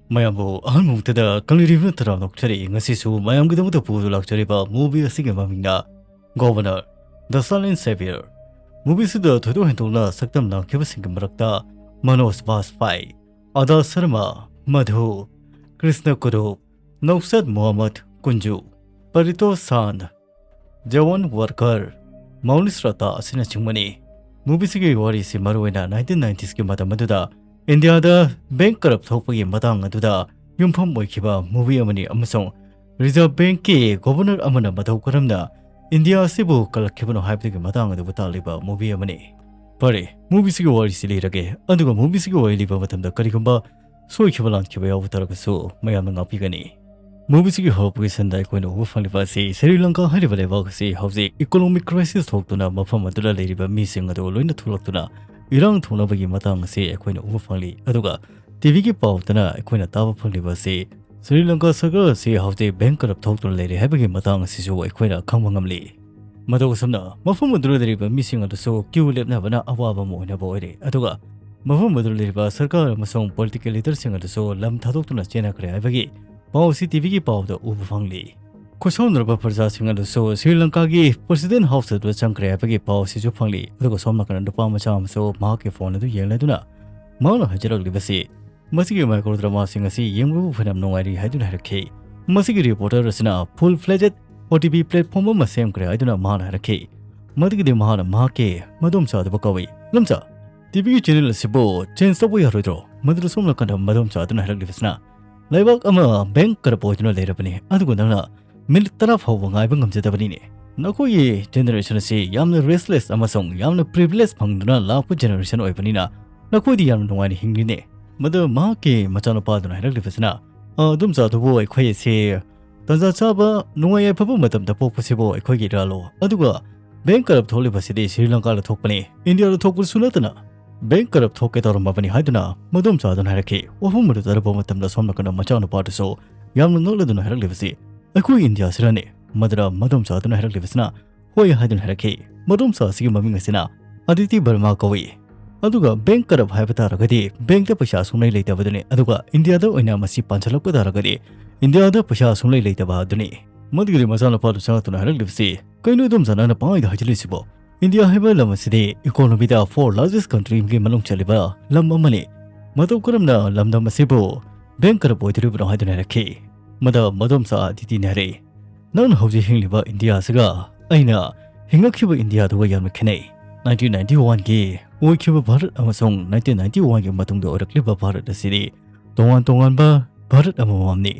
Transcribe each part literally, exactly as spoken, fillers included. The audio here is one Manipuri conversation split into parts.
ꯃꯌꯥꯝꯕꯨ ꯑꯍꯥꯟꯕ ꯃꯛꯇꯗ ꯀꯪꯂꯩꯔꯤꯕꯅ ꯇꯔꯥꯝꯅ ꯑꯣꯛꯆꯔꯤ꯫ ꯉꯁꯤꯁꯨ ꯃꯌꯥꯝꯒꯤꯗꯃꯛꯇ ꯄꯨꯗꯨꯅ ꯂꯥꯛꯆꯔꯤꯕ movie ꯑꯁꯤꯒꯤ ꯃꯃꯤꯡꯅ Governor, The Silent Savior꯫ Movie ꯑꯁꯤꯗ ꯊꯣꯏꯗꯣꯛ ꯍꯦꯟꯗꯣꯛꯅ ꯁꯛꯇꯝ ꯂꯥꯡꯈꯤꯕꯁꯤꯡꯒꯤ ꯃꯔꯛꯇ ꯃꯅꯣꯖ ꯕꯥꯖꯄꯥꯏ, ꯑꯗꯥ ꯁꯔꯃ, ꯃꯙꯨ, ꯀ꯭ꯔꯤꯁꯅ ꯀꯨꯔꯨꯞ, ꯅꯧꯁꯥꯗ ꯃꯨꯍꯝꯃꯗ ꯀꯨꯟꯖꯨ, ꯄꯔꯤꯇꯣ ꯁꯥꯟ, ꯖꯋꯥꯟ ꯋꯥꯔꯀꯔ, ꯃꯧꯂꯤꯁ ꯔꯇꯥ ꯑꯁꯤꯅꯆꯤꯡꯕꯅꯤ꯫ Movie ꯑꯁꯤꯒꯤ ꯋꯥꯔꯤꯁꯤ ꯃꯔꯨꯑꯣꯏꯅ nineteen nineties ꯀꯤ ꯃꯇꯝ ꯑꯗꯨꯗ ꯏꯟꯗꯤꯌꯥꯗ bank corrupt ꯊꯣꯛꯄꯒꯤ ꯃꯇꯥꯡ ꯑꯗꯨꯗ ꯌꯨꯝꯐꯝ ꯑꯣꯏꯈꯤꯕ movie ꯑꯃꯅꯤ ꯑꯃꯁꯨꯡ Reserve Bank ꯀꯤ Governor ꯑꯃꯅ ꯃꯇꯧ ꯀꯔꯝꯅ ꯏꯟꯗꯤꯌꯥ ꯑꯁꯤꯕꯨ ꯀꯜꯂꯛꯈꯤꯕꯅꯣ ꯍꯥꯏꯕꯗꯨꯒꯤ ꯃꯇꯥꯡ ꯑꯗꯨꯕꯨ ꯇꯥꯛꯂꯤꯕ movie ꯑꯃꯅꯤ꯫ ꯐꯔꯦ, movie ꯑꯁꯤꯒꯤ ꯋꯥꯔꯤꯁꯤ ꯂꯤꯔꯒꯦ, ꯑꯗꯨꯒ movie ꯑꯁꯤꯒꯤ ꯋꯥꯔꯤ ꯂꯤꯕ ꯃꯇꯝꯗ ꯀꯔꯤꯒꯨꯝꯕ ꯁꯣꯏꯈꯤꯕ ꯂꯥꯟꯈꯤꯕ ꯌꯥꯎꯕ ꯇꯥꯔꯒꯁꯨ ꯃꯌꯥꯝꯅ ꯉꯥꯛꯄꯤꯒꯅꯤ꯫ Movie ꯑꯁꯤꯒꯤ ꯍꯧꯔꯛꯄꯒꯤ ꯁꯟꯗ ꯑꯩꯈꯣꯏꯅ ꯎꯕ ꯐꯪꯂꯤꯕ ꯑꯁꯤ ꯁ꯭ꯔꯤ ꯂꯪꯀꯥ ꯍꯥꯏꯔꯤꯕ ꯂꯩꯕꯥꯛ ꯑꯁꯤ ꯍꯧꯖꯤꯛ economic crisis ꯊꯣꯛꯇꯨꯅ ꯃꯐꯝ ꯑꯗꯨꯗ ꯂꯩꯔꯤꯕ ꯃꯤꯁꯤꯡ ꯑꯗꯨ ꯂꯣꯏꯅ ꯊꯣꯛꯂꯛꯇꯨꯅ ꯏꯔꯥꯡ ꯊꯣꯛꯅꯕꯒꯤ ꯃꯇꯥꯡ ꯑꯁꯤ ꯑꯩꯈꯣꯏꯅ ꯎꯕ ꯐꯪꯂꯤ꯫ ꯑꯗꯨꯒ ꯇꯤꯚꯤꯒꯤ ꯄꯥꯎꯗꯅ ꯑꯩꯈꯣꯏꯅ ꯇꯥꯕ ꯐꯪꯂꯤꯕ ꯑꯁꯤ ꯁ꯭ꯔꯤ ꯂꯪꯀꯥ ꯁꯔꯀꯥꯔ ꯑꯁꯤ ꯍꯧꯖꯤꯛ bank corrupt ꯊꯣꯛꯇꯨꯅ ꯂꯩꯔꯦ ꯍꯥꯏꯕꯒꯤ ꯃꯇꯥꯡ ꯑꯁꯤꯁꯨ ꯑꯩꯈꯣꯏꯅ ꯈꯪꯕ ꯉꯝꯂꯤ꯫ ꯃꯇꯧ ꯑꯁꯨꯝꯅ ꯃꯐꯝ ꯑꯗꯨꯗ ꯂꯩꯔꯤꯕ ꯃꯤꯁꯤꯡ ꯑꯗꯨꯁꯨ queue ꯂꯦꯞꯅꯕꯅ ꯑꯋꯥꯕ ꯑꯃ ꯑꯣꯏꯅꯕ ꯑꯣꯏꯔꯦ꯫ ꯑꯗꯨꯒ ꯃꯐꯝ ꯑꯗꯨꯗ ꯂꯩꯔꯤꯕ ꯁꯔꯀꯥꯔ ꯑꯃꯁꯨꯡ political leaderꯁꯤꯡ ꯑꯗꯨꯁꯨ ꯂꯝ ꯊꯥꯗꯣꯛꯇꯨꯅ ꯆꯦꯟꯅꯈ꯭ꯔꯦ ꯍꯥꯏꯕꯒꯤ ꯄꯥꯎ ꯑꯁꯤ ꯇꯤꯚꯤꯒꯤ ꯄꯥꯎꯗ ꯎꯕ ꯐꯪꯂꯤ꯫ ꯈꯨꯠꯁꯥꯎꯅꯔꯕ ꯄ꯭ꯔꯖꯥꯁꯤꯡ ꯑꯗꯨꯁꯨ ꯁ꯭ꯔꯤ ꯂꯪꯀꯥꯒꯤ President House ꯑꯗꯨꯗ ꯆꯪꯈ꯭ꯔꯦ ꯍꯥꯏꯕꯒꯤ ꯄꯥꯎ ꯑꯁꯤꯁꯨ ꯐꯪꯂꯤ꯫ ꯑꯗꯨꯒ ꯁꯣꯝ ꯅꯥꯀꯟꯗ ꯅꯨꯄꯥ ꯃꯆꯥ ꯑꯃꯁꯨ ꯃꯍꯥꯛꯀꯤ phone ꯑꯗꯨ ꯌꯦꯡꯂꯗꯨꯅ ꯃꯍꯥꯛꯅ ꯍꯥꯏꯖꯔꯛꯂꯤꯕꯁꯤ, ꯃꯁꯤꯒꯤ micro drama ꯁꯤꯡ ꯑꯁꯤ ꯌꯦꯡꯕꯕꯨ ꯐꯅ ꯅꯨꯡꯉꯥꯏꯔꯤ ꯍꯥꯏꯗꯨꯅ ꯍꯥꯏꯔꯛꯈꯤ꯫ ꯃꯁꯤꯒꯤ reporter ꯑꯁꯤꯅ full fledged OTT platform ꯑꯃ ꯁꯦꯝꯈ꯭ꯔꯦ ꯍꯥꯏꯗꯨꯅ ꯃꯍꯥꯛꯅ ꯍꯥꯏꯔꯛꯈꯤ꯫ ꯃꯗꯨꯒꯤꯗꯤ ꯃꯍꯥꯛꯅ ꯃꯍꯥꯛꯀꯤ ꯃꯗꯣꯝꯆꯥ ꯑꯗꯨꯕꯨ ꯀꯧꯏ꯫ "ꯏꯅꯣꯝꯆꯥ, ꯇꯤꯚꯤꯒꯤ channel ꯑꯁꯤꯕꯨ change ꯇꯧꯕ ꯌꯥꯔꯣꯏꯗ꯭ꯔꯣ?" ꯃꯗꯨꯗ ꯁꯣꯝ ꯅꯥꯀꯟꯗ ꯃꯗꯣꯝꯆꯥ ꯑꯗꯨꯅ ꯍꯥꯏꯔꯛꯂꯤꯕꯁꯤꯅ, "ꯂꯩꯕꯥꯛ ꯑꯃ bank corrupt ꯑꯣꯏꯗꯨꯅ ꯂꯩꯔꯕꯅꯤ, ꯑꯗꯨꯒ ꯅꯪꯅ minute ꯇꯔꯥ ꯐꯥꯎꯕ ꯉꯥꯏꯕ ꯉꯝꯖꯗꯕꯅꯤꯅꯦ꯫ ꯅꯈꯣꯏꯒꯤ generation ꯑꯁꯤ ꯌꯥꯝꯅ restless ꯑꯃꯁꯨꯡ ꯌꯥꯝꯅ privilege ꯐꯪꯗꯨꯅ ꯂꯥꯛꯄ generation ꯑꯣꯏꯕꯅꯤꯅ ꯅꯈꯣꯏꯗꯤ ꯌꯥꯝꯅ ꯅꯨꯡꯉꯥꯏꯅ ꯍꯤꯡꯂꯤꯅꯦ꯫" ꯃꯗꯨ ꯃꯍꯥꯛꯀꯤ ꯃꯆꯥꯅꯨꯄꯥꯗꯨꯅ ꯍꯥꯏꯔꯛꯂꯤꯕꯁꯤꯅ, "ꯑ, ꯑꯗꯨꯝꯆꯥ ꯑꯗꯨꯕꯨ, ꯑꯩꯈꯣꯏ ꯑꯁꯤ ꯇꯟꯖꯥ ꯆꯥꯕ ꯅꯨꯡꯉꯥꯏ ꯌꯥꯏꯐꯕ ꯃꯇꯝꯗ ꯄꯣꯛꯄꯁꯤꯕꯨ ꯑꯩꯈꯣꯏꯒꯤ ꯏꯔꯥꯜꯂꯣ꯫ ꯑꯗꯨꯒ bank corrupt ꯊꯣꯛꯂꯤꯕꯁꯤꯗꯤ ꯁ꯭ꯔꯤ ꯂꯪꯀꯥꯗ ꯊꯣꯛꯄꯅꯤ, ꯏꯟꯗꯤꯌꯥꯗ ꯊꯣꯛꯄꯁꯨ ꯅꯠꯇꯅ bank corrupt ꯊꯣꯛꯀꯦ ꯇꯧꯔꯝꯃꯕꯅꯤ" ꯍꯥꯏꯗꯨꯅ ꯃꯗꯣꯝꯆꯥꯗꯨꯅ ꯍꯥꯏꯔꯛꯈꯤ꯫ ꯋꯥꯐꯝ ꯑꯗꯨ ꯇꯥꯔꯕ ꯃꯇꯝꯗ ꯁꯣꯝ ꯅꯥꯀꯟꯗ ꯃꯆꯥꯅꯨꯄꯥꯗꯨꯁꯨ ꯌꯥꯝꯅ ꯉꯛꯂꯗꯨꯅ ꯍꯥꯏꯔꯛꯂꯤꯕꯁꯤ, "ꯑꯩꯈꯣꯏ ꯏꯟꯗꯤꯌꯥꯁꯤꯔꯅꯦ?" ꯃꯗꯨꯗ ꯃꯗꯣꯝꯆꯥꯗꯨꯅ ꯍꯥꯏꯔꯛꯂꯤꯕꯁꯤꯅ, "ꯍꯣꯏ" ꯍꯥꯏꯗꯨꯅ ꯍꯥꯏꯔꯛꯈꯤ꯫ ꯃꯗꯣꯝꯆꯥ ꯑꯁꯤꯒꯤ ꯃꯃꯤꯡ ꯑꯁꯤꯅ ꯑꯗꯤꯇꯤ ꯕꯔꯃꯥ ꯀꯧꯏ꯫ ꯑꯗꯨꯒ ꯕꯦꯡꯛ ꯀꯔꯞ ꯍꯥꯏꯕ ꯇꯥꯔꯒꯗꯤ ꯕꯦꯡꯛꯇ ꯄꯩꯁꯥ ꯁꯨꯡꯂꯩ ꯂꯩꯇꯕꯗꯨꯅꯤ, ꯑꯗꯨꯒ ꯏꯟꯗꯤꯌꯥꯗ ꯑꯣꯏꯅ ꯃꯁꯤ ꯄꯥꯟꯁꯤꯜꯂꯛꯄ ꯇꯥꯔꯒꯗꯤ ꯏꯟꯗꯤꯌꯥꯗ ꯄꯩꯁꯥ ꯁꯨꯡꯂꯩ ꯂꯩꯇꯕ ꯑꯗꯨꯅꯤ꯫ ꯃꯗꯨꯒꯤꯗꯤ ꯃꯆꯥꯅꯨꯄꯥꯗꯨ ꯆꯪꯂꯛꯇꯨꯅ ꯍꯥꯏꯔꯛꯂꯤꯕꯁꯤ, "ꯀꯩꯅꯣ ꯏꯗꯣꯝꯆꯥ ꯅꯪꯅ ꯄꯪꯍꯥꯏꯗ ꯍꯥꯏꯖꯤꯜꯂꯤꯁꯤꯕꯣ? ꯏꯟꯗꯤꯌꯥ ꯍꯥꯏꯕ ꯂꯝ ꯑꯁꯤꯗꯤ economyꯗ four largest countryꯒꯤ ꯃꯅꯨꯡ ꯆꯜꯂꯤꯕ ꯂꯝ ꯑꯃꯅꯤ꯫ ꯃꯇꯧ ꯀꯔꯝꯅ ꯂꯝꯗꯝ ꯑꯁꯤꯕꯨ ꯕꯦꯡꯛ ꯀꯔꯞ ꯑꯣꯏꯗꯣꯔꯤꯕꯅꯣ?" ꯍꯥꯏꯗꯨꯅ ꯍꯥꯏꯔꯛꯈꯤ꯫ ꯃꯗ ꯃꯗꯣꯝꯆꯥ ꯑꯗꯤꯇꯤꯅ ꯍꯥꯏꯔꯛꯏ, "ꯅꯪꯅ ꯍꯧꯖꯤꯛ ꯍꯤꯡꯂꯤꯕ ꯏꯟꯗꯤꯌꯥ ꯑꯁꯤꯒ ꯑꯩꯅ ꯍꯤꯡꯉꯛꯈꯤꯕ ꯏꯟꯗꯤꯌꯥꯗꯨꯒ ꯌꯥꯝꯅ ꯈꯦꯠꯅꯩ꯫ Nineteen ninety oneꯒꯤ ꯑꯣꯏꯈꯤꯕ ꯚꯥꯔꯠ ꯑꯃꯁꯨꯡ nineteen ninety oneꯒꯤ ꯃꯇꯨꯡꯗ ꯑꯣꯏꯔꯛꯂꯤꯕ ꯚꯥꯔꯠ ꯑꯁꯤꯗꯤ ꯇꯣꯉꯥꯟ ꯇꯣꯉꯥꯟꯕ ꯚꯥꯔꯠ ꯑꯃꯃꯝꯅꯤ꯫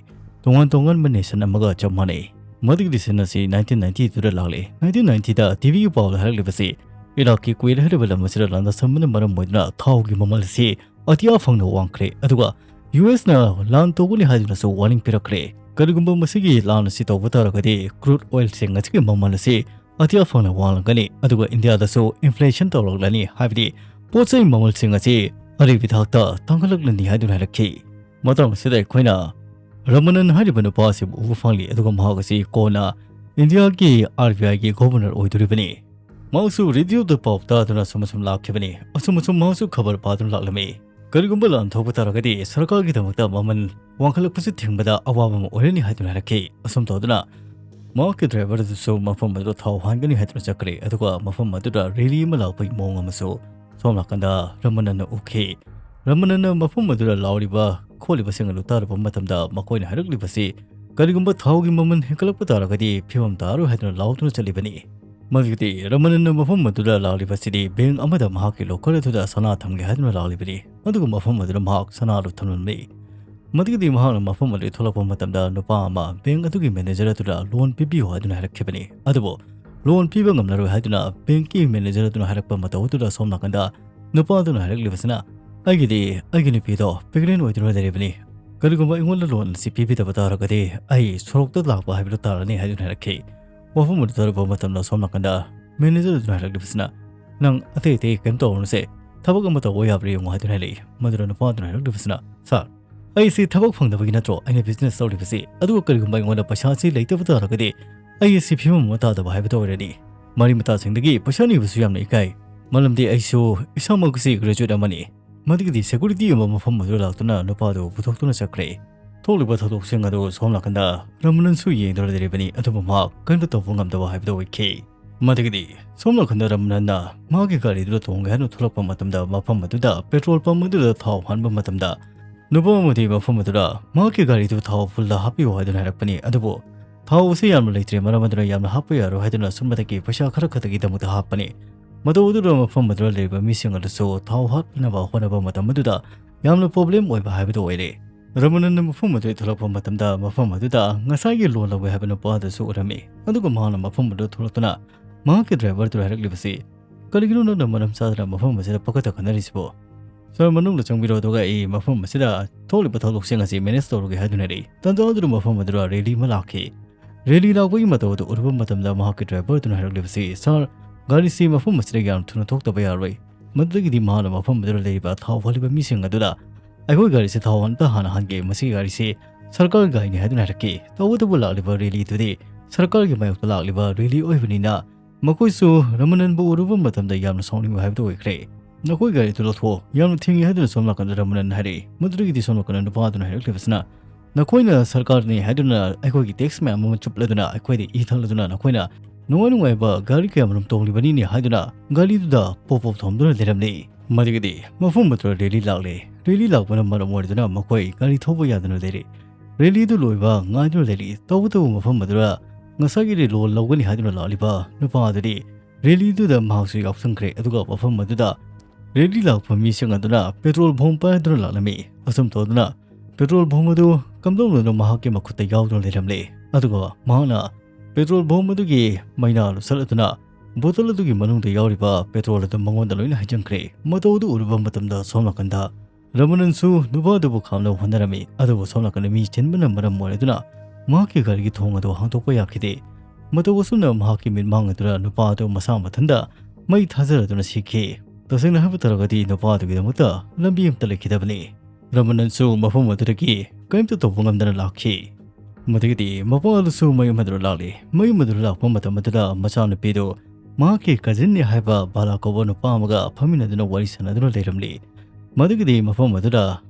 ꯇꯣꯉꯥꯟ ꯇꯣꯉꯥꯟꯕ nation ꯑꯃꯒ ꯆꯞ ꯃꯥꯟꯅꯩ꯫ ꯃꯗꯨꯒꯤ nation ꯑꯁꯤ nineteen ninety ꯗꯨꯗ ꯂꯥꯛꯂꯦ꯫ Nineteen ninety ꯗ ꯇꯤꯚꯤꯒꯤ ꯄꯥꯎꯗ ꯍꯥꯏꯔꯛꯂꯤꯕꯁꯤ ꯏꯔꯥꯛꯀꯤ ꯀꯨꯋꯦꯠ ꯍꯥꯏꯔꯤꯕ ꯂꯝ ꯑꯁꯤꯗ ꯂꯥꯟꯗꯥ ꯁꯝꯕꯅ ꯃꯔꯝ ꯑꯣꯏꯗꯨꯅ ꯊꯥꯎꯒꯤ ꯃꯃꯜ ꯑꯁꯤ ꯑꯇꯤꯌꯥ ꯐꯪꯅ ꯋꯥꯡꯈ꯭ꯔꯦ, ꯑꯗꯨꯒ ꯌꯨ ꯑꯦꯁꯅ ꯂꯥꯟ ꯇꯧꯒꯅꯤ ꯍꯥꯏꯗꯨꯅꯁꯨ warning ꯄꯤꯔꯛꯈ꯭ꯔꯦ꯫ ꯀꯔꯤꯒꯨꯝꯕ ꯃꯁꯤꯒꯤ ꯂꯥꯟ ꯑꯁꯤ ꯇꯧꯕ ꯇꯥꯔꯒꯗꯤ crude oilꯁꯤꯡ ꯑꯁꯤꯒꯤ ꯃꯃꯜ ꯑꯁꯤ ꯑꯇꯤꯌꯥ ꯐꯪꯅ ꯋꯥꯡꯂꯒꯅꯤ, ꯑꯗꯨꯒ ꯏꯟꯗꯤꯌꯥꯗꯁꯨ inflation ꯇꯧꯔꯛꯂꯅꯤ, ꯍꯥꯏꯕꯗꯤ ꯄꯣꯠ ꯆꯩ ꯃꯃꯜꯁꯤꯡ ꯑꯁꯤ ꯑꯔꯤꯕ ꯊꯥꯛꯇ ꯇꯥꯡꯈꯠꯂꯛꯂꯅꯤ ꯍꯥꯏꯗꯨꯅ ꯍꯥꯏꯔꯛꯈꯤ꯫ ꯃꯇꯥꯡ ꯑꯁꯤꯗ ꯑꯩꯈꯣꯏꯅ ꯔꯃꯅꯟ ꯍꯥꯏꯔꯤꯕ ꯅꯨꯄꯥ ꯑꯁꯤꯕꯨ ꯎꯕ ꯐꯪꯂꯤ, ꯑꯗꯨꯒ ꯃꯍꯥꯛ ꯑꯁꯤ ꯀꯣꯟꯅ ꯏꯟꯗꯤꯌꯥꯒꯤ R B I ꯒꯤ governor ꯑꯣꯏꯗꯣꯔꯤꯕꯅꯤ꯫ ꯃꯍꯥꯛꯁꯨ radioꯗ ꯄꯥꯎ ꯇꯥꯗꯨꯅ ꯑꯁꯨꯝ ꯑꯁꯨꯝ ꯂꯥꯛꯈꯤꯕꯅꯤ꯫ ꯑꯁꯨꯝ ꯑꯁꯨꯝ ꯃꯍꯥꯛꯁꯨ ꯈꯕꯔ ꯄꯥꯗꯨꯅ ꯂꯥꯛꯂꯝꯃꯤ꯫ ꯀꯔꯤꯒꯨꯝꯕ ꯂꯥꯟ ꯊꯣꯛꯄ ꯇꯥꯔꯒꯗꯤ ꯁꯔꯀꯥꯔꯒꯤꯗꯃꯛꯇ ꯃꯃꯜ ꯋꯥꯡꯈꯠꯂꯛꯄꯁꯤ ꯊꯤꯡꯕꯗ ꯑꯋꯥꯕ ꯑꯃ ꯑꯣꯏꯔꯅꯤ ꯍꯥꯏꯗꯨꯅ ꯍꯥꯏꯔꯛꯈꯤ꯫ ꯑꯁꯨꯝ ꯇꯧꯗꯨꯅ ꯃꯍꯥꯛꯀꯤ driver ꯑꯗꯨꯁꯨ ꯃꯐꯝ ꯑꯗꯨꯗ ꯊꯥꯎ ꯍꯥꯟꯒꯅꯤ ꯍꯥꯏꯗꯨꯅ ꯆꯠꯈ꯭ꯔꯦ, ꯑꯗꯨꯒ ꯃꯐꯝ ꯑꯗꯨꯗ rally ꯑꯃ ꯂꯥꯛꯄꯒꯤ ꯃꯑꯣꯡ ꯑꯃꯁꯨ ꯁꯣꯝ ꯅꯥꯀꯟꯗ ꯔꯃꯅꯟꯅ ꯎꯈꯤ꯫ ꯔꯃꯅꯟꯅ ꯃꯐꯝ ꯑꯗꯨꯗ ꯂꯥꯎꯔꯤꯕ ꯈꯣꯠꯂꯤꯕꯁꯤꯡ ꯑꯗꯨ ꯇꯥꯔꯨꯕ ꯃꯇꯝꯗ ꯃꯈꯣꯏꯅ ꯍꯥꯏꯔꯛꯂꯤꯕꯁꯤ, ꯀꯔꯤꯒꯨꯝꯕ ꯊꯥꯎꯒꯤ ꯃꯃꯜ ꯍꯦꯟꯒꯠꯂꯛꯄ ꯇꯥꯔꯒꯗꯤ ꯐꯤꯕꯝ ꯇꯥꯔꯣꯏ ꯍꯥꯏꯗꯨꯅ ꯂꯥꯎꯗꯨꯅ ꯆꯠꯂꯤꯕꯅꯤ꯫ ꯃꯗꯨꯒꯤꯗꯤ ꯔꯃꯅꯟꯅ ꯃꯐꯝ ꯑꯗꯨꯗ ꯂꯥꯛꯂꯤꯕꯁꯤꯗꯤ bank ꯑꯃꯗ ꯃꯍꯥꯛꯀꯤ locker ꯑꯗꯨꯗ ꯁꯅꯥ ꯊꯝꯒꯦ ꯍꯥꯏꯗꯨꯅ ꯂꯥꯛꯂꯤꯕꯅꯤ, ꯑꯗꯨꯒ ꯃꯐꯝ ꯑꯗꯨꯗ ꯃꯍꯥꯛ ꯁꯅꯥꯗꯨ ꯊꯝꯂꯝꯂꯤ꯫ ꯃꯗꯨꯒꯤꯗꯤ ꯃꯍꯥꯛꯅ ꯃꯐꯝ ꯑꯗꯨꯗꯒꯤ ꯊꯣꯛꯂꯛꯄ ꯃꯇꯝꯗ ꯅꯨꯄꯥ ꯑꯃ bank ꯑꯗꯨꯒꯤ manager ꯑꯗꯨꯗ loan ꯄꯤꯕꯤꯌꯨ ꯍꯥꯏꯗꯨꯅ ꯍꯥꯏꯔꯛꯈꯤꯕꯅꯤ꯫ ꯑꯗꯨꯕꯨ loan ꯄꯤꯕ ꯉꯝꯂꯔꯣꯏ ꯍꯥꯏꯗꯨꯅ bankꯀꯤ manager ꯑꯗꯨꯅ ꯍꯥꯏꯔꯛꯄ ꯃꯇꯧ ꯑꯗꯨꯗ ꯁꯣꯝ ꯅꯥꯀꯟꯗ ꯅꯨꯄꯥ ꯑꯗꯨꯅ ꯍꯥꯏꯔꯛꯂꯤꯕꯁꯤꯅ, "ꯑꯩꯒꯤꯗꯤ ꯑꯩꯒꯤ ꯅꯨꯄꯤꯗꯣ pregnant ꯑꯣꯏꯗꯨꯅ ꯂꯩꯔꯤꯕꯅꯤ꯫ ꯀꯔꯤꯒꯨꯝꯕ ꯑꯩꯉꯣꯟꯗ loan ꯑꯁꯤ ꯄꯤꯕꯤꯗꯕ ꯇꯥꯔꯒꯗꯤ ꯑꯩ ꯁꯣꯔꯣꯛꯇ ꯂꯥꯛꯄ ꯍꯥꯏꯕꯗꯨ ꯇꯥꯔꯅꯤ" ꯍꯥꯏꯗꯨꯅ ꯍꯥꯏꯔꯛꯈꯤ꯫ ꯋꯥꯐꯝ ꯑꯗꯨ ꯇꯥꯔꯨꯕ ꯃꯇꯝꯗ ꯁꯣꯝ ꯅꯥꯀꯟꯗ manager ꯑꯗꯨꯅ ꯍꯥꯏꯔꯛꯂꯤꯕꯁꯤꯅ, "ꯅꯪ ꯑꯇꯩ ꯑꯇꯩ ꯀꯩꯝ ꯇꯧꯔꯨꯅꯨꯁꯦ, ꯊꯕꯛ ꯑꯃ ꯇꯧꯕ ꯌꯥꯕ꯭ꯔꯥ ꯌꯦꯡꯉꯨ" ꯍꯥꯏꯗꯨꯅ ꯍꯥꯏꯔꯛꯏ꯫ ꯃꯗꯨꯗ ꯅꯨꯄꯥ ꯑꯗꯨꯅ ꯍꯥꯏꯔꯛꯂꯤꯕꯁꯤꯅ, "Sir, ꯑꯩꯁꯤ ꯊꯕꯛ ꯐꯪꯗꯕꯒꯤ ꯅꯠꯇ꯭ꯔꯣ ꯑꯩꯅ business ꯇꯧꯔꯤꯕꯁꯤ? ꯑꯗꯨꯒ ꯀꯔꯤꯒꯨꯝꯕ ꯑꯩꯉꯣꯟꯗ ꯄꯩꯁꯥ ꯑꯁꯤ ꯂꯩꯇꯕ ꯇꯥꯔꯒꯗꯤ ꯑꯩ ꯑꯁꯤ ꯐꯤꯕꯝ ꯑꯃ ꯇꯥꯗꯕ ꯍꯥꯏꯕꯗꯨ ꯑꯣꯏꯔꯅꯤ꯫ ꯃꯔꯤ ꯃꯇꯥꯁꯤꯡꯗꯒꯤ ꯄꯩꯁꯥ ꯅꯤꯕꯁꯨ ꯌꯥꯝꯅ ꯏꯀꯥꯏ꯫ ꯃꯔꯝꯗꯤ ꯑꯩꯁꯨ ꯏꯁꯥꯃꯛꯁꯤ ꯒ꯭ꯔꯦꯖꯨꯋꯦꯠ ꯑꯃꯅꯤ꯫ ꯃꯗꯨꯒꯤꯗꯤ ꯁꯦꯀ꯭ꯌꯨꯔꯤꯇꯤ ꯑꯃ ꯃꯐꯝ ꯑꯗꯨꯗ ꯂꯥꯛꯇꯨꯅ ꯅꯨꯄꯥ ꯑꯗꯨ ꯄꯨꯊꯣꯛꯇꯨꯅ ꯆꯠꯈ꯭ꯔꯦ꯫ ꯊꯣꯛꯂꯤꯕ ꯊꯧꯗꯣꯛꯁꯤꯡ ꯑꯗꯨ ꯁꯣꯝ ꯅꯥꯀꯟꯗ ꯔꯃꯅꯟꯁꯨ ꯌꯦꯡꯗꯨꯅ ꯂꯩꯔꯤꯕꯅꯤ, ꯑꯗꯨꯕꯨ ꯃꯍꯥꯛ ꯀꯔꯤꯝꯇ ꯇꯧꯕ ꯉꯝꯗꯕ ꯍꯥꯏꯕꯗꯨ ꯑꯣꯏꯈꯤ꯫ ꯃꯗꯨꯒꯤꯗꯤ ꯁꯣꯝ ꯅꯥꯀꯟꯗ ꯔꯃꯅꯟꯅ ꯃꯥꯒꯤ ꯒꯥꯔꯤꯗꯨꯗ ꯇꯣꯡꯒꯦ ꯍꯥꯏꯅ ꯊꯣꯛꯂꯛꯄ ꯃꯇꯝꯗ, ꯃꯐꯝ ꯑꯗꯨꯗ ꯄꯦꯇ꯭ꯔꯣꯜ ꯄꯝꯞ ꯑꯗꯨꯗ ꯊꯥꯎ ꯍꯥꯟꯕ ꯃꯇꯝꯗ, ꯅꯨꯄꯥ ꯑꯃꯗꯤ ꯃꯐꯝ ꯑꯗꯨꯗ ꯃꯍꯥꯛꯀꯤ ꯒꯥꯔꯤꯗꯨ ꯊꯥꯎ ꯐꯨꯜꯗ ꯍꯥꯞꯄꯤꯌꯨ ꯍꯥꯏꯗꯨꯅ ꯍꯥꯏꯔꯛꯄꯅꯤ꯫ ꯑꯗꯨꯕꯨ ꯊꯥꯎ ꯑꯁꯤ ꯌꯥꯝꯅ ꯂꯩꯇ꯭ꯔꯦ, ꯃꯔꯝ ꯑꯗꯨꯅ ꯌꯥꯝꯅ ꯍꯥꯞꯄ ꯌꯥꯔꯣꯏ ꯍꯥꯏꯗꯨꯅ ꯁꯨꯝꯕꯗꯒꯤ ꯄꯩꯁꯥ ꯈꯔ ꯈꯛꯇꯒꯤꯗꯃꯛꯇ ꯍꯥꯞꯄꯅꯤ꯫ ꯃꯇꯧ ꯑꯗꯨꯗ ꯃꯐꯝ ꯑꯗꯨꯗ ꯂꯩꯔꯤꯕ ꯃꯤꯁꯤꯡ ꯑꯗꯨꯁꯨ ꯊꯥꯎ ꯍꯥꯞꯅꯕ ꯍꯣꯠꯅꯕ ꯃꯇꯝ ꯑꯗꯨꯗ ꯌꯥꯝꯅ ꯄ꯭ꯔꯣꯕ꯭ꯂꯦꯝ ꯑꯣꯏꯕ ꯍꯥꯏꯕꯗꯨ ꯑꯣꯏꯔꯦ꯫ ꯔꯃꯅꯟꯅ ꯃꯐꯝ ꯑꯗꯨꯗ ꯊꯣꯛꯂꯛꯄ ꯃꯇꯝꯗ, ꯃꯐꯝ ꯑꯗꯨꯗ ꯉꯁꯥꯏꯒꯤ ꯂꯣꯟ ꯂꯧꯒꯦ ꯍꯥꯏꯕ ꯅꯨꯄꯥ ꯑꯗꯨꯁꯨ ꯎꯔꯝꯃꯤ꯫ ꯑꯗꯨꯒ ꯃꯍꯥꯛꯅ ꯃꯐꯝ ꯑꯗꯨꯗ ꯊꯣꯛꯂꯛꯇꯨꯅ ꯃꯍꯥꯛꯀꯤ ꯗ꯭ꯔꯥꯏꯚꯔꯗꯨꯗ ꯍꯥꯏꯔꯛꯂꯤꯕꯁꯤ, "ꯀꯔꯤꯒꯤꯅꯣ ꯅꯪꯅ ꯃꯔꯝ ꯆꯥꯗꯅ ꯃꯐꯝ ꯑꯁꯤꯗ ꯄꯀꯠꯇ ꯈꯟꯅꯔꯤꯁꯤꯕꯣ? ꯁꯥꯔ, ꯃꯅꯨꯡꯗ ꯆꯪꯕꯤꯔꯣ, ꯑꯗꯨꯒ ꯑꯩ ꯃꯐꯝ ꯑꯁꯤꯗ ꯊꯣꯛꯂꯤꯕ ꯊꯧꯗꯣꯛꯁꯤꯡ ꯑꯁꯤ ꯃꯦꯅꯦꯖ ꯇꯧꯔꯒꯦ" ꯍꯥꯏꯗꯨꯅ ꯂꯩ꯫ ꯇꯥꯟꯖꯥ ꯑꯗꯨꯗ ꯃꯐꯝ ꯑꯗꯨꯗ ꯔꯦꯂꯤ ꯑꯃ ꯂꯥꯛꯈꯤ꯫ ꯔꯦꯂꯤ ꯂꯥꯛꯄꯒꯤ ꯃꯇꯧ ꯑꯗꯨ ꯎꯔꯨꯕ ꯃꯇꯝꯗ ꯃꯍꯥꯛꯀꯤ ꯗ꯭ꯔꯥꯏꯚꯔꯗꯨꯅ ꯍꯥꯏꯔꯛꯂꯤꯕꯁꯤ, "ꯁꯥꯔ, ꯒꯥꯔꯤꯁꯤ ꯃꯐꯝ ꯑꯁꯤꯗ ꯌꯥꯝꯅ ꯊꯨꯅ ꯊꯣꯛꯇꯕ ꯌꯥꯔꯣꯏ꯫" ꯃꯗꯨꯗꯒꯤꯗꯤ ꯃꯍꯥꯛꯅ ꯃꯐꯝ ꯑꯗꯨꯗ ꯂꯩꯔꯤꯕ ꯊꯥꯎ ꯍꯥꯜꯂꯤꯕ ꯃꯤꯁꯤꯡ ꯑꯗꯨꯗ, "ꯑꯩꯈꯣꯏ ꯒꯥꯔꯤꯁꯤ ꯊꯥꯎ ꯑꯝꯇ ꯍꯥꯟꯅ ꯍꯥꯟꯒꯦ, ꯃꯁꯤꯒꯤ ꯒꯥꯔꯤꯁꯤ ꯁꯔꯀꯥꯔꯒꯤ ꯒꯥꯔꯤꯅꯤ" ꯍꯥꯏꯗꯨꯅ ꯍꯥꯏꯔꯛꯈꯤ꯫ ꯇꯧꯕꯇꯕꯨ ꯂꯥꯛꯂꯤꯕ ꯔꯦꯂꯤꯗꯨꯗꯤ ꯁꯔꯀꯥꯔꯒꯤ ꯃꯥꯌꯣꯛꯇ ꯂꯥꯛꯂꯤꯕ ꯔꯦꯂꯤ ꯑꯣꯏꯕꯅꯤꯅ, ꯃꯈꯣꯏꯁꯨ ꯔꯃꯅꯟꯕꯨ ꯎꯔꯨꯕ ꯃꯇꯝꯗ ꯌꯥꯝꯅ ꯁꯥꯎꯅꯤꯡꯕ ꯍꯥꯏꯕꯗꯨ ꯑꯣꯏꯈ꯭ꯔꯦ꯫ "ꯅꯈꯣꯏ ꯒꯥꯔꯤꯗꯨ ꯂꯧꯊꯣꯛꯑꯣ, ꯌꯥꯝꯅ ꯊꯤꯡꯉꯤ" ꯍꯥꯏꯗꯨꯅ ꯁꯣꯝ ꯅꯥꯀꯟꯗ ꯔꯃꯅꯟ ꯍꯥꯏꯔꯛꯏ꯫ ꯃꯗꯨꯗꯒꯤꯗꯤ ꯁꯣꯝ ꯅꯥꯀꯟꯗ ꯅꯨꯄꯥ ꯑꯗꯨꯅ ꯍꯥꯏꯔꯛꯂꯤꯕꯁꯤꯅ, "ꯅꯈꯣꯏꯅ ꯁꯔꯀꯥꯔꯅꯤ ꯍꯥꯏꯗꯨꯅ ꯑꯩꯈꯣꯏꯒꯤ ꯇꯦꯛꯁ ꯃꯌꯥꯝ ꯑꯃ ꯆꯨꯞꯂꯗꯨꯅ, ꯑꯩꯈꯣꯏꯗ ꯏ ꯊꯛꯂꯗꯨꯅ, ꯅꯈꯣꯏꯅ ꯅꯨꯡꯉꯥꯏ ꯅꯨꯡꯉꯥꯏꯕ ꯒꯥꯔꯤ ꯀꯌꯥꯃꯔꯨꯝ ꯇꯣꯡꯂꯤꯕꯅꯤꯅꯦ" ꯍꯥꯏꯗꯨꯅ ꯒꯥꯔꯤꯗꯨꯗ ꯄꯣꯞ ꯄꯣꯞ ꯊꯣꯝꯗꯨꯅ ꯂꯩꯔꯝꯂꯤ꯫ ꯃꯗꯨꯒꯤꯗꯤ ꯃꯐꯝ ꯑꯗꯨꯗ ꯔꯦꯂꯤ ꯂꯥꯛꯂꯦ꯫ ꯔꯦꯂꯤ ꯂꯥꯛꯄꯅ ꯃꯔꯝ ꯑꯣꯏꯗꯨꯅ ꯃꯈꯣꯏ ꯒꯥꯔꯤ ꯊꯧꯕ ꯌꯥꯗꯨꯅ ꯂꯩꯔꯤ꯫ ꯔꯦꯂꯤꯗꯨ ꯂꯣꯏꯕ ꯉꯥꯏꯗꯨꯅ ꯂꯩꯔꯤ꯫ ꯇꯧꯕꯇꯕꯨ ꯃꯐꯝ ꯑꯗꯨꯗ ꯉꯁꯥꯏꯒꯤ ꯂꯣꯟ ꯂꯧꯒꯅꯤ ꯍꯥꯏꯗꯨꯅ ꯂꯥꯛꯂꯤꯕ ꯅꯨꯄꯥ ꯑꯗꯨꯗꯤ ꯔꯦꯂꯤꯗꯨꯗ ꯃꯍꯥꯛꯁꯨ ꯌꯥꯎꯁꯪꯈ꯭ꯔꯦ꯫ ꯑꯗꯨꯒ ꯃꯐꯝ ꯑꯗꯨꯗ ꯔꯦꯂꯤ ꯂꯥꯛꯄ ꯃꯤꯁꯤꯡ ꯑꯗꯨꯅ ꯄꯦꯇ꯭ꯔꯣꯜ ꯕꯣꯝ ꯄꯥꯏꯗꯨꯅ ꯂꯥꯛꯂꯝꯃꯤ꯫ ꯑꯁꯨꯝ ꯇꯧꯗꯨꯅ ꯄꯦꯇ꯭ꯔꯣꯜ ꯕꯣꯝ ꯑꯗꯨ ꯀꯝꯗꯧꯅꯅꯣ ꯃꯍꯥꯛꯀꯤ ꯃꯈꯨꯠꯇ ꯌꯥꯎꯗꯨꯅ ꯂꯩꯔꯝꯂꯦ꯫ ꯑꯗꯨꯒ ꯃꯍꯥꯛꯅ ꯄꯦꯇ꯭ꯔꯣꯜ ꯕꯣꯝ ꯑꯗꯨꯒꯤ ꯃꯩꯅꯥ ꯂꯨꯁꯜꯂꯗꯨꯅ ꯕꯣꯇꯜ ꯑꯗꯨꯒꯤ ꯃꯅꯨꯡꯗ ꯌꯥꯎꯔꯤꯕ ꯄꯦꯇ꯭ꯔꯣꯜ ꯑꯗꯨ ꯃꯉꯣꯟꯗ ꯂꯣꯏꯅ ꯍꯩꯖꯤꯟꯈ꯭ꯔꯦ꯫ ꯃꯇꯧ ꯑꯗꯨ ꯎꯔꯨꯕ ꯃꯇꯝꯗ ꯁꯣꯝ ꯅꯥꯀꯟꯗ ꯔꯃꯅꯟꯁꯨ ꯅꯨꯄꯥ ꯑꯗꯨꯕꯨ ꯈꯥꯝꯅꯕ ꯍꯣꯠꯅꯔꯝꯃꯤ, ꯑꯗꯨꯕꯨ ꯁꯣꯝ ꯅꯥꯀꯟꯗ ꯃꯤ ꯆꯤꯟꯕꯅ ꯃꯔꯝ ꯑꯣꯏꯔꯗꯨꯅ ꯃꯍꯥꯛꯀꯤ ꯒꯥꯔꯤꯒꯤ ꯊꯣꯡ ꯑꯗꯨ ꯍꯥꯡꯗꯣꯛꯄ ꯌꯥꯈꯤꯗꯦ꯫ ꯃꯇꯧ ꯑꯁꯨꯝꯅ ꯃꯍꯥꯛꯀꯤ ꯃꯤꯠꯃꯥꯡ ꯑꯗꯨꯗ ꯅꯨꯄꯥ ꯑꯗꯨ ꯃꯁꯥ ꯃꯊꯟꯇ ꯃꯩ ꯊꯥꯖꯔꯗꯨꯅ ꯁꯤꯈꯤ꯫ ꯇꯁꯦꯡꯅ ꯍꯥꯏꯕ ꯇꯥꯔꯒꯗꯤ ꯅꯨꯄꯥ ꯑꯗꯨꯒꯤꯗꯃꯛꯇ ꯂꯝꯕꯤ ꯑꯃꯠꯇ ꯂꯩꯈꯤꯗꯕꯅꯤ꯫ ꯔꯃꯅꯟꯁꯨ ꯃꯐꯝ ꯑꯗꯨꯗꯒꯤ ꯀꯔꯤꯝꯇ ꯇꯧꯕ ꯉꯝꯗꯅ ꯂꯥꯛꯈꯤ꯫ ꯃꯗꯨꯒꯤꯗꯤ ꯃꯄꯥ ꯑꯗꯨꯁꯨ ꯃꯌꯨꯝ ꯑꯗꯨꯗ ꯂꯥꯛꯂꯤ꯫ ꯃꯌꯨꯝ ꯑꯗꯨꯗ ꯂꯥꯛꯄ ꯃꯇꯝ ꯑꯗꯨꯗ ꯃꯆꯥꯅꯨꯄꯤꯗꯨ ꯃꯍꯥꯛꯀꯤ ꯀꯖꯤꯟꯅꯤ ꯍꯥꯏꯕ ꯕꯥꯂꯥ ꯀꯧꯕ ꯅꯨꯄꯥ ꯑꯃꯒ ꯐꯝꯃꯤꯟꯅꯗꯨꯅ ꯋꯥꯔꯤ ꯁꯥꯟꯅꯗꯨꯅ ꯂꯩꯔꯝꯂꯤ꯫ ꯃꯗꯨꯒꯤꯗꯤ ꯃꯐꯝ ꯑꯗꯨꯗ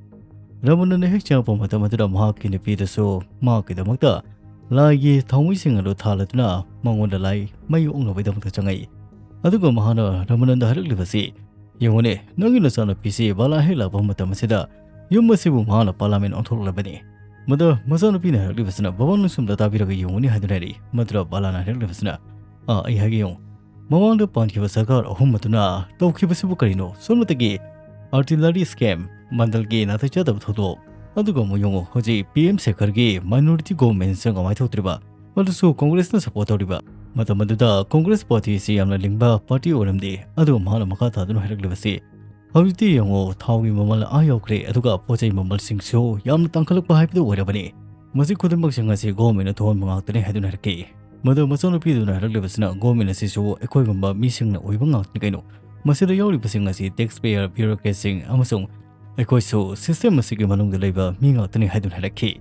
ꯔꯃꯅꯟꯅ ꯍꯦꯛ ꯆꯪꯉꯛꯄ ꯃꯇꯝ ꯑꯗꯨꯗ ꯃꯍꯥꯛꯀꯤ ꯅꯨꯄꯤꯗꯁꯨ ꯃꯍꯥꯛꯀꯤꯗꯃꯛꯇ ꯂꯥꯏꯒꯤ ꯊꯥꯎꯃꯩꯁꯤꯡ ꯑꯗꯨ ꯊꯥꯜꯂꯗꯨꯅ ꯃꯉꯣꯟꯗ ꯂꯥꯏ ꯃꯩ ꯑꯣꯛꯅꯕꯒꯤꯗꯃꯛꯇ ꯆꯪꯉꯛꯏ꯫ ꯑꯗꯨꯒ ꯃꯍꯥꯛꯅ ꯔꯃꯅꯟꯗ ꯍꯥꯏꯔꯛꯂꯤꯕꯁꯤ, "ꯌꯦꯡꯉꯨꯅꯦ, ꯅꯪꯒꯤ ꯅꯆꯥꯅꯨꯄꯤꯁꯤ ꯕꯥꯂꯥ ꯍꯦꯛ ꯂꯥꯛꯄ ꯃꯇꯝ ꯑꯁꯤꯗ ꯌꯨꯝ ꯑꯁꯤꯕꯨ ꯃꯍꯥꯛꯅ ꯄꯥꯔꯂꯥꯃꯦꯟ ꯑꯣꯟꯊꯣꯛꯂꯕꯅꯤ꯫" ꯃꯗꯨ ꯃꯆꯥꯅꯨꯄꯤꯅ ꯍꯥꯏꯔꯛꯂꯤꯕꯁꯤꯅ, "ꯕꯕꯥ, ꯅꯪ ꯁꯣꯝꯗ ꯇꯥꯕꯤꯔꯒ ꯌꯦꯡꯉꯨꯅꯦ" ꯍꯥꯏꯗꯨꯅ ꯍꯥꯏꯔꯛꯏ꯫ ꯃꯗꯨꯗ ꯕꯥꯂꯥꯅ ꯍꯥꯏꯔꯛꯂꯤꯕꯁꯤꯅ, "ꯑꯥ, ꯑꯩ ꯍꯥꯏꯒꯦ ꯌꯦꯡꯉꯨ꯫ ꯃꯃꯥꯡꯗ ꯄꯥꯟꯈꯤꯕ ꯁꯔꯀꯥꯔ ꯑꯍꯨꯝ ꯑꯗꯨꯅ ꯇꯧꯈꯤꯕꯁꯤꯕꯨ ꯀꯔꯤꯅꯣ? ꯁꯣꯝꯅꯇꯒꯤ artillery scam, ꯃꯟꯗꯜꯒꯤ ꯅꯥꯇꯩ ꯆꯥꯗꯕ ꯊꯧꯗꯣꯛ, ꯑꯗꯨꯒ ꯑꯃꯨꯛ ꯌꯦꯡꯉꯨ, ꯍꯧꯖꯤꯛ ꯄꯤ ꯑꯦꯝ ꯁꯦꯈꯔꯒꯤ minority government ꯁꯤꯅ ꯀꯃꯥꯏꯅ ꯊꯣꯛꯇ꯭ꯔꯤꯕ? ꯑꯗꯨꯁꯨ ꯀꯣꯡꯒ꯭ꯔꯦꯁꯅ support ꯇꯧꯔꯤꯕ꯫ ꯃꯇꯝ ꯑꯗꯨꯗ ꯀꯣꯡꯒ꯭ꯔꯦꯁ ꯄꯥꯔꯇꯤ ꯑꯁꯤ ꯌꯥꯝꯅ ꯂꯤꯡꯕ ꯄꯥꯔꯇꯤ ꯑꯣꯏꯔꯝꯗꯦ꯫" ꯑꯗꯨꯒ ꯃꯍꯥꯛꯅ ꯃꯈꯥ ꯇꯥꯗꯨꯅ ꯍꯥꯏꯔꯛꯂꯤꯕꯁꯤ, "ꯍꯧꯖꯤꯛꯇꯤ ꯌꯦꯡꯉꯨ, ꯊꯥꯎꯒꯤ ꯃꯃꯜ ꯑꯥ ꯌꯧꯈ꯭ꯔꯦ, ꯑꯗꯨꯒ ꯄꯣꯠ ꯆꯩ ꯃꯃꯜꯁꯤꯡꯁꯨ ꯌꯥꯝꯅ ꯇꯥꯡꯈꯠꯂꯛꯄ ꯍꯥꯏꯕꯗꯨ ꯑꯣꯏꯔꯕꯅꯤ꯫ ꯃꯁꯤ ꯈꯨꯗꯤꯡꯃꯛꯁꯤꯡ ꯑꯁꯤ ꯒꯣꯔꯃꯦꯟꯅ ꯊꯣꯛꯍꯟꯕ ꯉꯥꯛꯇꯅꯤ" ꯍꯥꯏꯗꯨꯅ ꯍꯥꯏꯔꯛꯈꯤ꯫ ꯃꯗꯨ ꯃꯆꯥꯅꯨꯄꯤꯗꯨꯅ ꯍꯥꯏꯔꯛꯂꯤꯕꯁꯤꯅ, "ꯒꯣꯔꯃꯦꯟ ꯑꯁꯤꯁꯨ ꯑꯩꯈꯣꯏꯒꯨꯝꯕ ꯃꯤꯁꯤꯡꯅ ꯑꯣꯏꯕ ꯉꯥꯛꯇꯅꯤ ꯀꯩꯅꯣ꯫ ꯃꯁꯤꯗ ꯌꯥꯎꯔꯤꯕꯁꯤꯡ ꯑꯁꯤ tax payer, bureaucratꯁꯤꯡ ꯑꯃꯁꯨꯡ ꯑꯩꯈꯣꯏꯁꯨ system ꯑꯁꯤꯒꯤ ꯃꯅꯨꯡꯗ ꯂꯩꯕ ꯃꯤ ꯉꯥꯛꯇꯅꯤ" ꯍꯥꯏꯗꯨꯅ ꯍꯥꯏꯔꯛꯈꯤ꯫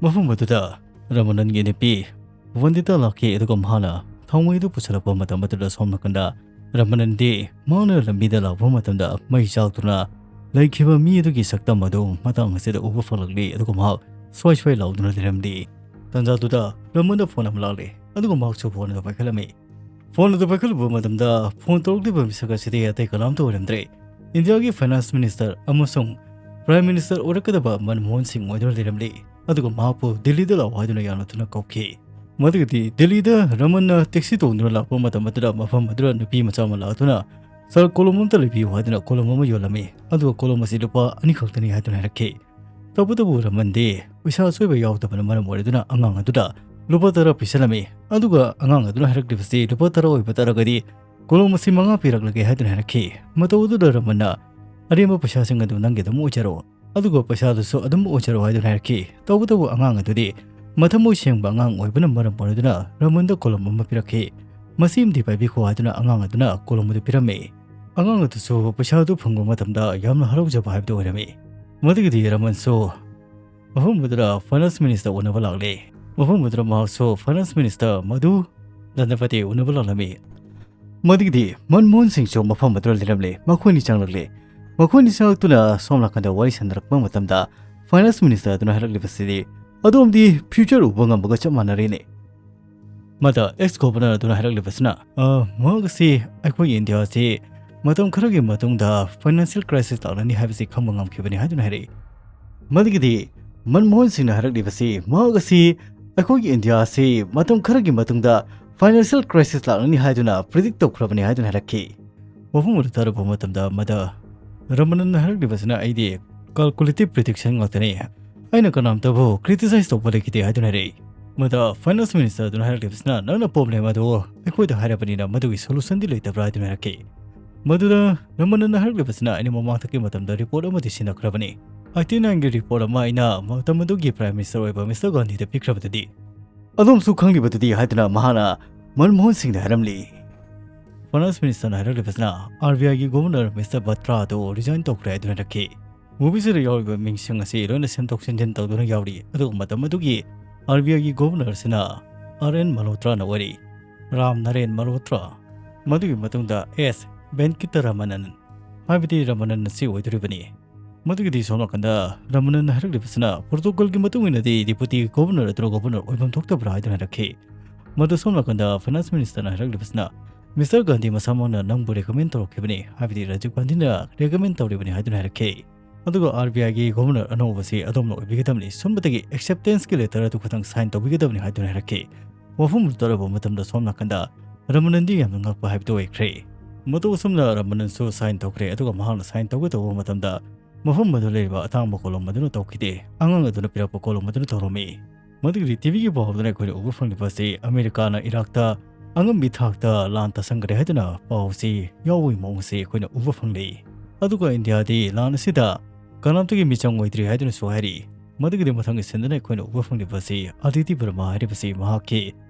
ꯃꯐꯝ ꯑꯗꯨꯗ ꯔꯃꯅꯟꯒꯤ ꯅꯨꯄꯤ ꯋꯟꯗꯤꯇꯥ ꯂꯥꯛꯈꯤ, ꯑꯗꯨꯒ ꯃꯍꯥꯛꯅ ꯊꯥꯎꯃꯩꯗꯨ ꯄꯨꯁꯤꯜꯂꯛꯄ ꯃꯇꯝ ꯑꯗꯨꯗ ꯁꯣꯝ ꯅꯥꯀꯟꯗ ꯔꯃꯅꯟꯗꯤ ꯃꯍꯥꯛꯅ ꯂꯝꯕꯤꯗ ꯂꯥꯛꯄ ꯃꯇꯝꯗ ꯃꯩ ꯆꯥꯛꯇꯨꯅ ꯂꯩꯈꯤꯕ ꯃꯤ ꯑꯗꯨꯒꯤ ꯁꯛꯇꯝ ꯑꯗꯨ ꯃꯇꯥꯡ ꯑꯁꯤꯗ ꯎꯕ ꯐꯪꯂꯛꯂꯤ, ꯑꯗꯨꯒ ꯃꯍꯥꯛ ꯁ꯭ꯋꯥꯏ ꯁ꯭ꯋꯥꯏ ꯂꯥꯎꯗꯨꯅ ꯂꯩꯔꯝꯂꯤ꯫ ꯇꯥꯟꯖꯥꯗꯨꯗ ꯔꯃꯟꯗ ꯐꯣꯟ ꯑꯃ ꯂꯥꯛꯂꯦ, ꯑꯗꯨꯒ ꯃꯍꯥꯛꯁꯨ ꯐꯣꯟ ꯑꯗꯨ ꯄꯥꯏꯈꯠꯂꯝꯃꯤ꯫ ꯐꯣꯟ ꯑꯗꯨ ꯄꯥꯏꯈꯠꯂꯨꯕ ꯃꯇꯝꯗ ꯐꯣꯟ ꯇꯧꯔꯛꯂꯤꯕ ꯃꯤꯁꯛ ꯑꯁꯤꯗꯤ ꯑꯇꯩ ꯀꯅꯥꯝꯇ ꯑꯣꯏꯔꯝꯗ꯭ꯔꯦ꯫ ꯏꯟꯗꯤꯌꯥꯒꯤ finance minister ꯑꯃꯁꯨꯡ prime minister ꯑꯣꯏꯔꯛꯀꯗꯕ ꯃꯟꯃꯣꯍꯟ ꯁꯤꯡ ꯑꯣꯏꯗꯨꯅ ꯂꯩꯔꯝꯂꯤ꯫ ꯑꯗꯨꯒ ꯃꯍꯥꯛꯄꯨ ꯗꯤꯜꯂꯤꯗ ꯂꯥꯛꯑꯣ ꯍꯥꯏꯗꯨꯅ ꯌꯥꯝꯅ ꯊꯨꯅ ꯀꯧꯈꯤ꯫ ꯃꯗꯨꯒꯗꯤ ꯗꯤꯜꯂꯤꯗ ꯔꯃꯟꯅ taxi ꯇꯣꯡꯗꯨꯅ ꯂꯥꯛꯄ ꯃꯇꯝ ꯑꯗꯨꯗ ꯃꯐꯝ ꯑꯗꯨꯗ ꯅꯨꯄꯤ ꯃꯆꯥ ꯑꯃ ꯂꯥꯛꯇꯨꯅ, "Sir, ꯀꯣꯂꯣꯝ ꯑꯃꯇ ꯂꯩꯕꯤꯌꯨ" ꯍꯥꯏꯗꯨꯅ ꯀꯣꯂꯣꯝ ꯑꯃ ꯌꯣꯜꯂꯝꯃꯤ꯫ ꯑꯗꯨꯒ ꯀꯣꯂꯣꯝ ꯑꯁꯤ ꯂꯨꯄꯥ ꯑꯅꯤ ꯈꯛꯇꯅꯤ ꯍꯥꯏꯗꯨꯅ ꯍꯥꯏꯔꯛꯈꯤ꯫ ꯇꯧꯕꯇꯕꯨ ꯔꯃꯟꯗꯤ ꯄꯩꯁꯥ ꯑꯆꯣꯏꯕ ꯌꯥꯎꯗꯕꯅ ꯃꯔꯝ ꯑꯣꯏꯔꯗꯨꯅ ꯑꯉꯥꯡ ꯑꯗꯨꯗ ꯂꯨꯄꯥ ꯇꯔꯥ ꯄꯤꯁꯜꯂꯝꯃꯤ꯫ ꯑꯗꯨꯒ ꯑꯉꯥꯡ ꯑꯗꯨꯅ ꯍꯥꯏꯔꯛꯂꯤꯕꯁꯤ ꯂꯨꯄꯥ ꯇꯔꯥ ꯑꯣꯏꯕ ꯇꯥꯔꯒꯗꯤ ꯀꯣꯂꯣꯝ ꯑꯁꯤ ꯃꯉꯥ ꯄꯤꯔꯛꯂꯒꯦ ꯍꯥꯏꯗꯨꯅ ꯍꯥꯏꯔꯛꯈꯤ꯫ ꯃꯇꯧ ꯑꯗꯨꯗ ꯔꯃꯟꯅ, "ꯑꯔꯦꯝꯕ ꯄꯩꯁꯥꯁꯤꯡ ꯑꯗꯨ ꯅꯪꯒꯤ ꯑꯗꯨꯝ ꯑꯣꯏꯖꯔꯣ, ꯑꯗꯨꯒ ꯄꯩꯁꯥꯗꯨꯁꯨ ꯑꯗꯨꯝ ꯑꯣꯏꯖꯔꯣ" ꯍꯥꯏꯗꯨꯅ ꯍꯥꯏꯔꯛꯈꯤ꯫ ꯇꯧꯕꯇꯕꯨ ꯑꯉꯥꯡ ꯑꯗꯨꯗꯤ ꯃꯊꯃꯣꯏ ꯁꯦꯡꯕ ꯑꯉꯥꯡ ꯑꯣꯏꯕꯅ ꯃꯔꯝ ꯑꯣꯏꯔꯗꯨꯅ ꯔꯃꯟꯗ ꯀꯣꯂꯣꯝ ꯑꯃ ꯄꯤꯔꯛꯈꯤ꯫ "ꯃꯁꯤ ꯑꯃꯗꯤ ꯄꯥꯏꯕꯤꯈꯣ" ꯍꯥꯏꯗꯨꯅ ꯑꯉꯥꯡ ꯑꯗꯨꯅ ꯀꯣꯂꯣꯝ ꯑꯗꯨ ꯄꯤꯔꯝꯃꯤ꯫ ꯑꯉꯥꯡ ꯑꯗꯨꯁꯨ ꯄꯩꯁꯥ ꯑꯗꯨ ꯐꯪꯕ ꯃꯇꯝꯗ ꯌꯥꯝꯅ ꯍꯔꯥꯎꯖꯕ ꯍꯥꯏꯕꯗꯨ ꯑꯣꯏꯔꯝꯃꯤ꯫ ꯃꯗꯨꯒꯤꯗꯤ ꯔꯃꯟꯁꯨ ꯃꯐꯝ ꯑꯗꯨꯗ finance minister ꯎꯅꯕ ꯂꯥꯛꯂꯦ꯫ ꯃꯐꯝ ꯑꯗꯨꯗ ꯃꯍꯥꯛꯁꯨ finance minister ꯃꯗꯨ ꯗꯟꯗꯄꯇꯤ ꯎꯅꯕ ꯂꯥꯛꯂꯝꯃꯤ꯫ ꯃꯗꯨꯒꯤꯗꯤ ꯃꯟꯃꯣꯍꯟ ꯁꯤꯡꯁꯨ ꯃꯐꯝ ꯑꯗꯨꯗ ꯂꯩꯔꯝꯂꯦ꯫ ꯃꯈꯣꯏꯅꯤ ꯆꯪꯂꯛꯂꯦ꯫ ꯃꯈꯣꯏꯅꯤ ꯆꯪꯂꯛꯇꯨꯅ ꯁꯣꯝ ꯅꯥꯀꯟꯗ ꯋꯥꯔꯤ ꯁꯥꯟꯅꯔꯛꯄ ꯃꯇꯝꯗ finance minister ꯑꯗꯨꯅ ꯍꯥꯏꯔꯛꯂꯤꯕꯁꯤꯗꯤ, "ꯑꯗꯣꯝꯗꯤ future ꯎꯕ ꯉꯝꯕꯒ ꯆꯞ ꯃꯥꯟꯅꯔꯦꯅꯦ"꯫ ꯃꯗ ex governor ꯑꯗꯨꯅ ꯍꯥꯏꯔꯛꯂꯤꯕꯁꯤꯅ, "ꯑ, ꯃꯍꯥꯛ ꯑꯁꯤ ꯑꯩꯈꯣꯏꯒꯤ ꯏꯟꯗꯤꯌꯥ ꯑꯁꯤ ꯃꯇꯝ ꯈꯔꯒꯤ ꯃꯇꯨꯡꯗ financial crisis ꯂꯥꯛꯂꯅꯤ ꯍꯥꯏꯕꯁꯤ ꯈꯪꯕ ꯉꯝꯈꯤꯕꯅꯤ" ꯍꯥꯏꯗꯨꯅ ꯍꯥꯏꯔꯛꯏ꯫ ꯃꯗꯨꯒꯤꯗꯤ ꯃꯟꯃꯣꯍꯟ ꯁꯤꯡꯅ ꯍꯥꯏꯔꯛꯂꯤꯕꯁꯤ, ꯃꯍꯥꯛ ꯑꯁꯤ ꯑꯩꯈꯣꯏꯒꯤ ꯏꯟꯗꯤꯌꯥ ꯑꯁꯤ ꯃꯇꯝ ꯈꯔꯒꯤ ꯃꯇꯨꯡꯗ financial crisis ꯂꯥꯛꯂꯅꯤ ꯍꯥꯏꯗꯨꯅ predict ꯇꯧꯈ꯭ꯔꯕꯅꯤ ꯍꯥꯏꯗꯨꯅ ꯍꯥꯏꯔꯛꯈꯤ꯫ ꯋꯥꯐꯝ ꯑꯗꯨ ꯇꯥꯔꯨꯕ ꯃꯇꯝꯗ ꯃꯗ ꯔꯃꯅꯟꯅ ꯍꯥꯏꯔꯛꯂꯤꯕꯁꯤꯅ, "ꯑꯩꯗꯤ calculative prediction ꯉꯥꯛꯇꯅꯤ, ꯑꯩꯅ ꯀꯅꯥꯝꯇꯕꯨ criticize ꯇꯧꯕ ꯂꯩꯈꯤꯗꯦ" ꯍꯥꯏꯗꯨꯅ ꯍꯥꯏꯔꯛꯏ꯫ ꯃꯗ finance minister ꯑꯗꯨꯅ ꯍꯥꯏꯔꯛꯂꯤꯕꯁꯤꯅ, "ꯅꯪꯅ problem ꯑꯗꯨ ꯑꯩꯈꯣꯏꯗ ꯍꯥꯏꯔꯕꯅꯤꯅ ꯃꯗꯨꯒꯤ solution ꯗꯤ ꯂꯩꯇꯕ꯭ꯔꯥ?" ꯍꯥꯏꯗꯨꯅ ꯍꯥꯏꯔꯛꯈꯤ꯫ ꯃꯗꯨꯗ ꯔꯃꯅꯟꯅ ꯍꯥꯏꯔꯛꯂꯤꯕꯁꯤꯅ, "ꯑꯩꯅ ꯃꯃꯥꯡꯊꯛꯀꯤ ꯃꯇꯝꯗ report ꯑꯃꯗꯤ ꯁꯤꯟꯅꯈ꯭ꯔꯕꯅꯤ꯫ Eighty nine ꯒꯤ report ꯑꯃ ꯑꯩꯅ ꯃꯇꯝ ꯑꯗꯨꯒꯤ prime minister ꯑꯣꯏꯕ Mister ꯒꯥꯟꯙꯤꯗ ꯄꯤꯈ꯭ꯔꯕꯗꯨꯗꯤ, ꯑꯗꯣꯝꯁꯨ ꯈꯪꯂꯤꯕꯗꯨꯗꯤ" ꯍꯥꯏꯗꯨꯅ ꯃꯍꯥꯛꯅ ꯃꯟꯃꯣꯍꯟ ꯁꯤꯡꯗ ꯍꯥꯏꯔꯝꯂꯤ꯫ Finance minister ꯅ ꯍꯥꯏꯔꯛꯂꯤꯕꯁꯤꯅ, "RBI ꯒꯤ governor Mister ꯕꯇ꯭ꯔꯥ ꯑꯗꯨ resign ꯇꯧꯈ꯭ꯔꯦ" ꯍꯥꯏꯗꯨꯅ ꯍꯥꯏꯔꯛꯈꯤ꯫ Movie ꯁꯤꯗ ꯌꯥꯎꯔꯤꯕ ꯃꯤꯡꯁꯤꯡ ꯑꯁꯤ ꯂꯣꯏꯅ ꯁꯦꯝꯗꯣꯛ ꯁꯦꯝꯖꯤꯟ ꯇꯧꯗꯨꯅ ꯌꯥꯎꯔꯤ꯫ ꯑꯗꯨꯒ ꯃꯇꯝ ꯑꯗꯨꯒꯤ RBI ꯒꯤ governor ꯁꯤꯅ R N ꯃꯜꯍꯣꯇ꯭ꯔꯥꯅ ꯑꯣꯏꯔꯤ꯫ ꯔꯥꯝ ꯅꯔꯦꯟ ꯃꯜꯍꯣꯇ꯭ꯔꯥ꯫ ꯃꯗꯨꯒꯤ ꯃꯇꯨꯡꯗ S ꯚꯦꯟꯀꯇꯔꯥꯃꯅꯟ, ꯍꯥꯏꯕꯗꯤ ꯔꯃꯅꯟ ꯑꯁꯤ ꯑꯣꯏꯗꯣꯔꯤꯕꯅꯤ꯫ ꯃꯗꯨꯒꯤꯗꯤ ꯁꯣꯝ ꯅꯥꯀꯟꯗ ꯔꯃꯅꯟꯅ ꯍꯥꯏꯔꯛꯂꯤꯕꯁꯤꯅ, protocol ꯒꯤ ꯃꯇꯨꯡ ꯏꯟꯅꯗꯤ deputy governor ꯑꯗꯨꯅ governor ꯑꯣꯏꯐꯝ ꯊꯣꯛꯇꯕ꯭ꯔꯥ ꯍꯥꯏꯗꯨꯅ ꯍꯥꯏꯔꯛꯈꯤ꯫ ꯃꯗꯨ ꯁꯣꯝ ꯅꯥꯀꯟꯗ finance minister ꯅ ꯍꯥꯏꯔꯛꯂꯤꯕꯁꯤꯅ, "Mister ꯒꯥꯟꯙꯤ ꯃꯁꯥꯃꯛꯅ ꯅꯪꯕꯨ recommend ꯇꯧꯔꯛꯈꯤꯕꯅꯤ, ꯍꯥꯏꯕꯗꯤ ꯔꯥꯖꯤꯕ ꯒꯥꯟꯙꯤꯅ recommend ꯇꯧꯔꯤꯕꯅꯤ" ꯍꯥꯏꯗꯨꯅ ꯍꯥꯏꯔꯛꯈꯤ꯫ ꯑꯗꯨꯒ RBI ꯒꯤ governor ꯑꯅꯧꯕꯁꯤ ꯑꯗꯣꯝꯅ ꯑꯣꯏꯕꯤꯒꯗꯕꯅꯤ, ꯁꯣꯝꯗꯒꯤ acceptance ꯀꯤ letter ꯑꯗꯨ ꯈꯛꯇꯪ sign ꯇꯧꯕꯤꯒꯗꯕꯅꯤ ꯍꯥꯏꯗꯨꯅ ꯍꯥꯏꯔꯛꯈꯤ꯫ ꯋꯥꯐꯝ ꯑꯗꯨ ꯇꯥꯔꯕ ꯃꯇꯝꯗ ꯁꯣꯝ ꯅꯥꯀꯟꯗ ꯔꯃꯅꯟꯗꯤ ꯌꯥꯝꯅ ꯉꯛꯄ ꯍꯥꯏꯕꯗꯨ ꯑꯣꯏꯈ꯭ꯔꯦ꯫ ꯃꯇꯧ ꯑꯁꯨꯝꯅ ꯔꯃꯅꯟꯁꯨ sign ꯇꯧꯈ꯭ꯔꯦ, ꯑꯗꯨꯒ ꯃꯍꯥꯛꯅ sign ꯇꯧꯒꯦ ꯇꯧꯕ ꯃꯇꯝꯗ ꯃꯐꯝ ꯑꯗꯨ ꯂꯩꯔꯤꯕ ꯑꯇꯥꯡꯕ ꯀꯣꯂꯣꯝ ꯑꯗꯨꯅ ꯇꯧꯈꯤꯗꯦ, ꯑꯉꯥꯡ ꯑꯗꯨꯅ ꯄꯤꯔꯛꯄ ꯀꯣꯂꯣꯝ ꯑꯗꯨꯅ ꯇꯧꯔꯝꯃꯤ꯫ ꯃꯗꯨꯒꯤ ꯇꯤꯚꯤꯒꯤ ꯄꯥꯎꯗꯅ ꯑꯩꯈꯣꯏꯅ ꯎꯕ ꯐꯪꯂꯤꯕ ꯑꯁꯤ ꯑꯃꯦꯔꯤꯀꯥꯅ ꯏꯔꯥꯛꯇ ꯑꯉꯝꯕꯤ ꯊꯥꯛꯇ ꯂꯥꯟ ꯇꯥꯁꯟꯈ꯭ꯔꯦ ꯍꯥꯏꯗꯨꯅ ꯄꯥꯎꯁꯤ ꯌꯥꯎꯕꯒꯤ ꯃꯑꯣꯡ ꯑꯁꯤ ꯑꯩꯈꯣꯏꯅ ꯎꯕ ꯐꯪꯂꯤ꯫ ꯑꯗꯨꯒ ꯏꯟꯗꯤꯌꯥꯗꯤ ꯂꯥꯟ ꯑꯁꯤꯗ ꯀꯅꯥꯝꯇꯒꯤ ꯃꯤꯆꯪ ꯑꯣꯏꯗ꯭ꯔꯤ ꯍꯥꯏꯗꯨꯅꯁꯨ ꯍꯥꯏꯔꯤ꯫ ꯃꯗꯨꯒꯤꯗꯤ ꯃꯊꯪꯒꯤ ꯁꯤꯟꯗꯨꯅ ꯑꯩꯈꯣꯏꯅ ꯎꯕ ꯐꯪꯂꯤꯕ ꯑꯁꯤ ꯑꯗꯤꯇꯤ ꯕꯔꯃꯥ ꯍꯥꯏꯔꯤꯕꯁꯤ ꯃꯍꯥꯛꯀꯤ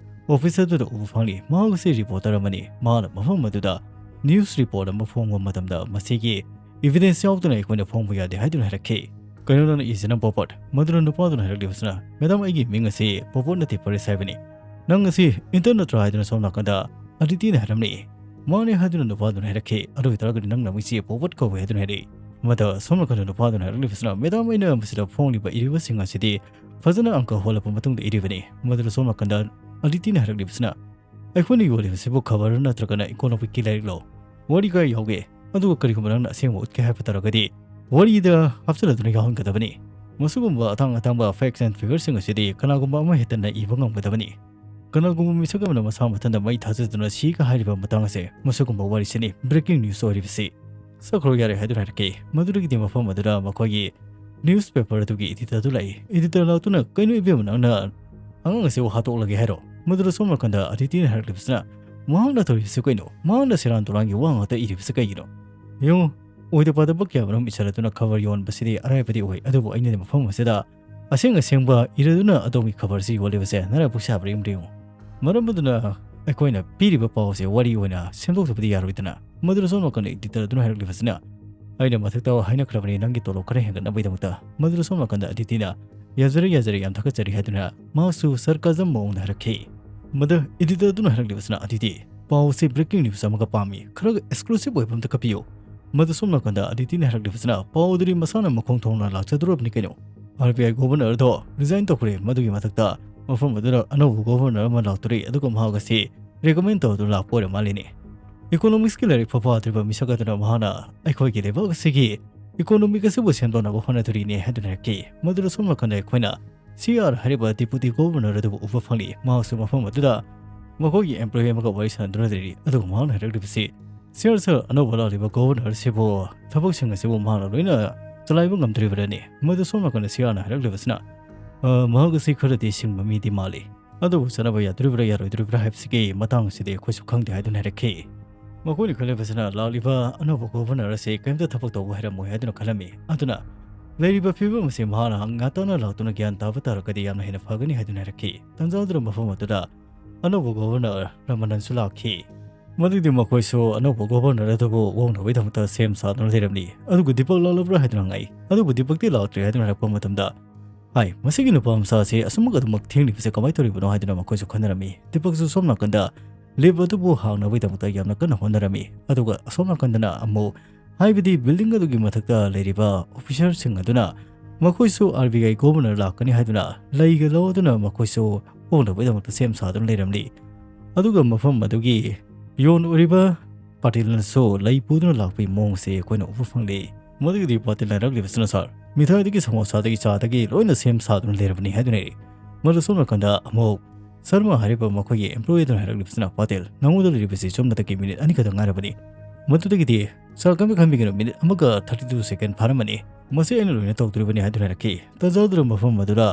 office ꯑꯗꯨꯗ ꯎꯕ ꯐꯪꯂꯤ꯫ ꯃꯍꯥꯛ ꯑꯁꯤ reporter ꯑꯃꯅꯤ꯫ ꯃꯍꯥꯛꯅ ꯃꯐꯝ ꯑꯗꯨꯗ news report ꯑꯃ ꯐꯣꯡꯕ ꯃꯇꯝꯗ ꯃꯁꯤꯒꯤ evidence ꯌꯥꯎꯗꯅ ꯑꯩꯈꯣꯏꯅ ꯐꯣꯡꯕ ꯌꯥꯗꯦ ꯍꯥꯏꯗꯨꯅ ꯍꯥꯏꯔꯛꯈꯤ꯫ "ꯀꯩꯅꯣ ꯅꯪꯅ ꯏꯁꯤꯅ ꯄꯣꯄꯠ?" ꯃꯗꯨꯅ ꯅꯨꯄꯥꯗꯨꯅ ꯍꯥꯏꯔꯛꯂꯤꯕꯁꯤꯅ, "Madam, ꯑꯩꯒꯤ ꯃꯤꯡ ꯑꯁꯤ ꯄꯣꯄꯠ ꯅꯠꯇꯦ, ꯄꯔꯤꯁ ꯍꯥꯏꯕꯅꯤ꯫ ꯅꯪ ꯑꯁꯤ intern ꯅꯠꯇ꯭ꯔꯥ?" ꯍꯥꯏꯗꯨꯅ ꯁꯣꯝ ꯅꯥꯀꯟꯗ ꯑꯗꯤꯇꯤꯅ ꯍꯥꯏꯔꯝꯂꯤ꯫ "ꯃꯥꯅꯦ" ꯍꯥꯏꯗꯨꯅ ꯅꯨꯄꯥꯗꯨꯅ ꯍꯥꯏꯔꯛꯈꯤ꯫ "ꯑꯗꯨ ꯑꯣꯏꯇꯥꯔꯒꯗꯤ ꯅꯪꯅ ꯃꯤꯁꯤ ꯄꯣꯕꯠ ꯀꯧꯋꯦ" ꯍꯥꯏꯗꯨꯅ ꯍꯥꯏꯔꯛꯏ꯫ ꯃꯗ ꯁꯣꯝ ꯅꯥꯀꯟꯗ ꯅꯨꯄꯥꯗꯨꯅ ꯍꯥꯏꯔꯛꯂꯤꯕꯁꯤꯅ, "ꯃꯦꯗꯥꯝ, ꯑꯩꯅ ꯃꯁꯤꯗ ꯐꯣꯡꯂꯤꯕ ꯏꯔꯤꯕꯁꯤꯡ ꯑꯁꯤꯗꯤ ꯐꯖꯅ ꯑꯪꯀ ꯍꯣꯜꯂꯕ ꯃꯇꯨꯡꯗ ꯏꯔꯤꯕꯅꯤ"꯫ ꯃꯗꯨꯗ ꯁꯣꯝ ꯅꯥꯀꯟꯗ ꯑꯗꯤꯇꯤꯅ ꯍꯥꯏꯔꯛꯂꯤꯕꯁꯤꯅ, "ꯑꯩꯈꯣꯏꯅ ꯌꯣꯜꯂꯤꯕꯁꯤꯕꯨ ꯈꯕꯔ ꯅꯠꯇ꯭ꯔꯒꯅ ꯏꯀꯣꯅꯣꯃꯤꯛꯀꯤ ꯂꯥꯏꯔꯤꯛꯂꯣ? ꯋꯥꯔꯤ ꯀꯥꯏ ꯌꯥꯎꯒꯦ? ꯑꯗꯨꯒ ꯀꯔꯤꯒꯨꯝꯕ ꯅꯪꯅ ꯑꯁꯦꯡꯕ ꯎꯠꯀꯦ ꯍꯥꯏꯕ ꯇꯥꯔꯒꯗꯤ, ꯋꯥꯔꯤꯗ ꯍꯥꯞꯆꯤꯜꯂꯗꯨꯅ ꯌꯥꯎꯍꯟꯒꯗꯕꯅꯤ꯫ ꯃꯁꯤꯒꯨꯝꯕ ꯑꯇꯥꯡ ꯑꯇꯥꯡꯕ facts and figureꯁꯤꯡ ꯑꯁꯤꯗꯤ ꯀꯅꯥꯒꯨꯝꯕ ꯑꯃ ꯍꯦꯛꯇꯅ ꯏꯕ ꯉꯝꯒꯗꯕꯅꯤ"꯫ ꯀꯅꯥꯒꯨꯝꯕ ꯃꯤꯁꯛ ꯑꯃꯅ ꯃꯁꯥ ꯃꯊꯟꯇ ꯃꯩ ꯊꯥꯖꯗꯨꯅ ꯁꯤꯒ ꯍꯥꯏꯔꯤꯕ ꯃꯇꯥꯡ ꯑꯁꯦ, ꯃꯁꯤꯒꯨꯝꯕ ꯋꯥꯔꯤꯁꯤꯅꯤ breaking news ꯑꯣꯏꯔꯤꯕꯁꯤ꯫ "ꯆꯠꯈ꯭ꯔꯣ ꯌꯥꯔꯦ" ꯍꯥꯏꯗꯨꯅ ꯍꯥꯏꯔꯛꯈꯤ꯫ ꯃꯗꯨꯗꯒꯤꯗꯤ ꯃꯐꯝ ꯑꯗꯨꯗ ꯃꯈꯣꯏꯒꯤ newspaper ꯑꯗꯨꯒꯤ editor ꯑꯗꯨ ꯂꯥꯛꯏ꯫ Editor ꯂꯥꯛꯇꯨꯅ, "ꯀꯩꯅꯣ ꯏꯕꯦꯝꯃ, ꯅꯪꯅ ꯑꯉꯥꯡ ꯑꯁꯤꯕꯨ ꯍꯥꯠꯇꯣꯛꯂꯒꯦ ꯍꯥꯏꯔꯣ?" ꯃꯗꯨꯗ ꯁꯣꯝ ꯅꯥꯀꯟꯗ ꯑꯗꯤꯇꯤꯅ ꯍꯥꯏꯔꯛꯂꯤꯕꯁꯤꯅ, "ꯃꯍꯥꯛꯅ ꯇꯧꯔꯤꯕꯁꯤ ꯀꯩꯅꯣ? ꯃꯍꯥꯛꯅ ꯁꯦꯔꯥꯟ ꯇꯨꯔꯥꯟꯒꯤ ꯋꯥ ꯉꯥꯛꯇ ꯏꯔꯤꯕꯁꯤ ꯀꯩꯒꯤꯅꯣ? ꯌꯦꯡꯉꯨ, ꯑꯣꯏꯗ ꯄꯥꯗꯕ ꯀꯌꯥ ꯃꯔꯨꯝ ꯏꯁꯜꯂꯗꯨꯅ ꯈꯕꯔ ꯌꯣꯟꯕꯁꯤꯗꯤ ꯑꯔꯥꯏꯕꯗꯤ ꯑꯣꯏ, ꯑꯗꯨꯕꯨ ꯑꯩꯅꯗꯤ ꯃꯐꯝ ꯑꯁꯤꯗ ꯑꯁꯦꯡ ꯑꯁꯦꯡꯕ ꯏꯔꯗꯨꯅ ꯑꯗꯣꯝꯒꯤ ꯈꯕꯔꯁꯤ ꯌꯣꯜꯂꯤꯕꯁꯦ ꯅꯔꯥꯏꯕꯛ ꯁꯥꯕ꯭ꯔꯥ ꯌꯦꯡꯉꯨ꯫ ꯃꯔꯝ ꯑꯗꯨꯅ ꯑꯩꯈꯣꯏꯅ ꯄꯤꯔꯤꯕ ꯄꯥꯎ ꯑꯁꯦ ꯋꯥꯔꯤ ꯑꯣꯏꯅ ꯁꯦꯝꯗꯣꯛꯇꯕꯗꯤ ꯌꯥꯔꯣꯏꯗꯅ"꯫ ꯃꯗꯨꯗ ꯁꯣꯝ ꯅꯥꯀꯟꯗ editor ꯑꯗꯨꯅ ꯍꯥꯏꯔꯛꯂꯤꯕꯁꯤꯅ, "ꯑꯩꯅ ꯃꯊꯛꯇ ꯍꯥꯏꯅꯈ꯭ꯔꯕꯅꯤ ꯅꯪꯒꯤ ꯇꯣꯂꯣꯞ ꯈꯔ ꯍꯦꯟꯒꯠꯅꯕꯒꯤꯗꯃꯛꯇ"꯫ ꯃꯗꯨꯗ ꯁꯣꯝ ꯅꯥꯀꯟꯗ ꯑꯗꯤꯇꯤꯅ, "ꯌꯥꯖꯔꯦ, ꯌꯥꯖꯔꯦ, ꯌꯥꯝ ꯊꯥꯒꯠꯆꯔꯤ" ꯍꯥꯏꯗꯨꯅ ꯃꯍꯥꯛꯁꯨ sarcasm ꯃꯑꯣꯡꯗ ꯍꯥꯏꯔꯛꯈꯤ꯫ ꯃꯗ editor ꯑꯗꯨꯅ ꯍꯥꯏꯔꯛꯂꯤꯕꯁꯤꯅ, "ꯑꯗꯤꯇꯤ, ꯄꯥꯎ ꯑꯁꯤ breaking news ꯑꯃꯒ ꯄꯥꯝꯃꯤ, ꯈꯔꯒ exclusive ꯑꯣꯏꯕ ꯑꯝꯇ ꯀꯥꯞꯄꯤꯌꯨ"꯫ ꯃꯗꯨ ꯁꯣꯝ ꯅꯥꯀꯟꯗ ꯑꯗꯤꯇꯤꯅ ꯍꯥꯏꯔꯛꯂꯤꯕꯁꯤꯅ, "ꯄꯥꯎ ꯑꯗꯨꯗꯤ ꯃꯁꯥꯅ ꯃꯈꯣꯡ ꯊꯣꯡꯅ ꯂꯥꯛꯆꯗꯣꯔꯕꯅꯤ ꯀꯩꯅꯣ꯫ RBI governor ꯑꯗꯣ resign ꯇꯧꯈ꯭ꯔꯦ, ꯃꯗꯨꯒꯤ ꯃꯊꯛꯇ ꯃꯐꯝ ꯑꯗꯨꯗ ꯑꯅꯧꯕ governor ꯑꯃ ꯂꯥꯛꯇꯣꯔꯤ, ꯑꯗꯨꯒ ꯃꯍꯥꯛ ꯑꯁꯤ recommend ꯇꯧꯗꯨꯅ ꯂꯥꯛꯄ ꯑꯣꯏꯔ ꯃꯥꯜꯂꯤꯅꯦ꯫ Economicsꯀꯤ ꯂꯥꯏꯔꯤꯛ ꯐꯥꯎ ꯄꯥꯗ꯭ꯔꯤꯕ ꯃꯤꯁꯛ ꯑꯗꯨꯅ ꯃꯍꯥꯛꯅ ꯑꯩꯈꯣꯏꯒꯤ ꯂꯩꯕꯥꯛ ꯑꯁꯤꯒꯤ economic ꯑꯁꯤꯕꯨ ꯁꯦꯝꯗꯣꯛꯅꯕ ꯍꯣꯠꯅꯗꯣꯔꯤꯅꯦ" ꯍꯥꯏꯗꯨꯅ ꯍꯥꯏꯔꯛꯈꯤ꯫ ꯃꯗꯨꯗ ꯁꯣꯝ ꯅꯥꯀꯟꯗ ꯑꯩꯈꯣꯏꯅ CR ꯍꯥꯏꯔꯤꯕ deputy governor ꯑꯗꯨꯕꯨ ꯎꯕ ꯐꯪꯂꯤ꯫ ꯃꯍꯥꯛꯁꯨ ꯃꯐꯝ ꯑꯗꯨꯗ ꯃꯈꯣꯏꯒꯤ employee ꯑꯃꯒ ꯋꯥꯔꯤ ꯁꯥꯟꯅꯗꯨꯅ ꯂꯩꯔꯤ꯫ ꯑꯗꯨꯒ ꯃꯍꯥꯛꯅ ꯍꯥꯏꯔꯛꯂꯤꯕꯁꯤ, "Sir, sir, ꯑꯅꯧꯕ ꯂꯥꯛꯂꯤꯕ governor ꯑꯁꯤꯕꯨ ꯊꯕꯛꯁꯤꯡ ꯑꯁꯤꯕꯨ ꯃꯍꯥꯛꯅ ꯂꯣꯏꯅ ꯆꯂꯥꯏꯕ ꯉꯝꯗꯣꯔꯤꯕ꯭ꯔꯥꯅꯦ?" ꯃꯗꯨ ꯁꯣꯝ ꯅꯥꯀꯟꯗ CRꯅ ꯍꯥꯏꯔꯛꯂꯤꯕꯁꯤꯅ, "ꯑ, ꯃꯍꯥꯛ ꯑꯁꯤ ꯈꯔꯗꯤ ꯁꯤꯡꯕ ꯃꯤꯗꯤ ꯃꯥꯜꯂꯤ꯫ ꯑꯗꯨꯕꯨ ꯆꯠꯅꯕ ꯌꯥꯗꯣꯔꯤꯕ꯭ꯔꯥ ꯌꯥꯔꯣꯏꯗꯣꯔꯤꯕ꯭ꯔꯥ ꯍꯥꯏꯕꯁꯤꯒꯤ ꯃꯇꯥꯡ ꯑꯁꯤꯗꯤ ꯑꯩꯈꯣꯏꯁꯨ ꯈꯪꯗꯦ" ꯍꯥꯏꯗꯨꯅ ꯍꯥꯏꯔꯛꯈꯤ꯫ ꯃꯈꯣꯏꯅ ꯈꯜꯂꯤꯕꯁꯤꯅ ꯂꯥꯛꯂꯤꯕ ꯑꯅꯧꯕ governor ꯑꯁꯤ ꯀꯔꯤꯝꯇ ꯊꯕꯛ ꯇꯧꯕ ꯍꯩꯔꯝꯃꯣꯏ ꯍꯥꯏꯗꯨꯅ ꯈꯜꯂꯝꯃꯤ꯫ ꯑꯗꯨꯅ ꯂꯩꯔꯤꯕ ꯐꯤꯕꯝ ꯑꯁꯤ ꯃꯍꯥꯛꯅ ꯉꯥꯛꯇꯅ ꯂꯥꯛꯇꯨꯅ ꯒ꯭ꯌꯥꯟ ꯇꯥꯕ ꯇꯥꯔꯒꯗꯤ ꯌꯥꯝꯅ ꯍꯦꯟꯅ ꯐꯒꯅꯤ ꯍꯥꯏꯗꯨꯅ ꯍꯥꯏꯔꯛꯈꯤ꯫ ꯇꯟꯖꯥꯗꯨꯗ ꯃꯐꯝ ꯑꯗꯨꯗ ꯑꯅꯧꯕ governor ꯔꯃꯅꯟꯁꯨ ꯂꯥꯛꯈꯤ꯫ ꯃꯗꯨꯗꯤ ꯃꯈꯣꯏꯁꯨ ꯑꯅꯧꯕ governor ꯑꯗꯨꯕꯨ ꯑꯣꯛꯅꯕꯒꯤꯗꯃꯛꯇ ꯁꯦꯝ ꯁꯥꯗꯨꯅ ꯂꯩꯔꯝꯂꯤ꯫ ꯑꯗꯨꯒ "ꯗꯤꯄꯛ ꯂꯥꯛꯂꯕ꯭ꯔꯥ?" ꯍꯥꯏꯗꯨꯅ ꯍꯪꯉꯛꯏ꯫ ꯑꯗꯨꯕꯨ ꯗꯤꯄꯛꯇꯤ ꯂꯥꯛꯇ꯭ꯔꯤ ꯍꯥꯏꯗꯨꯅ ꯍꯥꯏꯔꯛꯄ ꯃꯇꯝꯗ, "ꯍꯥꯏ, ꯃꯁꯤꯒꯤ ꯅꯨꯄꯥ ꯃꯆꯥ ꯑꯁꯤ ꯑꯁꯨꯝꯃꯛ ꯑꯗꯨꯃꯛ ꯊꯦꯡꯂꯤꯕꯁꯦ ꯀꯃꯥꯏꯅ ꯇꯧꯔꯤꯕꯅꯣ?" ꯍꯥꯏꯗꯨꯅ ꯃꯈꯣꯏꯁꯨ ꯈꯟꯅꯔꯝꯃꯤ꯫ ꯗꯤꯄꯛꯁꯨ ꯁꯣꯝ ꯅꯥꯀꯟꯗ lift ꯑꯗꯨꯕꯨ ꯍꯥꯡꯅꯕꯒꯤꯗꯃꯛꯇ ꯌꯥꯝꯅ ꯀꯟꯅ ꯍꯣꯠꯅꯔꯝꯃꯤ꯫ ꯑꯗꯨꯒ ꯑꯁꯣꯝ ꯅꯥꯀꯟꯗꯅ ꯑꯃꯨꯛ, ꯍꯥꯏꯕꯗꯤ building ꯑꯗꯨꯒꯤ ꯃꯊꯛꯇ ꯂꯩꯔꯤꯕ officerꯁꯤꯡ ꯑꯗꯨꯅ ꯃꯈꯣꯏꯁꯨ RBI governor ꯂꯥꯛꯀꯅꯤ ꯍꯥꯏꯗꯨꯅ ꯂꯩꯒ ꯂꯧꯗꯨꯅ ꯃꯈꯣꯏꯁꯨ ꯑꯣꯛꯅꯕꯒꯤꯗꯃꯛꯇ ꯁꯦꯝ ꯁꯥꯗꯨꯅ ꯂꯩꯔꯝꯂꯤ꯫ ꯑꯗꯨꯒ ꯃꯐꯝ ꯑꯗꯨꯒꯤ ꯌꯣꯟ ꯑꯣꯏꯔꯤꯕ ꯄꯥꯇꯤꯜꯅꯁꯨ ꯂꯩ ꯄꯨꯗꯨꯅ ꯂꯥꯛꯄꯒꯤ ꯃꯑꯣꯡꯁꯦ ꯑꯩꯈꯣꯏꯅ ꯎꯕ ꯐꯪꯂꯤ꯫ ꯃꯗꯨꯒꯤꯗꯤ ꯄꯥꯇꯤꯜꯅ ꯍꯥꯏꯔꯛꯂꯤꯕꯁꯤꯅ, "Sir, ꯃꯤꯊꯥꯏꯗꯒꯤ ꯁꯃꯣꯁꯥꯗꯒꯤ ꯆꯥꯗꯒꯤ ꯂꯣꯏꯅ ꯁꯦꯝ ꯁꯥꯗꯨꯅ ꯂꯩꯔꯕꯅꯤ" ꯍꯥꯏꯗꯨꯅ ꯍꯥꯏꯔꯤ꯫ ꯃꯗꯨ ꯁꯣꯝ ꯅꯥꯀꯟꯗ ꯑꯃꯨꯛ ꯁꯔꯃ ꯍꯥꯏꯔꯤꯕ ꯃꯈꯣꯏꯒꯤ employee ꯑꯗꯨꯅ ꯍꯥꯏꯔꯛꯂꯤꯕꯁꯤꯅ, "ꯄꯥꯇꯤꯜ, ꯅꯉꯣꯟꯗ ꯂꯩꯔꯤꯕꯁꯤ ꯆꯨꯝꯅꯇꯒꯤ ꯃꯤꯅꯤꯠ ꯑꯅꯤ ꯈꯛꯇ ꯉꯥꯏꯔꯕꯅꯤ꯫ ꯃꯗꯨꯗꯒꯤꯗꯤ, sir, ꯀꯔꯤꯝꯇ ꯈꯟꯕꯤꯒꯅꯨ, ꯃꯤꯅꯤꯠ ꯑꯃꯒ thirty two second ꯐꯥꯔꯝꯃꯅꯤ꯫ ꯃꯁꯤ ꯑꯩꯅ ꯂꯣꯏꯅ ꯇꯧꯗꯣꯔꯤꯕꯅꯤ" ꯍꯥꯏꯗꯨꯅ ꯍꯥꯏꯔꯛꯈꯤ꯫ ꯇꯥꯟꯖꯥ ꯑꯗꯨꯗ ꯃꯐꯝ ꯑꯗꯨꯗ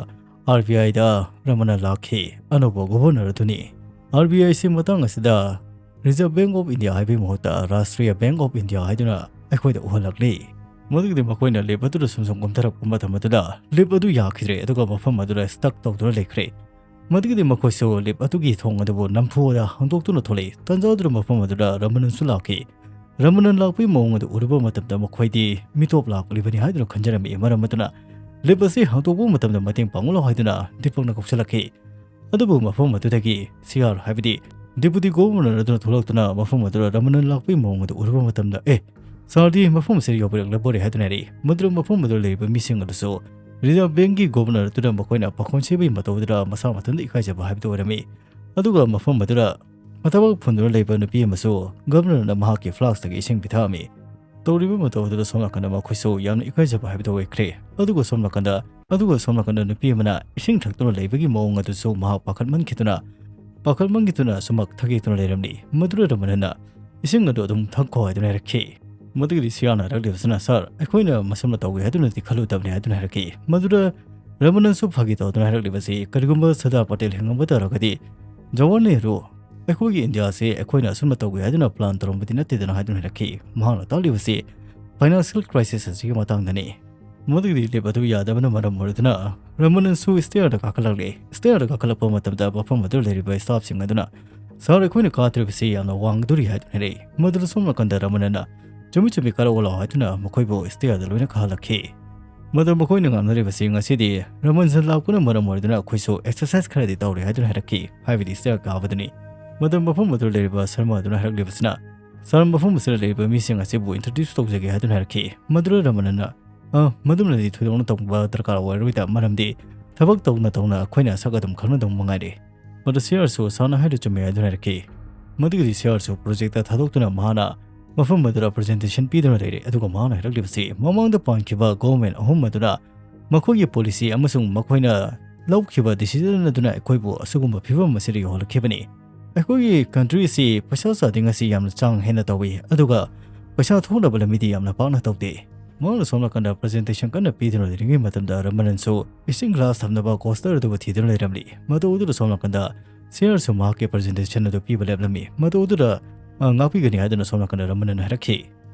RBIꯗ ꯔꯃꯅ ꯂꯥꯛꯈꯤ, ꯑꯅꯧꯕ governor ꯑꯗꯨꯅꯤ꯫ RBIꯁꯤ ꯃꯇꯥꯡ ꯑꯁꯤꯗ Reserve Bank of India ꯍꯥꯏꯕꯒꯤ ꯃꯍꯨꯠꯇ Rashtriya Bank of India ꯍꯥꯏꯗꯨꯅ ꯑꯩꯈꯣꯏꯗ ꯎꯍꯜꯂꯛꯂꯤ꯫ ꯃꯗꯨꯒꯤꯗꯤ ꯃꯈꯣꯏꯅ lift ꯑꯗꯨꯗ ꯁꯨꯝ ꯁꯨꯝ ꯀꯨꯝꯊꯔꯛꯄ ꯃꯇꯝ ꯑꯗꯨꯗ lift ꯑꯗꯨ ꯌꯥꯈꯤꯗ꯭ꯔꯦ, ꯑꯗꯨꯒ ꯃꯐꯝ ꯑꯗꯨꯗ stuck ꯇꯧꯗꯨꯅ ꯂꯩꯈ꯭ꯔꯦ꯫ ꯃꯗꯨꯒꯤꯗꯤ ꯃꯈꯣꯏꯁꯨ lift ꯑꯗꯨꯒꯤ ꯊꯣꯡ ꯑꯗꯨꯕꯨ ꯅꯝꯐꯨꯗ ꯍꯥꯡꯗꯣꯛꯇꯨꯅ ꯊꯣꯛꯂꯛꯏ꯫ ꯇꯥꯟꯖꯥ ꯑꯗꯨꯗ ꯃꯐꯝ ꯑꯗꯨꯗ ꯔꯃꯅꯟꯁꯨ ꯂꯥꯛꯈꯤ꯫ ꯔꯃꯅꯟ ꯂꯥꯛꯄꯒꯤ ꯃꯑꯣꯡ ꯑꯗꯨ ꯎꯔꯨꯕ ꯃꯇꯝꯗ ꯃꯈꯣꯏꯗꯤ ꯃꯤꯇꯣꯞ ꯂꯥꯛꯂꯤꯕꯅꯤ ꯍꯥꯏꯗꯨꯅ ꯈꯟꯖꯔꯝꯃꯤ꯫ ꯃꯔꯝ ꯑꯗꯨꯅ lift ꯑꯁꯤ ꯍꯥꯡꯗꯣꯛꯄ ꯃꯇꯝꯗ ꯃꯇꯦꯡ ꯄꯥꯡꯂꯣ ꯍꯥꯏꯗꯨꯅ ꯗꯤꯄꯛꯅ ꯀꯧꯁꯤꯜꯂꯛꯈꯤ꯫ ꯑꯗꯨꯕꯨ ꯃꯐꯝ ꯑꯗꯨꯗꯒꯤ CR, ꯍꯥꯏꯕꯗꯤ deputy governor ꯑꯗꯨꯅ ꯊꯣꯛꯂꯛꯇꯨꯅ ꯃꯐꯝ ꯑꯗꯨꯗ ꯔꯃꯅꯟ ꯂꯥꯛꯄꯒꯤ ꯃꯑꯣꯡ ꯑꯗꯨ ꯎꯔꯨꯕ ꯃꯇꯝꯗ, "ꯑꯦ, sirꯗꯤ ꯃꯐꯝ ꯑꯁꯤꯗ ꯌꯧꯕꯤꯔꯛꯂꯕꯣꯔꯦ" ꯍꯥꯏꯗꯨꯅ ꯍꯥꯏꯔꯛꯏ꯫ ꯃꯗꯨꯗ ꯃꯐꯝ ꯑꯗꯨꯗ ꯂꯩꯔꯤꯕ ꯃꯤꯁꯤꯡ ꯑꯗꯨꯁꯨ Reserve Bankꯀꯤ governor ꯑꯗꯨꯅ ꯃꯈꯣꯏꯅ ꯄꯥꯈꯣꯟ ꯁꯤꯕꯒꯤ ꯃꯇꯧ ꯑꯗꯨꯗ ꯃꯁꯥ ꯃꯊꯟꯇ ꯏꯀꯥꯏꯖꯕ ꯍꯥꯏꯕꯗꯨ ꯑꯣꯏꯔꯝꯃꯤ꯫ ꯑꯗꯨꯒ ꯃꯐꯝ ꯑꯗꯨꯗ ꯃꯊꯕꯥꯛ ꯐꯨꯟꯗꯨꯅ ꯂꯩꯕ ꯅꯨꯄꯤ ꯑꯃꯁꯨ governorꯅ ꯃꯍꯥꯛꯀꯤ flaskꯇꯒꯤ ꯏꯁꯤꯡ ꯄꯤꯊꯛꯑꯝꯃꯤ꯫ ꯇꯧꯔꯤꯕ ꯃꯇꯧ ꯑꯗꯨꯗ ꯁꯣꯝ ꯅꯥꯀꯟꯗ ꯃꯈꯣꯏꯁꯨ ꯌꯥꯝꯅ ꯏꯀꯥꯏꯖꯕ ꯍꯥꯏꯕꯗꯨ ꯑꯣꯏꯈ꯭ꯔꯦ꯫ ꯑꯗꯨꯒ ꯁꯣꯝ ꯅꯥꯀꯟꯗ, ꯑꯗꯨꯒ ꯁꯣꯝ ꯅꯥꯀꯟꯗ ꯅꯨꯄꯤ ꯑꯃꯅ ꯏꯁꯤꯡ ꯊꯛꯇꯨꯅ ꯂꯩꯕꯒꯤ ꯃꯑꯣꯡ ꯑꯗꯨꯁꯨ ꯃꯍꯥꯛ ꯄꯥꯈꯠꯃꯟꯈꯤꯗꯨꯅ, ꯄꯥꯈꯠꯃꯟꯈꯤꯗꯨꯅ ꯁꯨꯃꯛ ꯊꯛ ꯌꯦꯛꯇꯨꯅ ꯂꯩꯔꯝꯂꯤ꯫ ꯃꯗꯨꯗ ꯔꯃꯅꯟꯅ, "ꯏꯁꯤꯡ ꯑꯗꯨ ꯑꯗꯨꯝ ꯊꯛꯈꯣ" ꯍꯥꯏꯗꯨꯅ ꯍꯥꯏꯔꯛꯈꯤ꯫ ꯃꯗꯨꯒꯤꯗꯤ CRꯅ ꯍꯥꯏꯔꯛꯂꯤꯕꯁꯤꯅ, "Sir, ꯑꯩꯈꯣꯏꯅ ꯃꯁꯨꯝꯅ ꯇꯧꯒꯦ ꯍꯥꯏꯗꯨꯅꯗꯤ ꯈꯜꯂꯨꯗꯕꯅꯤ" ꯍꯥꯏꯗꯨꯅ ꯍꯥꯏꯔꯛꯈꯤ꯫ ꯃꯗꯨꯗ ꯔꯃꯅꯟꯁꯨ ꯐꯥꯒꯤ ꯇꯧꯗꯨꯅ ꯍꯥꯏꯔꯛꯂꯤꯕꯁꯤ, "ꯀꯔꯤꯒꯨꯝꯕ ꯁꯔꯗꯥꯔ ꯄꯇꯦꯜ ꯍꯤꯡꯉꯝꯕ ꯇꯥꯔꯒꯗꯤ, ꯖꯋꯥꯍꯔ ꯅꯦꯍꯔꯨ ꯑꯩꯈꯣꯏꯒꯤ ꯏꯟꯗꯤꯌꯥꯁꯤ ꯑꯩꯈꯣꯏꯅ ꯑꯁꯨꯝꯅ ꯇꯧꯒꯦ ꯍꯥꯏꯗꯨꯅ plan ꯇꯧꯔꯝꯕꯗꯤ ꯅꯠꯇꯦꯗꯅ" ꯍꯥꯏꯗꯨꯅ ꯍꯥꯏꯔꯛꯈꯤ꯫ ꯃꯍꯥꯛꯅ ꯇꯥꯛꯂꯤꯕꯁꯤ financial crisis ꯑꯁꯤꯒꯤ ꯃꯇꯥꯡꯗꯅꯤ꯫ ꯃꯗꯨꯒꯤꯗꯤ lift ꯑꯗꯨ ꯌꯥꯗꯕꯅ ꯃꯔꯝ ꯑꯣꯏꯗꯨꯅ ꯔꯃꯅꯟꯁꯨ stairꯗ ꯀꯥꯈꯠꯂꯛꯂꯦ꯫ Stairꯗ ꯀꯥꯈꯠꯂꯛꯄ ꯃꯇꯝꯗ ꯃꯐꯝ ꯑꯗꯨꯗ ꯂꯩꯔꯤꯕ staffꯁꯤꯡ ꯑꯗꯨꯅ, "Sir, ꯑꯩꯈꯣꯏꯅ ꯀꯥꯗ꯭ꯔꯤꯕꯁꯤ ꯌꯥꯝꯅ ꯋꯥꯡꯒꯗꯣꯔꯤ" ꯍꯥꯏꯗꯨꯅ ꯍꯥꯏꯔꯛꯏ꯫ ꯃꯗꯨꯗ ꯁꯣꯝ ꯅꯥꯀꯟꯗ ꯔꯃꯅꯟꯅ, "ꯆꯨꯝꯃꯤ ꯆꯨꯝꯃꯤ, ꯀꯥꯔꯛꯑꯣ ꯂꯥꯛꯑꯣ" ꯍꯥꯏꯗꯨꯅ ꯃꯈꯣꯏꯕꯨ stairꯗ ꯂꯣꯏꯅ ꯀꯥꯍꯜꯂꯛꯈꯤ꯫ ꯃꯗꯨ ꯃꯈꯣꯏꯅ ꯉꯥꯡꯅꯔꯤꯕꯁꯤ, "ꯉꯁꯤꯗꯤ ꯔꯃꯅꯟ ꯂꯥꯛꯄꯅ ꯃꯔꯝ ꯑꯣꯏꯗꯨꯅ ꯑꯩꯈꯣꯏꯁꯨ exercise ꯈꯔꯗꯤ ꯇꯧꯔꯦ" ꯍꯥꯏꯗꯨꯅ ꯍꯥꯏꯔꯛꯈꯤ, ꯍꯥꯏꯕꯗꯤ stair ꯀꯥꯕꯗꯨꯅꯤ꯫ ꯃꯗꯨ ꯃꯐꯝ ꯑꯗꯨꯗ ꯂꯩꯔꯤꯕ ꯁꯔꯃ ꯑꯗꯨꯅ ꯍꯥꯏꯔꯛꯂꯤꯕꯁꯤꯅ, ꯁꯔꯃ ꯃꯐꯝ ꯑꯁꯤꯗ ꯂꯩꯔꯤꯕ ꯃꯤꯁꯤꯡ ꯑꯁꯤꯕꯨ introduce ꯇꯧꯖꯒꯦ ꯍꯥꯏꯗꯨꯅ ꯍꯥꯏꯔꯛꯈꯤ꯫ ꯃꯗꯨꯗ ꯔꯃꯅꯟꯅ, "ꯑ, ꯃꯗꯨꯃꯗꯤ ꯊꯣꯏꯗꯣꯛꯅ ꯇꯧꯕ ꯗꯔꯀꯥꯔ ꯑꯣꯏꯔꯣꯏꯗ, ꯃꯔꯝꯗꯤ ꯊꯕꯛ ꯇꯧꯅ ꯇꯧꯅ ꯑꯩꯈꯣꯏꯅ ꯁꯛ ꯑꯗꯨꯝ ꯈꯪꯅꯗꯧ ꯃꯉꯥꯏꯔꯦ"꯫ ꯃꯗꯨ ꯁꯤꯌꯥꯔꯁꯨ ꯁꯥꯔꯅ ꯍꯥꯏꯔꯤꯗꯨ ꯆꯨꯝꯃꯦ ꯍꯥꯏꯗꯨꯅ ꯍꯥꯏꯔꯛꯈꯤ꯫ ꯃꯗꯨꯒꯤꯗꯤ ꯁꯤꯌꯥꯔꯁꯨ ꯄ꯭ꯔꯣꯖꯦꯛꯇ ꯊꯥꯗꯣꯛꯇꯨꯅ ꯃꯍꯥꯛꯅ ꯃꯐꯝ ꯑꯗꯨꯗ presentation ꯄꯤꯗꯨꯅ ꯂꯩꯔꯦ꯫ ꯑꯗꯨꯒ ꯃꯍꯥꯛꯅ ꯍꯥꯏꯔꯛꯂꯤꯕꯁꯤ, ꯃꯃꯥꯡꯗ ꯄꯥꯟꯈꯤꯕ government ꯑꯍꯨꯝ ꯑꯗꯨꯅ ꯃꯈꯣꯏꯒꯤ policy ꯑꯃꯁꯨꯡ ꯃꯈꯣꯏꯅ ꯂꯧꯈꯤꯕ decision ꯑꯗꯨꯅ ꯑꯩꯈꯣꯏꯕꯨ ꯑꯁꯤꯒꯨꯝꯕ ꯐꯤꯕꯝ ꯑꯁꯤꯗ ꯌꯧꯍꯜꯂꯛꯈꯤꯕꯅꯤ꯫ ꯑꯩꯈꯣꯏꯒꯤ country ꯑꯁꯤ ꯄꯩꯁꯥ ꯆꯥꯗꯤꯡ ꯑꯁꯤ ꯌꯥꯝꯅ ꯆꯥꯡ ꯍꯦꯟꯅ ꯇꯧꯏ, ꯑꯗꯨꯒ ꯄꯩꯁꯥ ꯊꯣꯛꯅꯕ ꯂꯝꯕꯤꯗꯤ ꯌꯥꯝꯅ ꯄꯥꯛꯅ ꯇꯧꯗꯦ꯫ ꯃꯍꯥꯛꯅ ꯁꯣꯝ ꯅꯥꯀꯟꯗ presentation ꯀꯟꯅ ꯄꯤꯗꯨꯅ ꯂꯩꯔꯤꯉꯩ ꯃꯇꯝꯗ ꯔꯃꯅꯟꯁꯨ ꯏꯁꯤꯡ glass ꯊꯝꯅꯕ coaster ꯑꯗꯨꯕꯨ ꯊꯤꯗꯨꯅ ꯂꯩꯔꯝꯂꯤ꯫ ꯃꯗꯨ ꯎꯗꯨꯅ ꯁꯣꯝ ꯅꯥꯀꯟꯗ ꯁꯤꯌꯥꯔꯁꯨ ꯃꯍꯥꯛꯀꯤ presentation ꯑꯗꯨ ꯄꯤꯕ ꯂꯦꯞꯂꯝꯃꯤ꯫ ꯃꯗꯨ ꯎꯗꯨꯅ, "ꯑ, ꯉꯥꯛꯄꯤꯒꯅꯤ" ꯍꯥꯏꯗꯨꯅ ꯁꯣꯝ ꯅꯥꯀꯟꯗ ꯔꯃꯅꯟꯅ ꯍꯥꯏꯔꯛꯈꯤ꯫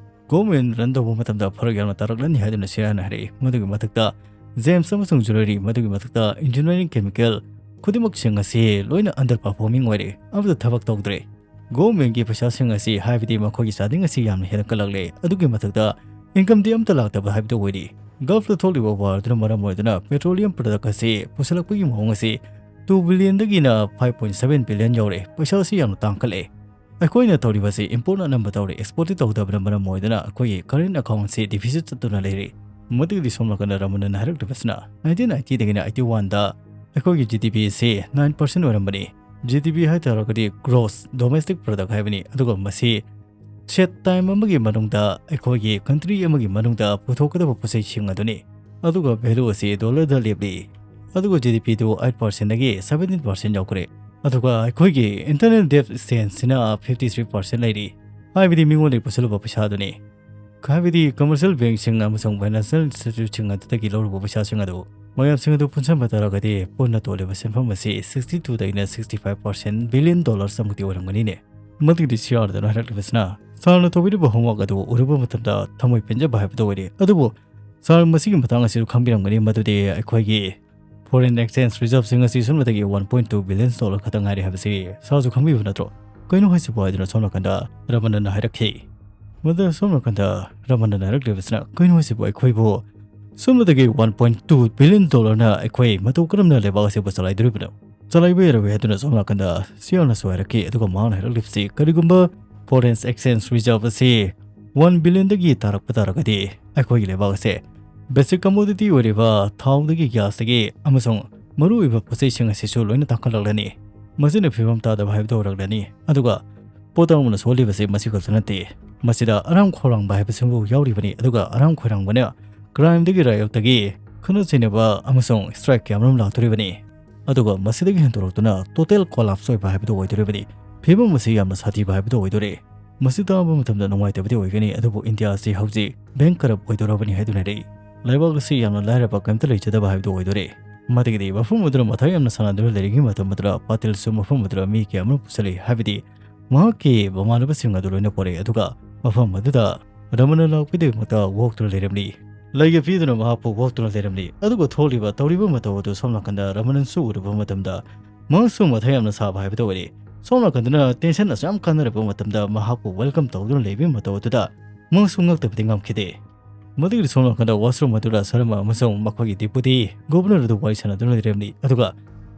Government run ꯇꯧꯕ ꯃꯇꯝꯗ ꯐꯔꯛ ꯌꯥꯝꯅ ꯇꯥꯔꯛꯂꯅꯤ ꯍꯥꯏꯗꯨꯅ ꯁꯤꯌꯥꯔꯅ ꯍꯥꯏꯔꯛꯏ꯫ ꯃꯗꯨꯒꯤ ꯃꯊꯛꯇ gems ꯑꯃꯁꯨꯡ jewelry, ꯃꯗꯨꯒꯤ ꯃꯊꯛꯇ engineering chemical ꯈꯨꯗꯤꯡꯃꯛꯁꯤꯡ ꯑꯁꯤ ꯂꯣꯏꯅ underperforming ꯑꯣꯏꯔꯦ, ꯑꯃꯠꯇ ꯊꯕꯛ ꯇꯧꯗ꯭ꯔꯦ꯫ Governmentꯀꯤ ꯄꯩꯁꯥꯁꯤꯡ ꯑꯁꯤ, ꯍꯥꯏꯕꯗꯤ ꯃꯈꯣꯏꯒꯤ ꯆꯥꯗꯤꯡ ꯑꯁꯤ ꯌꯥꯝꯅ ꯍꯦꯟꯒꯠꯂꯛꯂꯦ, ꯑꯗꯨꯒꯤ ꯃꯊꯛꯇ incomeꯗꯤ ꯑꯃꯠꯇ ꯂꯥꯛꯇꯕ ꯍꯥꯏꯕꯗꯨ ꯑꯣꯏꯔꯤ꯫ Gulfꯇ ꯊꯣꯛꯂꯤꯕ warꯗꯨꯅ ꯃꯔꯝ ꯑꯣꯏꯗꯨꯅ petroleum product ꯑꯁꯤ ꯄꯨꯁꯤꯜꯂꯛꯄꯒꯤ ꯃꯑꯣꯡ ꯑꯁꯤ two billionꯗꯒꯤꯅ five point seven billion ꯌꯧꯔꯦ꯫ ꯄꯩꯁꯥ ꯑꯁꯤ ꯌꯥꯝꯅ ꯇꯥꯡꯈꯠꯂꯦ꯫ ꯑꯩꯈꯣꯏꯅ ꯇꯧꯔꯤꯕꯁꯤ importꯅ ꯑꯅꯝꯕ ꯇꯧꯔꯦ, exportꯇꯤ ꯇꯧꯗꯕꯅ ꯃꯔꯝ ꯑꯣꯏꯗꯨꯅ ꯑꯩꯈꯣꯏꯒꯤ current account ꯑꯁꯤ deficit ꯆꯠꯇꯨꯅ ꯂꯩꯔꯦ꯫ ꯃꯗꯨꯒꯤꯗꯤ ꯁꯣꯝ ꯅꯥꯀꯟꯗ ꯔꯃꯅꯟꯅ ꯍꯥꯏꯔꯛꯂꯤꯕꯁꯤꯅ, nineteen ninetyꯗꯒꯤꯅ eighty oneꯗ ꯑꯩꯈꯣꯏꯒꯤ GDP ꯑꯁꯤ nine percent ꯑꯣꯏꯔꯝꯕꯅꯤ꯫ GDP ꯍꯥꯏꯇꯥꯔꯒꯗꯤ gross domestic product ꯍꯥꯏꯕꯅꯤ, ꯑꯗꯨꯒ ꯃꯁꯤ set time ꯑꯃꯒꯤ ꯃꯅꯨꯡꯗ ꯑꯩꯈꯣꯏꯒꯤ country ꯑꯃꯒꯤ ꯃꯅꯨꯡꯗ ꯄꯨꯊꯣꯛꯀꯗꯕ ꯄꯣꯠꯆꯩꯁꯤꯡ ꯑꯗꯨꯅꯤ꯫ ꯑꯗꯨꯒ value ꯑꯁꯤ dollarꯗ ꯂꯦꯞꯂꯤ꯫ ꯑꯗꯨꯒ GDPꯗꯨ eight percentꯗꯒꯤ seventeen percent ꯌꯧꯈ꯭ꯔꯦ꯫ ꯑꯗꯨꯒ ꯑꯩꯈꯣꯏꯒꯤ internal debt stanceꯁꯤꯅ fifty three percent ꯂꯩꯔꯤ, ꯍꯥꯏꯕꯗꯤ ꯃꯤꯉꯣꯟꯗꯒꯤ ꯄꯨꯁꯤꯜꯂꯨꯕ ꯄꯩꯁꯥꯗꯨꯅꯤ꯫ ꯍꯥꯏꯕꯗꯤ commercial bankꯁꯤꯡ ꯑꯃꯁꯨꯡ financial instituteꯁꯤꯡ ꯑꯗꯨꯗꯒꯤ ꯂꯧꯔꯨꯕ ꯄꯩꯁꯥꯁꯤꯡ ꯑꯗꯨ, ꯃꯌꯥꯝꯁꯤꯡ ꯑꯗꯨ ꯄꯨꯟꯁꯤꯟꯕ ꯇꯥꯔꯒꯗꯤ ꯄꯨꯟꯅ ꯇꯣꯜꯂꯤꯕ ꯁꯦꯟꯐꯝ ꯑꯁꯤ sixty twoꯗꯒꯤꯅ sixty five percent billion dollarsꯃꯨꯛꯇꯤ ꯑꯣꯏꯔꯝꯒꯅꯤꯅꯦ꯫ ꯃꯗꯨꯒꯤꯗꯤ ꯁꯤꯌꯥꯔꯗꯨꯅ ꯍꯥꯏꯔꯛꯂꯤꯕꯁꯤꯅ, ꯁꯥꯔꯅ ꯇꯧꯕꯤꯔꯤꯕ homework ꯑꯗꯨ ꯎꯔꯨꯕ ꯃꯇꯝꯗ ꯊꯃꯣꯏ ꯄꯦꯟꯖꯕ ꯍꯥꯏꯕꯗꯨ ꯑꯣꯏꯔꯦ꯫ ꯑꯗꯨꯕꯨ ꯁꯥꯔ ꯃꯁꯤꯒꯤ ꯃꯇꯥꯡ ꯑꯁꯤꯁꯨ ꯈꯪꯕꯤꯔꯝꯒꯅꯤ, ꯃꯗꯨꯗꯤ ꯑꯩꯈꯣꯏꯒꯤ foreign exchange reserveꯁꯤꯡ ꯑꯁꯤ ꯁꯨꯞꯅꯇꯒꯤ one point two billion dollar ꯈꯛꯇ ꯉꯥꯏꯔꯦ ꯍꯥꯏꯕꯁꯤ ꯁꯥꯔꯁꯨ ꯈꯪꯕꯤꯕ ꯅꯠꯇ꯭ꯔꯣ? "ꯀꯩꯅꯣ ꯍꯥꯏꯁꯤꯕꯨ?" ꯍꯥꯏꯗꯨꯅ ꯁꯣꯝ ꯅꯥꯀꯟꯗ ꯔꯃꯅꯟꯅ ꯍꯥꯏꯔꯛꯈꯤ꯫ ꯃꯗꯨ ꯁꯣꯝ ꯅꯥꯀꯟꯗ ꯔꯃꯅꯟꯅ ꯍꯥꯏꯔꯛꯂꯤꯕꯁꯤꯅ, "ꯀꯩꯅꯣ ꯍꯥꯏꯁꯤꯕꯨ? ꯑꯩꯈꯣꯏꯕꯨ ꯁꯨꯞꯅꯇꯒꯤ one point two billion dollarꯅ ꯑꯩꯈꯣꯏ ꯃꯇꯧ ꯀꯔꯝꯅ ꯂꯩꯕꯥꯛ ꯑꯁꯤꯕꯨ ꯆꯂꯥꯏꯗꯣꯔꯤꯕꯅꯣ?" ꯆꯂꯥꯏꯕ ꯌꯥꯔꯣꯏ ꯍꯥꯏꯗꯨꯅ ꯁꯣꯝ ꯅꯥꯀꯟꯗ ꯁꯤꯌꯥꯔꯅꯁꯨ ꯍꯥꯏꯔꯛꯈꯤ꯫ ꯑꯗꯨꯒ ꯃꯍꯥꯛꯅ ꯍꯥꯏꯔꯛꯂꯤꯕꯁꯤ, ꯀꯔꯤꯒꯨꯝꯕ foreign exchange reserve ꯑꯁꯤ one billion ꯗꯒꯤ ꯇꯥꯔꯛꯄ ꯇꯥꯔꯒꯗꯤ ꯑꯩꯈꯣꯏꯒꯤ ꯂꯩꯕꯥꯛ ꯑꯁꯦ basic commodity ꯑꯣꯏꯔꯤꯕ ꯊꯥꯎꯗꯒꯤ, gas ꯇꯒꯤ ꯑꯃꯁꯨꯡ ꯃꯔꯨꯑꯣꯏꯕ ꯄꯣꯠꯆꯩꯁꯤꯡ ꯑꯁꯤꯁꯨ ꯂꯣꯏꯅ ꯇꯥꯡꯈꯠꯂꯛꯂꯅꯤ꯫ ꯃꯁꯤꯅ ꯐꯤꯕꯝ ꯇꯥꯗꯕ ꯍꯥꯏꯕꯗꯨ ꯑꯣꯏꯔꯛꯂꯅꯤ꯫ ꯑꯗꯨꯒ ꯄꯣꯠ ꯑꯃꯅ ꯁꯣꯛꯍꯜꯂꯤꯕꯁꯤ ꯃꯁꯤ ꯈꯛꯇ ꯅꯠꯇꯦ, ꯃꯁꯤꯗ ꯑꯔꯥꯝ ꯈꯧꯔꯥꯡꯕ ꯍꯥꯏꯕꯁꯤꯕꯨ ꯌꯥꯎꯔꯤꯕꯅꯤ꯫ ꯑꯗꯨꯒ ꯑꯔꯥꯝ ꯈꯣꯏꯔꯥꯡꯕꯅ crime ꯗꯒꯤ riot ꯇꯒꯤ ꯈꯠꯅ ꯆꯩꯅꯕ ꯑꯃꯁꯨꯡ strike ꯀꯌꯥ ꯑꯃꯔꯣꯝ ꯂꯥꯛꯇꯣꯔꯤꯕꯅꯤ꯫ ꯑꯗꯨꯒ ꯃꯁꯤꯗꯒꯤ ꯍꯦꯟꯗꯣꯔꯛꯇꯨꯅ total collapse ꯑꯣꯏꯕ ꯍꯥꯏꯕꯗꯨ ꯑꯣꯏꯗꯣꯔꯤꯕꯅꯤ꯫ ꯐꯤꯕꯝ ꯑꯁꯤ ꯌꯥꯝꯅ ꯁꯥꯊꯤꯕ ꯍꯥꯏꯕꯗꯨ ꯑꯣꯏꯗꯣꯔꯤ꯫ ꯃꯁꯤ ꯇꯥꯕ ꯃꯇꯝꯗ ꯅꯨꯡꯉꯥꯏꯇꯕꯗꯤ ꯑꯣꯏꯒꯅꯤ, ꯑꯗꯨꯕꯨ ꯏꯟꯗꯤꯌꯥ ꯑꯁꯤ ꯍꯧꯖꯤꯛ bankrupt ꯑꯣꯏꯗꯧꯔꯕꯅꯤ ꯍꯥꯏꯗꯨꯅ ꯂꯩ꯫ ꯂꯩꯕꯥꯛ ꯑꯁꯤ ꯌꯥꯝꯅ ꯂꯥꯏꯔꯕ, ꯀꯔꯤꯝꯇ ꯂꯩꯖꯗꯕ ꯍꯥꯏꯕꯗꯨ ꯑꯣꯏꯗꯣꯔꯦ꯫ ꯃꯗꯨꯒꯤꯗꯤ ꯃꯐꯝ ꯑꯗꯨꯗ ꯃꯊꯥ ꯌꯥꯝꯅ ꯁꯥꯟꯅꯗꯨꯅ ꯂꯩꯔꯤꯉꯩ ꯃꯇꯝ ꯑꯗꯨꯗ ꯄꯥꯇꯤꯜꯁꯨ ꯃꯐꯝ ꯑꯗꯨꯗ ꯃꯤ ꯀꯌꯥ ꯑꯃ ꯄꯨꯁꯜꯂꯤ, ꯍꯥꯏꯕꯗꯤ ꯃꯍꯥꯛꯀꯤ ꯃꯃꯥꯟꯅꯕꯁꯤꯡ ꯑꯗꯨ ꯂꯣꯏꯅ ꯄꯨꯔꯛꯏ, ꯑꯗꯨꯒ ꯃꯐꯝ ꯑꯗꯨꯗ ꯔꯃꯅ ꯂꯥꯛꯄꯒꯤꯗꯃꯛꯇ ꯋꯣꯛꯇꯨꯅ ꯂꯩꯔꯝꯂꯤ꯫ ꯂꯩꯒ ꯄꯤꯗꯨꯅ ꯃꯍꯥꯛꯄꯨ ꯋꯣꯛꯇꯨꯅ ꯂꯩꯔꯝꯂꯤ꯫ ꯑꯗꯨꯒ ꯊꯣꯛꯂꯤꯕ ꯇꯧꯔꯤꯕ ꯃꯇꯧ ꯑꯗꯨ ꯁꯣꯝ ꯅꯥꯀꯟꯗ ꯔꯃꯅꯟꯁꯨ ꯎꯔꯨꯕ ꯃꯇꯝꯗ ꯃꯍꯥꯛꯁꯨ ꯃꯊꯥ ꯌꯥꯝꯅ ꯁꯥꯕ ꯍꯥꯏꯕꯗꯨ ꯑꯣꯏꯔꯦ꯫ ꯁꯣꯝ ꯅꯥꯀꯟꯗꯅ tension ꯑꯁꯨꯛ ꯌꯥꯝ ꯀꯥꯟꯅꯔꯕ ꯃꯇꯝꯗ ꯃꯍꯥꯛꯄꯨ welcome ꯇꯧꯗꯨꯅ ꯂꯩꯕꯒꯤ ꯃꯇꯧ ꯑꯗꯨꯗ ꯃꯍꯥꯛꯁꯨ ꯉꯛꯇꯕꯗꯤ ꯉꯝꯈꯤꯗꯦ꯫ ꯃꯗꯨꯒꯤ ꯁꯣꯝ ꯅꯥꯀꯟꯗ washroom ꯑꯗꯨꯗ ꯁꯔꯃ ꯑꯃꯁꯨꯡ ꯃꯈꯣꯏꯒꯤ deputy governor ꯑꯗꯨ ꯋꯥꯔꯤ ꯁꯥꯟꯅꯗꯨꯅ ꯂꯩꯔꯝꯂꯤ꯫ ꯑꯗꯨꯒ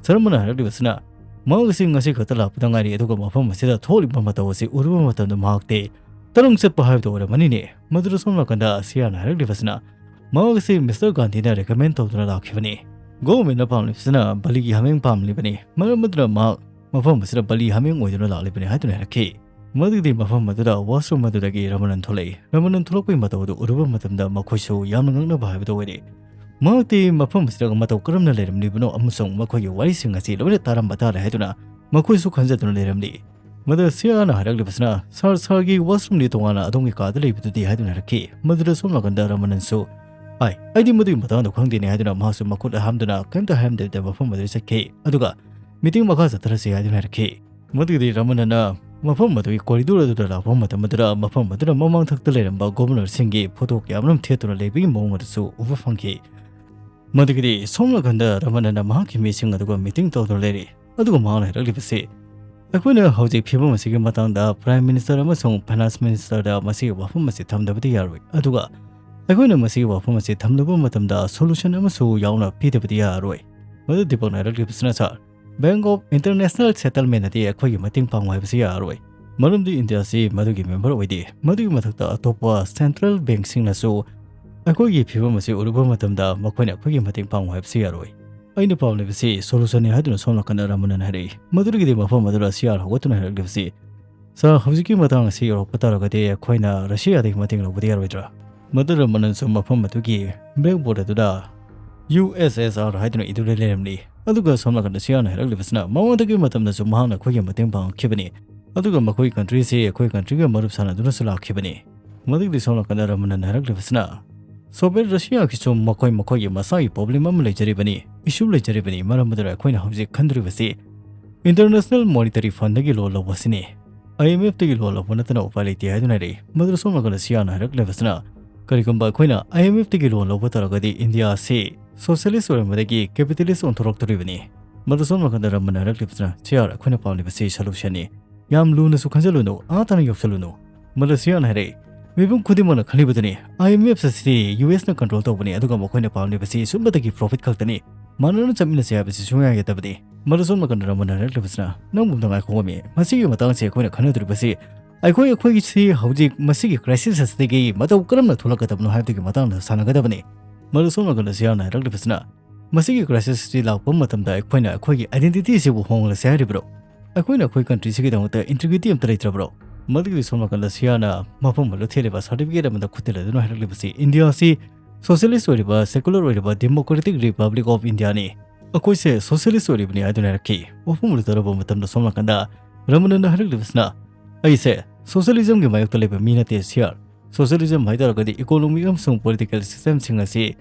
ꯁꯔꯃꯅ ꯍꯥꯏꯔꯛꯂꯤꯕꯁꯤꯅ, ꯃꯍꯥꯛ ꯑꯁꯤ ꯉꯁꯤ ꯈꯛꯇ ꯂꯥꯛꯄꯗ ꯉꯥꯏꯔꯤ, ꯑꯗꯨꯒ ꯃꯐꯝ ꯑꯁꯤꯗ ꯊꯣꯛꯂꯤꯕ ꯃꯇꯧ ꯑꯁꯤ ꯎꯔꯨꯕ ꯃꯇꯝꯗ ꯃꯍꯥꯛꯇꯤ ꯇꯔꯪ ꯆꯠꯄ ꯍꯥꯏꯕꯗꯨ ꯑꯣꯏꯔꯝꯃꯅꯤꯅꯦ꯫ ꯃꯗꯨꯗ ꯁꯣꯝ ꯅꯥꯀꯟꯗ ꯁꯤꯌꯥꯅ ꯍꯥꯏꯔꯛꯂꯤꯕꯁꯤꯅ, ꯃꯍꯥꯛ ꯑꯁꯤ Mister Gandhiꯅ recommend ꯇꯧꯗꯨꯅ ꯂꯥꯛꯈꯤꯕꯅꯤ꯫ Governmentꯅ ꯄꯥꯝꯂꯤꯕꯁꯤꯅ ꯕꯂꯤꯒꯤ ꯍꯥꯃꯦꯡ ꯄꯥꯝꯂꯤꯕꯅꯤ, ꯃꯔꯝ ꯑꯗꯨꯅ ꯃꯍꯥꯛ ꯃꯐꯝ ꯑꯁꯤꯗ ꯕꯂꯤ ꯍꯥꯃꯦꯡ ꯑꯣꯏꯗꯨꯅ ꯂꯥꯛꯂꯤꯕꯅꯤ ꯍꯥꯏꯗꯨꯅ ꯍꯥꯏꯔꯛꯈꯤ꯫ ꯃꯗꯨꯒꯤꯗꯤ ꯃꯐꯝ ꯑꯗꯨꯗ washroom ꯑꯗꯨꯗꯒꯤ ꯔꯃꯅꯟ ꯊꯣꯛꯂꯛꯏ꯫ ꯔꯃꯅꯟ ꯊꯣꯛꯂꯛꯄꯒꯤ ꯃꯇꯧ ꯑꯗꯨ ꯎꯔꯨꯕ ꯃꯇꯝꯗ ꯃꯈꯣꯏꯁꯨ ꯌꯥꯝꯅ ꯉꯛꯅꯕ ꯍꯥꯏꯕꯗꯨ ꯑꯣꯏꯔꯦ꯫ ꯃꯍꯥꯛꯇꯤ ꯃꯐꯝ ꯑꯁꯤꯗ ꯃꯇꯧ ꯀꯔꯝꯅ ꯂꯩꯔꯝꯂꯤꯕꯅꯣ ꯑꯃꯁꯨꯡ ꯃꯈꯣꯏꯒꯤ ꯋꯥꯔꯤꯁꯤꯡ ꯑꯁꯤ ꯂꯣꯏꯅ ꯇꯥꯔꯝꯕ ꯇꯥꯔꯦ ꯍꯥꯏꯗꯨꯅ ꯃꯈꯣꯏꯁꯨ ꯈꯟꯖꯗꯨꯅ ꯂꯩꯔꯝꯂꯤ꯫ ꯃꯗꯨ ꯁꯤꯌꯥꯅ ꯍꯥꯏꯔꯛꯂꯤꯕꯁꯤꯅ, "Sir, sirꯒꯤ washroomꯗꯤ ꯇꯣꯉꯥꯟꯅ ꯑꯗꯣꯝꯒꯤ ꯀꯥꯗ ꯂꯩꯕꯗꯨꯗꯤ?" ꯍꯥꯏꯗꯨꯅ ꯍꯥꯏꯔꯛꯈꯤ꯫ ꯃꯗꯨꯗ ꯁꯣꯝ ꯅꯥꯀꯟꯗ ꯔꯃꯅꯟꯁꯨ, "ꯑꯥꯏ, ꯑꯩꯗꯤ ꯃꯗꯨꯒꯤ ꯃꯇꯥꯡꯗ ꯈꯪꯗꯦꯅꯦ" ꯍꯥꯏꯗꯨꯅ ꯃꯍꯥꯛꯁꯨ ꯃꯈꯨꯠ ꯍꯥꯝꯗꯨꯅ ꯀꯔꯤꯝꯇ ꯍꯥꯏꯔꯝꯗꯕꯤꯗ ꯃꯐꯝ ꯑꯗꯨꯗ ꯆꯠꯈꯤ꯫ ꯑꯗꯨꯒ meeting ꯃꯈꯥ ꯆꯠꯊꯔꯁꯤ ꯍꯥꯏꯗꯨꯅ ꯍꯥꯏꯔꯛꯈꯤ꯫ ꯃꯗꯨꯒꯤꯗꯤ ꯔꯃꯅꯅ ꯃꯐꯝ ꯑꯗꯨꯒꯤ corridor ꯑꯗꯨꯗ ꯂꯥꯛꯄ ꯃꯇꯝ ꯑꯗꯨꯗ ꯃꯐꯝ ꯑꯗꯨꯗ ꯃꯃꯥꯡꯊꯛꯇ ꯂꯩꯔꯝꯕ governorꯁꯤꯡꯒꯤ photo ꯀꯌꯥ ꯑꯃꯔꯣꯝ ꯊꯦꯠꯇꯨꯅ ꯂꯩꯕꯒꯤ ꯃꯑꯣꯡ ꯑꯗꯨꯁꯨ ꯎꯕ ꯐꯪꯈꯤ꯫ ꯃꯗꯨꯒꯤꯗꯤ ꯁꯣꯝ ꯅꯥꯀꯟꯗ ꯔꯃꯅꯅ ꯃꯍꯥꯛꯀꯤ ꯃꯤꯁꯤꯡ ꯑꯗꯨꯒ meeting ꯇꯧꯗꯨꯅ ꯂꯩꯔꯤ꯫ ꯑꯗꯨꯒ ꯃꯍꯥꯛꯅ ꯍꯥꯏꯔꯛꯂꯤꯕꯁꯤ, ꯑꯩꯈꯣꯏꯅ ꯍꯧꯖꯤꯛ ꯐꯤꯕꯝ ꯑꯁꯤꯒꯤ ꯃꯇꯥꯡꯗ Prime Minister ꯑꯃꯁꯨꯡ Finance Ministerꯗ ꯃꯁꯤꯒꯤ ꯋꯥꯐꯝ ꯑꯁꯤ ꯊꯝꯗꯕꯗꯤ ꯌꯥꯔꯣꯏ꯫ ꯑꯗꯨꯒ ꯑꯩꯈꯣꯏꯅ ꯃꯁꯤꯒꯤ ꯋꯥꯐꯝ ꯑꯁꯤ ꯊꯝꯂꯨꯕ ꯃꯇꯝꯗ solution ꯑꯃꯁꯨ ꯌꯥꯎꯅ ꯄꯤꯗꯕꯗꯤ ꯌꯥꯔꯣꯏ꯫ ꯃꯗꯨ ꯗꯤꯄꯛꯅ ꯍꯥꯏꯔꯛꯂꯤꯕꯁꯤꯅ, "Sir, Bank of International Settlement-ꯅꯗꯤ ꯑꯩꯈꯣꯏꯒꯤ ꯃꯇꯦꯡ ꯄꯥꯡꯉꯨ ꯍꯥꯏꯕꯁꯤ ꯌꯥꯔꯔꯣꯏ꯫ ꯃꯔꯝꯗꯤ ꯏꯟꯗꯤꯌꯥꯁꯤ ꯃꯗꯨꯒꯤ member ꯑꯣꯏꯗꯦ꯫ ꯃꯗꯨꯒꯤ ꯃꯊꯛꯇ ꯑꯇꯣꯞꯄ central bank-ꯁꯤꯡꯅꯁꯨ ꯑꯩꯈꯣꯏꯒꯤ ꯐꯤꯕꯝ ꯑꯁꯤ ꯎꯔꯨꯕ ꯃꯇꯝꯗ ꯃꯈꯣꯏꯅ ꯑꯩꯈꯣꯏꯒꯤ ꯃꯇꯦꯡ ꯄꯥꯡꯉꯨ ꯍꯥꯏꯕꯁꯤ ꯌꯥꯔꯣꯏ꯫ ꯑꯩꯅ ꯄꯥꯝꯂꯤꯕꯁꯤ solution-ꯅꯤ ꯍꯥꯏꯗꯨꯅ ꯁꯣꯝ ꯅꯥꯀꯟꯗ ꯔꯃꯅꯟ ꯍꯥꯏꯔꯛꯏ꯫ ꯃꯗꯨꯗꯒꯤꯗꯤ ꯃꯐꯝ ꯑꯗꯨꯗ ꯁꯤꯌꯥꯔ ꯍꯧꯒꯠꯇꯨꯅ ꯍꯥꯏꯔꯛꯂꯤꯕꯁꯤ, "Sir, ꯍꯧꯖꯤꯛꯀꯤ ꯃꯇꯥꯡ ꯑꯁꯤ ꯌꯧꯔꯛꯄ ꯇꯥꯔꯒꯗꯤ ꯑꯩꯈꯣꯏꯅ ꯔꯁꯤꯌꯥꯗꯒꯤ ꯃꯇꯦꯡ ꯂꯧꯕꯗꯤ ꯌꯥꯔꯣꯏꯗ꯭ꯔꯥ?" ꯃꯗꯨꯗ ꯔꯃꯅꯟꯁꯨ ꯃꯐꯝ ꯑꯗꯨꯒꯤ blackboard ꯑꯗꯨꯗ U S S R ꯍꯥꯏꯗꯨꯅ ꯏꯗꯨꯅ ꯂꯩꯔꯝꯂꯤ꯫ ꯑꯗꯨꯒ ꯁꯣꯝ ꯅꯥꯀꯟꯗ ꯁꯤꯌꯥꯅ ꯍꯥꯏꯔꯛꯂꯤꯕꯁꯤꯅ, ꯃꯃꯥꯡꯗꯒꯤ ꯃꯇꯝꯗꯁꯨ ꯃꯍꯥꯛꯅ ꯑꯩꯈꯣꯏꯒꯤ ꯃꯇꯦꯡ ꯄꯥꯡꯂꯛꯈꯤꯕꯅꯤ, ꯑꯗꯨꯒ ꯃꯈꯣꯏ country-ꯁꯤ ꯑꯩꯈꯣꯏ country-ꯒ ꯃꯔꯨꯞ ꯁꯥꯟꯅꯗꯨꯅꯁꯨ ꯂꯥꯛꯈꯤꯕꯅꯤ꯫ ꯃꯗꯨꯒꯤꯗꯤ ꯁꯣꯝ ꯅꯥꯀꯟꯗ ꯔꯃꯅꯟ ꯍꯥꯏꯔꯛꯂꯤꯕꯁꯤꯅ, "Soviet Russia-ꯒꯤꯁꯨ ꯃꯈꯣꯏ ꯃꯈꯣꯏꯒꯤ ꯃꯁꯥꯒꯤ problem ꯑꯃ ꯂꯩꯖꯔꯤꯕꯅꯤ, issue ꯂꯩꯖꯔꯤꯕꯅꯤ, ꯃꯔꯝ ꯑꯗꯨꯅ ꯑꯩꯈꯣꯏꯅ ꯍꯧꯖꯤꯛ ꯈꯟꯗꯣꯔꯤꯕꯁꯤ International Monetary Fund-ꯗꯒꯤ loan ꯂꯧꯕ ꯑꯁꯤꯅꯤ꯫ I M F-ꯇꯒꯤ loan ꯂꯧꯕ ꯅꯠꯇꯅ ꯎꯄꯥꯏ ꯂꯩꯇꯦ" ꯍꯥꯏꯗꯨꯅ ꯍꯥꯏꯔꯛꯏ꯫ ꯃꯗꯨꯗ ꯁꯣꯝ ꯅꯥꯀꯟꯗ ꯁꯤꯌꯥꯅ ꯍꯥꯏꯔꯛꯂꯤꯕꯁꯤꯅ, "ꯀꯔꯤꯒꯨꯝꯕ ꯑꯩꯈꯣꯏꯅ I M F-ꯇꯒꯤ loan ꯂꯧꯕ ꯇꯥꯔꯒꯗꯤ ꯏꯟꯗꯤꯌꯥ ꯑꯁꯤ socialist ꯑꯣꯏꯔꯝꯕꯗꯒꯤ capitalist ꯑꯣꯟꯊꯣꯔꯛꯇꯣꯔꯤꯕꯅꯤ"꯫ ꯃꯗꯨ ꯁꯣꯝ ꯅꯥꯀꯟꯗ ꯔꯃꯟ ꯍꯥꯏꯔꯛꯂꯤꯕꯁꯤꯅ, "ꯁꯤꯌꯥꯔ, ꯑꯩꯈꯣꯏꯅ ꯄꯥꯝꯂꯤꯕꯁꯤ solution-ꯅꯤ꯫ ꯌꯥꯝ ꯂꯨꯅꯁꯨ ꯈꯟꯖꯜꯂꯨꯅꯨ, ꯑꯥ ꯇꯥꯅ ꯌꯧꯁꯜꯂꯨꯅꯨ"꯫ ꯃꯗꯨ ꯁꯤꯌꯥꯅ ꯍꯥꯏꯔꯛꯏ, "ꯃꯤꯄꯨꯝ ꯈꯨꯗꯤꯡꯃꯛꯅ ꯈꯜꯂꯤꯕꯗꯨꯅꯤ, I M F ꯑꯁꯤꯗꯤ U S-ꯅ control ꯇꯧꯕꯅꯤ, ꯑꯗꯨꯒ ꯃꯈꯣꯏꯅ ꯄꯥꯝꯂꯤꯕꯁꯤ ꯁꯨꯞꯅꯇꯒꯤ profit ꯈꯛꯇꯅꯤ꯫ ꯃꯥꯟꯅꯅ ꯆꯠꯃꯤꯟꯅꯁꯤ ꯍꯥꯏꯕꯁꯤ ꯁꯨꯡꯌꯥ ꯌꯥꯗꯕꯅꯤ"꯫ ꯃꯗꯨ ꯁꯣꯝ ꯅꯥꯀꯟꯗ ꯔꯃꯟ ꯍꯥꯏꯔꯛꯂꯤꯕꯁꯤꯅ, "ꯅꯪꯕꯨ ꯅꯨꯡꯉꯥꯏꯈꯣꯝꯃꯤ, ꯃꯁꯤꯒꯤ ꯃꯇꯥꯡꯁꯤ ꯑꯩꯈꯣꯏꯅ ꯈꯟꯅꯗꯣꯔꯤꯕꯁꯤ ꯑꯩꯈꯣꯏ ꯑꯩꯈꯣꯏꯁꯤ ꯍꯧꯖꯤꯛ ꯃꯁꯤꯒꯤ crisis ꯑꯁꯤꯗꯒꯤ ꯃꯇꯧ ꯀꯔꯝꯅ ꯊꯣꯛꯂꯛꯀꯗꯕꯅꯣ ꯍꯥꯏꯕꯗꯨꯒꯤ ꯃꯇꯥꯡꯗ ꯁꯥꯟꯅꯒꯗꯕꯅꯤ"꯫ ꯃꯗꯨ ꯁꯣꯝ ꯅꯥꯀꯟꯗ ꯁꯤꯌꯥꯅ ꯍꯥꯏꯔꯛꯂꯤꯕꯁꯤꯅ, "ꯃꯁꯤꯒꯤ crisis ꯑꯁꯤ ꯂꯥꯛꯄ ꯃꯇꯝꯗ ꯑꯩꯈꯣꯏꯅ ꯑꯩꯈꯣꯏꯒꯤ identity ꯑꯁꯤꯕꯨ ꯍꯣꯡꯂꯁꯦ ꯍꯥꯏꯔꯤꯕ꯭ꯔꯣ? ꯑꯩꯈꯣꯏꯅ ꯑꯩꯈꯣꯏ country-ꯁꯤꯒꯤꯗꯃꯛꯇ integrity ꯑꯃꯠꯇ ꯂꯩꯇ꯭ꯔꯕ꯭ꯔꯣ?" ꯃꯗꯨꯒꯤꯗꯤ ꯁꯣꯝ ꯅꯥꯀꯟꯗ ꯁꯤꯌꯥꯅ ꯃꯐꯝ ꯑꯗꯨ ꯊꯦꯜꯂꯤꯕ certificate ꯑꯃꯗ ꯈꯨꯠ ꯊꯤꯜꯂꯗꯨꯅ ꯍꯥꯏꯔꯛꯂꯤꯕꯁꯤ, "ꯏꯟꯗꯤꯌꯥ ꯑꯁꯤ socialist ꯑꯣꯏꯔꯤꯕ, secular ꯑꯣꯏꯔꯤꯕ Democratic Republic of India-ꯅꯤ꯫ ꯑꯩꯈꯣꯏꯁꯦ socialist ꯑꯣꯏꯔꯤꯕꯅꯤ" ꯍꯥꯏꯗꯨꯅ ꯍꯥꯏꯔꯛꯈꯤ꯫ ꯋꯥꯐꯝ ꯑꯗꯨ ꯇꯥꯔꯕ ꯃꯇꯝꯗ ꯁꯣꯝ ꯅꯥꯀꯟꯗ ꯔꯃꯅꯟꯅ ꯍꯥꯏꯔꯛꯂꯤꯕꯁꯤꯅ, "ꯑꯩꯁꯦ socialism-ꯒꯤ ꯃꯥꯌꯣꯛꯇ ꯂꯩꯕ ꯃꯤ ꯅꯠꯇꯦ, ꯁꯤꯌꯥꯔ꯫ Socialism ꯍꯥꯏ ꯇꯥꯔꯒꯗꯤ economy ꯑꯃꯁꯨꯡ political system-ꯁꯤꯡ ꯑꯁꯤ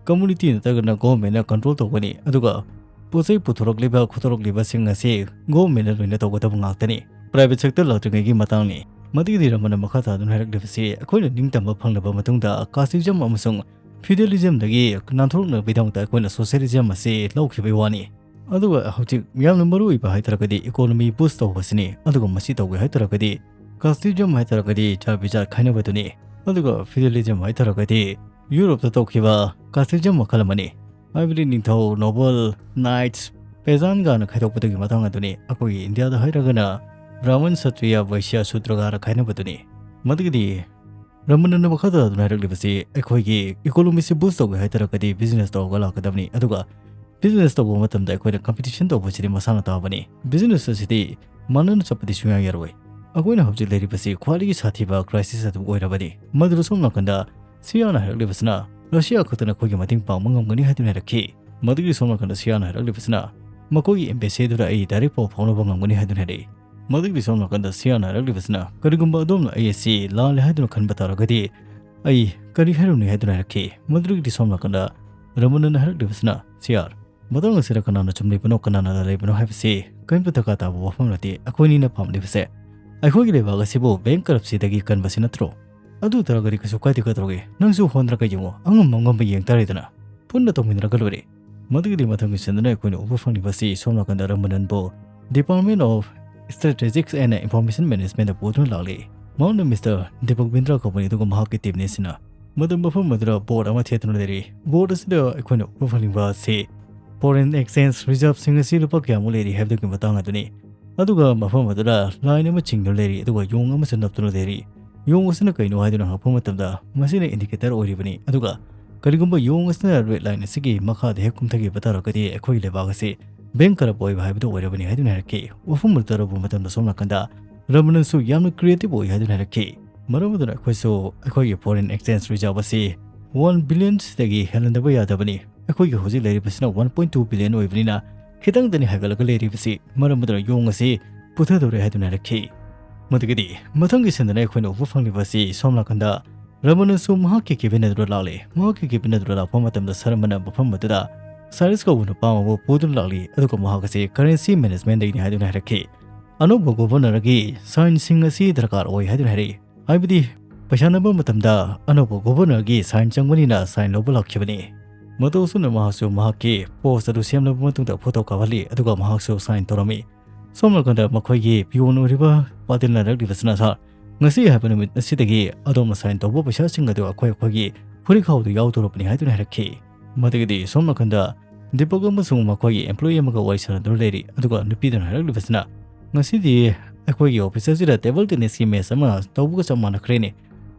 community ꯅꯠꯇ꯭ꯔꯒꯅ government-ꯅ control ꯇꯧꯒꯅꯤ, ꯑꯗꯨꯒ ꯄꯣꯠ ꯆꯩ ꯄꯨꯊꯣꯔꯛꯂꯤꯕ, ꯈꯣꯠꯇꯣꯔꯛꯂꯤꯕꯁꯤꯡ ꯑꯁꯤ government-ꯅ ꯂꯣꯏꯅ ꯇꯧꯒꯗꯕ ꯉꯥꯛꯇꯅꯤ꯫ Private sector ꯂꯥꯛꯇ꯭ꯔꯤꯉꯩꯒꯤ ꯃꯇꯥꯡꯅꯤ"꯫ ꯃꯗꯨꯒꯤꯗꯤ ꯔꯃꯟꯅ ꯃꯈꯥ ꯇꯥꯗꯨꯅ ꯍꯥꯏꯔꯛꯂꯤꯕꯁꯤ, "ꯑꯩꯈꯣꯏꯅ ꯅꯤꯡꯇꯝꯕ ꯐꯪꯂꯕ ꯃꯇꯨꯡꯗ casteism ꯑꯃꯁꯨꯡ feudalism-ꯗꯒꯤ ꯅꯥꯟꯊꯣꯔꯛꯅꯕꯒꯤꯗꯃꯛꯇ ꯑꯩꯈꯣꯏꯅ socialism ꯑꯁꯤ ꯂꯧꯈꯤꯕꯒꯤ ꯋꯥꯅꯤ꯫ ꯑꯗꯨꯒ ꯍꯧꯖꯤꯛ ꯌꯥꯝꯅ ꯃꯔꯨ ꯑꯣꯏꯕ ꯍꯥꯏ ꯇꯥꯔꯒꯗꯤ economy boost ꯇꯧꯕꯁꯤꯅꯤ꯫ ꯑꯗꯨꯒ ꯃꯁꯤ ꯇꯧꯒꯦ ꯍꯥꯏ ꯇꯥꯔꯒꯗꯤ casteism ꯍꯥꯏ ꯇꯥꯔꯒꯗꯤ ꯖꯥꯠ ꯕꯤꯖꯥꯠ ꯈꯥꯏꯅꯕꯗꯨꯅꯤ꯫ ꯑꯗꯨꯒ feudalism ꯍꯥꯏ ꯇꯥꯔꯒꯗꯤ Europe-ꯇ ꯇꯧꯈꯤꯕ casteism ꯃꯈꯜ ꯑꯃꯅꯤ꯫ ꯍꯥꯏꯕꯗꯤ ꯅꯤꯡꯊꯧ, noble, knights, ꯄꯦꯖꯥꯟꯒꯥꯅ ꯈꯥꯏꯗꯣꯛꯄꯗꯨꯒꯤ ꯃꯇꯥꯡ ꯑꯗꯨꯅꯤ꯫ ꯑꯩꯈꯣꯏꯒꯤ ꯏꯟꯗꯤꯌꯥꯗ ꯍꯥꯏꯔꯒꯅ ꯕ꯭ꯔꯥꯍꯃꯟ, ꯁꯇ꯭ꯔꯤꯌꯥ, ꯕꯩꯁ꯭ꯌꯥ, ꯁꯨꯗ꯭ꯔꯒꯥꯅ ꯈꯥꯏꯅꯕꯗꯨꯅꯤ꯫ ꯃꯗꯨꯒꯤꯗꯤ ꯔꯃꯅꯟꯅ ꯃꯈꯥ ꯇꯥꯗꯨꯅ ꯍꯥꯏꯔꯛꯂꯤꯕꯁꯤ ꯑꯩꯈꯣꯏꯒꯤ ꯏꯀꯣꯅꯣꯃꯤꯁꯤ ꯕꯨꯁ ꯇꯧꯒꯦ ꯍꯥꯏ ꯇꯥꯔꯒꯗꯤ ꯕꯤꯖꯤꯅꯦꯁ ꯇꯧꯔꯒ ꯂꯥꯛꯀꯗꯕꯅꯤ꯫ ꯑꯗꯨꯒ ꯕꯤꯖꯤꯅꯦꯁ ꯇꯧꯕ ꯃꯇꯝꯗ ꯑꯩꯈꯣꯏꯅ ꯀꯝꯄꯤꯇꯤꯁꯟ ꯇꯧꯕꯁꯤꯗꯤ ꯃꯁꯥꯅ ꯇꯥꯕꯅꯤ꯫ ꯕꯤꯖꯤꯅꯦꯁ ꯑꯁꯤꯗꯤ ꯃꯥꯟꯅꯅ ꯆꯠꯄꯗꯤ ꯁꯨꯡꯌꯥ ꯌꯥꯔꯣꯏ꯫ ꯑꯩꯈꯣꯏꯅ ꯍꯧꯖꯤꯛ ꯂꯩꯔꯤꯕꯁꯤ ꯈ꯭ꯋꯥꯏꯗꯒꯤ ꯁꯥꯊꯤꯕ ꯀ꯭ꯔꯥꯏꯁꯤꯁ ꯑꯗꯨ ꯑꯣꯏꯔꯕꯅꯤ꯫ ꯃꯗꯨꯗ ꯁꯣꯝ ꯅꯥꯀꯟꯗ ꯁꯤꯌꯥꯅ ꯍꯥꯏꯔꯛꯂꯤꯕꯁꯤꯅ ꯔꯁꯤꯌꯥ ꯈꯛꯇꯅ ꯑꯩꯈꯣꯏꯒꯤ ꯃꯇꯦꯡ ꯄꯥꯡꯕ ꯉꯝꯒꯅꯤ ꯍꯥꯏꯗꯨꯅ ꯍꯥꯏꯔꯛꯈꯤ꯫ ꯃꯗꯨꯒꯤ ꯁꯣꯝ ꯅꯥꯀꯟꯗ ꯁꯤꯌꯥꯅ ꯍꯥꯏꯔꯛꯂꯤꯕꯁꯤꯅ ꯃꯈꯣꯏꯒꯤ ꯑꯦꯝꯕꯦꯁꯤꯗꯨꯗ ꯑꯩ ꯗꯥꯏꯔꯦꯛ ꯄꯥꯎ ꯐꯥꯎꯅꯕ ꯉꯝꯒꯅꯤ ꯍꯥꯏꯗꯨꯅ ꯍꯥꯏꯔꯛꯏ꯫ ꯃꯗꯨꯒꯤ ꯁꯣꯝ ꯅꯥꯀꯟꯗ ꯁꯤꯌꯥꯅ ꯍꯥꯏꯔꯛꯂꯤꯕꯁꯤꯅ ꯀꯔꯤꯒꯨꯝꯕ ꯑꯗꯣꯝꯅ ꯑꯩ ꯑꯁꯤ ꯂꯥꯜꯂꯦ ꯍꯥꯏꯗꯨꯅ ꯈꯟꯕ ꯇꯥꯔꯒꯗꯤ ꯑꯩ ꯀꯔꯤ ꯍꯥꯏꯔꯨꯅꯤ ꯍꯥꯏꯗꯨꯅ ꯍꯥꯏꯔꯛꯈꯤ꯫ ꯃꯗꯨꯒꯤꯗꯤ ꯁꯣꯝ ꯅꯥꯀꯟꯗ ꯔꯃꯅꯟꯅ ꯍꯥꯏꯔꯛꯂꯤꯕꯁꯤꯅ, ꯁꯤꯌꯥꯔ, ꯃꯇꯥꯡ ꯑꯁꯤꯗ ꯀꯅꯥꯅ ꯆꯨꯝꯂꯤꯕꯅꯣ, ꯀꯅꯥꯅ ꯂꯥꯜꯂꯤꯕꯅꯣ ꯍꯥꯏꯕꯁꯤ ꯀꯔꯤꯝꯇ ꯗꯔꯀꯥꯔ ꯇꯥꯕ ꯋꯥꯐꯝ ꯅꯠꯇꯦ꯫ ꯑꯩꯈꯣꯏꯅꯤꯅ ꯄꯥꯝꯂꯤꯕꯁꯦ ꯑꯩꯈꯣꯏꯒꯤ ꯂꯩꯕꯥꯛ ꯑꯁꯤꯕꯨ ꯕꯦꯡ ꯀꯔꯞꯁꯤꯗꯒꯤ ꯀꯟꯕꯁꯤ ꯅꯠꯇ꯭ꯔꯣ? ꯑꯗꯨ ꯇꯥꯔꯒꯗꯤ ꯀꯩꯁꯨ ꯀꯥꯏꯗꯦ ꯀꯩꯗꯧꯔꯒꯦ? ꯅꯪꯁꯨ ꯍꯣꯠꯅꯔꯒ ꯌꯦꯡꯉꯣ, ꯑꯉꯝ ꯑꯉꯝꯕ ꯌꯦꯡ ꯇꯥꯔꯦꯗꯅ꯫ ꯄꯨꯟꯅ ꯇꯧꯃꯤꯟꯅꯔꯒ ꯂꯣꯏꯔꯦ꯫ ꯃꯗꯨꯒꯤꯗꯤ ꯃꯊꯪꯒꯤ ꯁꯟꯗꯅ ꯑꯩꯈꯣꯏꯅ ꯎꯕ ꯐꯪꯂꯤꯕꯁꯤ ꯁꯣꯝ ꯅꯥꯀꯟꯗ ꯔꯃꯅꯟꯕꯨ Department of Strategics and Information Management ꯄꯨꯗꯨꯅ ꯂꯥꯛꯂꯤ꯫ ꯃꯍꯥꯛꯅ ꯃꯤꯁꯇꯔ ꯗꯤꯄꯛ ꯕꯤꯟꯗ꯭ꯔꯥ ꯀꯧꯕꯅꯤ, ꯑꯗꯨꯒ ꯃꯍꯥꯛꯀꯤ ꯇꯤꯝꯅꯤ ꯑꯁꯤꯅ꯫ ꯃꯗꯨ ꯃꯐꯝ ꯑꯗꯨꯗ ꯕꯣꯔꯗ ꯑꯃ ꯊꯦꯠꯇꯨꯅ ꯂꯩꯔꯤ꯫ ꯕꯣꯔꯗ ꯑꯁꯤꯗ ꯑꯩꯈꯣꯏꯅ ꯎꯕ ꯐꯪꯂꯤꯕ ꯑꯁꯤ ꯐꯣꯔꯦꯟ ꯑꯦꯛꯁꯆꯦꯟꯖ ꯔꯤꯖꯥꯔꯚꯁꯤꯡ ꯑꯁꯤ ꯂꯨꯄꯥ ꯀꯌꯥꯃꯨꯛ ꯂꯩꯔꯤ ꯍꯥꯏꯕꯗꯨꯒꯤ ꯃꯇꯥꯡ ꯑꯗꯨꯅꯤ꯫ ꯑꯗꯨꯒ ꯃꯐꯝ ꯑꯗꯨꯗ ꯂꯥꯏꯟ ꯑꯃ ꯆꯤꯡꯗꯨꯅ ꯂꯩꯔꯤ, ꯑꯗꯨꯒ ꯌꯣꯡ ꯑꯃꯁꯨ ꯅꯞꯇꯨꯅ ꯂꯩꯔꯤ꯫ ꯌꯣꯡ ꯑꯁꯤꯅ ꯀꯩꯅꯣ ꯍꯥꯏꯗꯨꯅ ꯍꯪꯉꯛꯄ ꯃꯇꯝꯗ ꯃꯁꯤꯅ ꯏꯟꯗꯤꯀꯦꯇꯔ ꯑꯣꯏꯔꯤꯕꯅꯤ, ꯑꯗꯨꯒ ꯀꯔꯤꯒꯨꯝꯕ ꯌꯣꯡ ꯑꯁꯤꯅ ꯔꯦꯗ ꯂꯥꯏꯟ ꯑꯁꯤꯒꯤ ꯃꯈꯥꯗ ꯍꯦꯛ ꯀꯨꯝꯊꯈꯤꯕ ꯇꯥꯔꯒꯗꯤ ꯑꯩꯈꯣꯏꯒꯤ ꯂꯩꯕꯥꯛ ꯑꯁꯤ ꯕꯦꯡ ꯀꯔꯞ ꯑꯣꯏꯕ ꯍꯥꯏꯕꯗꯨ ꯑꯣꯏꯔꯕꯅꯤ ꯍꯥꯏꯗꯨꯅ ꯍꯥꯏꯔꯛꯈꯤ꯫ ꯋꯥꯐꯝ ꯑꯗꯨ ꯇꯥꯔꯨꯕ ꯃꯇꯝꯗ ꯁꯣꯝ ꯅꯥꯀꯟꯗ ꯔꯃꯅꯟꯁꯨ ꯌꯥꯝꯅ ꯀ꯭ꯔꯤꯌꯦꯇꯤꯚ ꯑꯣꯏ ꯍꯥꯏꯗꯨꯅ ꯍꯥꯏꯔꯛꯈꯤ꯫ ꯃꯔꯝ ꯑꯗꯨꯅ ꯑꯩꯈꯣꯏꯁꯨ ꯑꯩꯈꯣꯏꯒꯤ ꯐꯣꯔꯦꯟ ꯑꯦꯛꯁꯆꯦꯟꯖ ꯔꯤꯖꯥꯔꯚ ꯑꯁꯤ ꯋꯥꯟ ꯕꯤꯂꯤꯌꯟꯁꯤꯗꯒꯤ ꯍꯦꯜꯍꯟꯗꯕ ꯌꯥꯗꯕꯅꯤ꯫ ꯑꯩꯈꯣꯏꯒꯤ ꯍꯧꯖꯤꯛ ꯂꯩꯔꯤꯕꯁꯤꯅ ꯋꯥꯟ ꯄꯣꯏꯟ ꯇꯨ ꯕꯤꯂꯤꯌꯟ ꯑꯣꯏꯕꯅꯤꯅ ꯈꯤꯇꯪꯗꯅꯤ ꯍꯥꯏꯒꯠꯂꯒ ꯂꯩꯔꯤꯕꯁꯤ꯫ ꯃꯔꯝ ꯑꯗꯨꯅ ꯌꯣꯡ ꯑꯁꯤ ꯄꯨꯊꯗꯧꯔꯦ ꯍꯥꯏꯗꯨꯅ ꯍꯥꯏꯔꯛꯈꯤ꯫ ꯃꯗꯨꯒꯤꯗꯤ ꯃꯊꯪꯒꯤ ꯁꯟꯗꯅ ꯑꯩꯈꯣꯏꯅ ꯎꯕ ꯐꯪꯂꯤꯕ ꯑꯁꯤ ꯁꯣꯝ ꯅꯥꯀꯟꯗ ꯔꯃꯅꯟꯁꯨ ꯃꯍꯥꯛꯀꯤ ꯀꯦꯕꯤꯟ ꯑꯗꯨꯗ ꯂꯥꯛꯂꯤ꯫ ꯃꯍꯥꯛꯀꯤ ꯀꯦꯕꯤꯟ ꯑꯗꯨꯗ ꯂꯥꯛꯄ ꯃꯇꯝꯗ ꯁꯔꯃꯅ ꯃꯐꯝ ꯑꯗꯨꯗ ꯁꯥꯏꯔꯁ ꯀꯧꯕ ꯅꯨꯄꯥ ꯑꯃꯕꯨ ꯄꯨꯗꯨꯅ ꯂꯥꯛꯂꯤ, ꯑꯗꯨꯒ ꯃꯍꯥꯛ ꯑꯁꯤ ꯀꯔꯦꯟꯁꯤ ꯃꯦꯅꯦꯖꯃꯦꯟꯗꯒꯤꯅꯤ ꯍꯥꯏꯗꯨꯅ ꯍꯥꯏꯔꯛꯈꯤ꯫ ꯑꯅꯧꯕ ꯒꯣꯚꯔꯅꯔꯒꯤ ꯁꯥꯏꯟꯁꯤꯡ ꯑꯁꯤ ꯗꯔꯀꯥꯔ ꯑꯣꯏ ꯍꯥꯏꯗꯨꯅ ꯍꯥꯏꯔꯛꯏ꯫ ꯍꯥꯏꯕꯗꯤ ꯄꯩꯁꯥ ꯅꯝꯕ ꯃꯇꯝꯗ ꯑꯅꯧꯕ ꯒꯣꯚꯔꯅꯔꯒꯤ ꯁꯥꯏꯟ ꯆꯪꯕꯅꯤꯅ ꯁꯥꯏꯟ ꯂꯧꯕ ꯂꯥꯛꯈꯤꯕꯅꯤ꯫ ꯃꯇꯧ ꯑꯁꯨꯝꯅ ꯃꯍꯥꯛꯁꯨ ꯃꯍꯥꯛꯀꯤ ꯄꯣꯁ ꯑꯗꯨ ꯁꯦꯝꯂꯕ ꯃꯇꯨꯡꯗ ꯐꯣꯇꯣ ꯀꯥꯞꯍꯜꯂꯤ, ꯑꯗꯨꯒ ꯃꯍꯥꯛꯁꯨ ꯁꯥꯏꯟ ꯇꯧꯔꯝꯃꯤ꯫ ꯁꯣꯝ ꯅꯥꯀꯟꯗ ꯃꯈꯣꯏꯒꯤ ꯄꯤꯌꯣꯟ ꯑꯣꯏꯔꯤꯕ ꯄꯥꯇꯤꯜꯅ ꯍꯥꯏꯔꯛꯂꯤꯕꯁꯤꯅ, "ꯁꯥꯔ, ꯉꯁꯤ ꯍꯥꯏꯕ ꯅꯨꯃꯤꯠ ꯑꯁꯤꯗꯒꯤ ꯑꯗꯣꯝꯅ ꯁꯥꯏꯟ ꯇꯧꯕ ꯄꯩꯁꯥꯁꯤꯡ ꯑꯗꯨ ꯑꯩꯈꯣꯏ ꯑꯩꯈꯣꯏꯒꯤ ꯐꯨꯔꯤꯠꯈꯥꯎꯗ ꯌꯥꯎꯗꯧꯔꯕꯅꯤ" ꯍꯥꯏꯗꯨꯅ ꯍꯥꯏꯔꯛꯈꯤ꯫ ꯃꯗꯨꯒꯤꯗꯤ ꯁꯣꯝ ꯅꯥꯀꯟꯗ ꯗꯤꯄꯛ ꯑꯃꯁꯨꯡ ꯃꯈꯣꯏꯒꯤ employee ꯑꯃꯒ ꯋꯥꯔꯤ ꯁꯥꯟꯅꯗꯨꯅ ꯂꯩꯔꯤ꯫ ꯑꯗꯨꯒ ꯅꯨꯄꯤꯗꯨꯅ ꯍꯥꯏꯔꯛꯂꯤꯕꯁꯤꯅ, "ꯉꯁꯤꯗꯤ ꯑꯩꯈꯣꯏꯒꯤ office ꯑꯁꯤꯗ table tennisꯀꯤ match ꯑꯃ ꯇꯧꯕꯒ ꯆꯞ ꯃꯥꯟꯅꯈ꯭ꯔꯦꯅꯦ꯫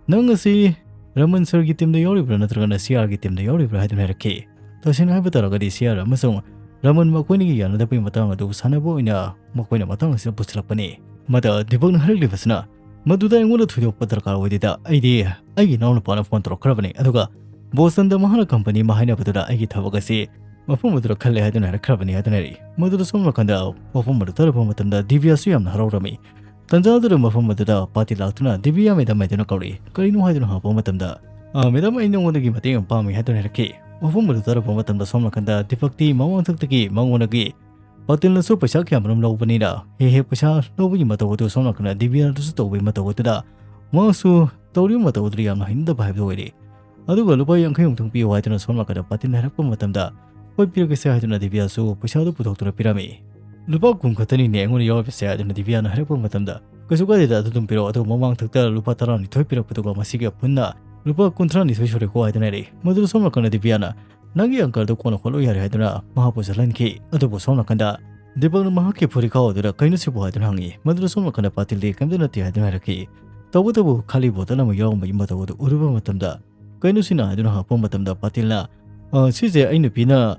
ꯅꯪ ꯉꯁꯤ ꯔꯃꯟ sirꯒꯤ teamꯗ ꯌꯥꯎꯔꯤꯕ꯭ꯔꯥ ꯅꯠꯇ꯭ꯔꯒꯅ CRꯒꯤ teamꯗ ꯌꯥꯎꯔꯤꯕ꯭ꯔꯥ?" ꯍꯥꯏꯗꯨꯅ ꯍꯥꯏꯔꯛꯈꯤ꯫ ꯇꯁꯦꯡꯅ ꯍꯥꯏꯕ ꯇꯥꯔꯒꯗꯤ CR ꯑꯃꯁꯨꯡ ꯔꯃꯟ ꯃꯈꯣꯏꯅꯤꯒꯤ ꯌꯥꯅꯗꯕꯒꯤ ꯃꯇꯥꯡ ꯑꯗꯨ ꯁꯥꯟꯅꯕ ꯑꯣꯏꯅ ꯃꯈꯣꯏꯅ ꯃꯇꯥꯡ ꯑꯁꯤꯗ ꯄꯨꯁꯤꯜꯂꯛꯄꯅꯤ꯫ ꯃꯗ ꯗꯤꯄꯛꯅ ꯍꯥꯏꯔꯛꯂꯤꯕꯁꯤꯅ, "ꯃꯗꯨꯗ ꯑꯩꯉꯣꯟꯗ ꯊꯣꯏꯗꯣꯛꯄ ꯗꯔꯀꯥꯔ ꯑꯣꯏꯗꯦꯗ꯫ ꯑꯩꯗꯤ ꯑꯩꯒꯤ ꯏꯅꯥꯎꯅꯨꯄꯥꯅ phone ꯇꯧꯔꯛꯈ꯭ꯔꯕꯅꯤ, ꯑꯗꯨꯒ ꯕꯣꯁꯇꯟꯗ ꯃꯍꯥꯛꯅ company ꯑꯃ ꯍꯥꯏꯅꯕꯗꯨꯗ ꯑꯩꯒꯤ ꯊꯕꯛ ꯑꯁꯤ ꯃꯐꯝ ꯑꯗꯨꯗ ꯈꯜꯂꯦ ꯍꯥꯏꯗꯨꯅ ꯍꯥꯏꯔꯛꯈ꯭ꯔꯕꯅꯤ" ꯍꯥꯏꯗꯨꯅ ꯍꯥꯏꯔꯤ꯫ ꯃꯗꯨꯗ ꯁꯣꯝ ꯅꯥꯀꯟꯗ ꯋꯥꯐꯝ ꯑꯗꯨ ꯇꯥꯔꯕ ꯃꯇꯝꯗ ꯗꯤꯕꯤꯌꯥꯁꯨ ꯌꯥꯝꯅ ꯍꯔꯥꯎꯔꯝꯃꯤ꯫ ꯇꯟꯖꯥ ꯑꯗꯨꯗ ꯃꯐꯝ ꯑꯗꯨꯗ ꯄꯥꯇꯤꯜ ꯂꯥꯛꯇꯨꯅ ꯗꯤꯕꯤꯌꯥ madam ꯍꯥꯏꯗꯨꯅ ꯀꯧꯔꯛꯏ꯫ "ꯀꯔꯤꯅꯣ?" ꯍꯥꯏꯗꯨꯅ ꯍꯪꯉꯛꯄ ꯃꯇꯝꯗ, "ꯑ, madam, ꯑꯩ ꯅꯉꯣꯟꯗꯒꯤ ꯃꯇꯦꯡ ꯑꯃ ꯄꯥꯝꯃꯤ" ꯍꯥꯏꯗꯨꯅ ꯍꯥꯏꯔꯛꯈꯤ꯫ ꯋꯥꯐꯝ ꯑꯗꯨ ꯇꯥꯔꯕ ꯃꯇꯝꯗ ꯁꯣꯝ ꯅꯥꯀꯟꯗ ꯗꯤꯄꯛꯇꯤ ꯃꯃꯥꯡꯊꯛꯇꯒꯤ ꯃꯉꯣꯟꯗꯒꯤ ꯄꯥꯇꯤꯜꯅꯁꯨ ꯄꯩꯁꯥ ꯀꯌꯥꯃꯔꯨꯝ ꯂꯧꯕꯅꯤꯅ ꯍꯦꯛ ꯍꯦꯛ ꯄꯩꯁꯥ ꯂꯧꯕꯒꯤ ꯃꯇꯧ ꯑꯗꯨ ꯁꯣꯝ ꯅꯥꯀꯟꯗ ꯗꯤꯕꯤꯌꯥꯗꯁꯨ ꯇꯧꯕꯒꯤ ꯃꯇꯧ ꯑꯗꯨꯗ ꯃꯍꯥꯛꯁꯨ ꯇꯧꯔꯤꯕ ꯃꯇꯧ ꯑꯗꯨꯗ ꯌꯥꯝꯅ ꯍꯩꯅꯗꯕ ꯍꯥꯏꯕꯗꯨ ꯑꯣꯏꯔꯦ꯫ ꯑꯗꯨꯒ "ꯂꯨꯄꯥ ꯌꯥꯡꯈꯩꯃꯨꯛꯇꯪ ꯄꯤꯌꯨ" ꯍꯥꯏꯗꯨꯅ ꯁꯣꯝ ꯅꯥꯀꯟꯗ ꯄꯥꯇꯤꯜꯅ ꯍꯥꯏꯔꯛꯄ ꯃꯇꯝꯗ, "ꯍꯣꯏ, ꯄꯤꯔꯛꯀꯦꯁꯦ" ꯍꯥꯏꯗꯨꯅ ꯗꯤꯕꯤꯌꯥꯁꯨ ꯄꯩꯁꯥꯗꯨ ꯄꯨꯊꯣꯛꯇꯨꯅ ꯄꯤꯔꯝꯃꯤ꯫ "ꯂꯨꯄꯥ ꯀꯨꯟ ꯈꯛꯇꯅꯤꯅꯦ ꯑꯩꯉꯣꯟꯗ ꯌꯥꯎꯔꯤꯕꯁꯦ" ꯍꯥꯏꯗꯨꯅ ꯗꯤꯕꯤꯌꯥꯅ ꯍꯥꯏꯔꯛꯄ ꯃꯇꯝꯗ, "ꯀꯩꯁꯨ ꯀꯥꯏꯗꯦꯗ, ꯑꯗꯨ ꯑꯗꯨꯝ ꯄꯤꯔꯛꯑꯣ, ꯑꯗꯨꯒ ꯃꯃꯥꯡꯊꯛꯇ ꯂꯨꯄꯥ ꯇꯔꯥꯅꯤꯊꯣꯏ ꯄꯤꯔꯛꯄꯗꯨꯒ ꯃꯁꯤꯒ ꯄꯨꯟꯅ ꯂꯨꯄꯥ ꯀꯨꯟꯊ꯭ꯔꯥꯅꯤꯊꯣꯏ ꯁꯨꯔꯦꯀꯣ" ꯍꯥꯏꯗꯨꯅ ꯍꯥꯏꯔꯛꯏ꯫ ꯃꯗꯨꯗ ꯁꯣꯝ ꯅꯥꯀꯟꯗ ꯗꯤꯕꯤꯌꯥꯅ, "ꯅꯪꯒꯤ uncleꯗꯨ ꯀꯣꯟꯅ ꯈꯣꯠꯂꯣ ꯌꯥꯔꯦ" ꯍꯥꯏꯗꯨꯅ ꯃꯍꯥꯛꯄꯨ ꯆꯠꯍꯟꯈꯤ꯫ ꯑꯗꯨꯕꯨ ꯁꯣꯝ ꯅꯥꯀꯟꯗ ꯗꯤꯄꯛꯅ ꯃꯍꯥꯛꯀꯤ ꯐꯨꯔꯤꯠꯈꯥꯎ ꯑꯗꯨꯗ "ꯀꯩꯅꯣ ꯁꯤꯕꯨ?" ꯍꯥꯏꯗꯨꯅ ꯍꯪꯉꯤ꯫ ꯃꯗꯨꯗ ꯁꯣꯝ ꯅꯥꯀꯟꯗ ꯄꯥꯇꯤꯜꯗꯤ ꯀꯩꯝꯇ ꯅꯠꯇꯦ ꯍꯥꯏꯗꯨꯅ ꯍꯥꯏꯔꯛꯈꯤ꯫ ꯇꯧꯕꯇꯕꯨ ꯈꯥꯂꯤ ꯕꯣꯇꯜ ꯑꯃ ꯌꯥꯎꯔꯝꯕꯒꯤ ꯃꯇꯧ ꯑꯗꯨ ꯎꯔꯨꯕ ꯃꯇꯝꯗ, "ꯀꯩꯅꯣ ꯁꯤꯅ?" ꯍꯥꯏꯗꯨꯅ ꯍꯪꯉꯛꯄ ꯃꯇꯝꯗ ꯄꯥꯇꯤꯜꯅ, "ꯑ, ꯁꯤꯁꯦ ꯑꯩ ꯅꯨꯄꯤꯅ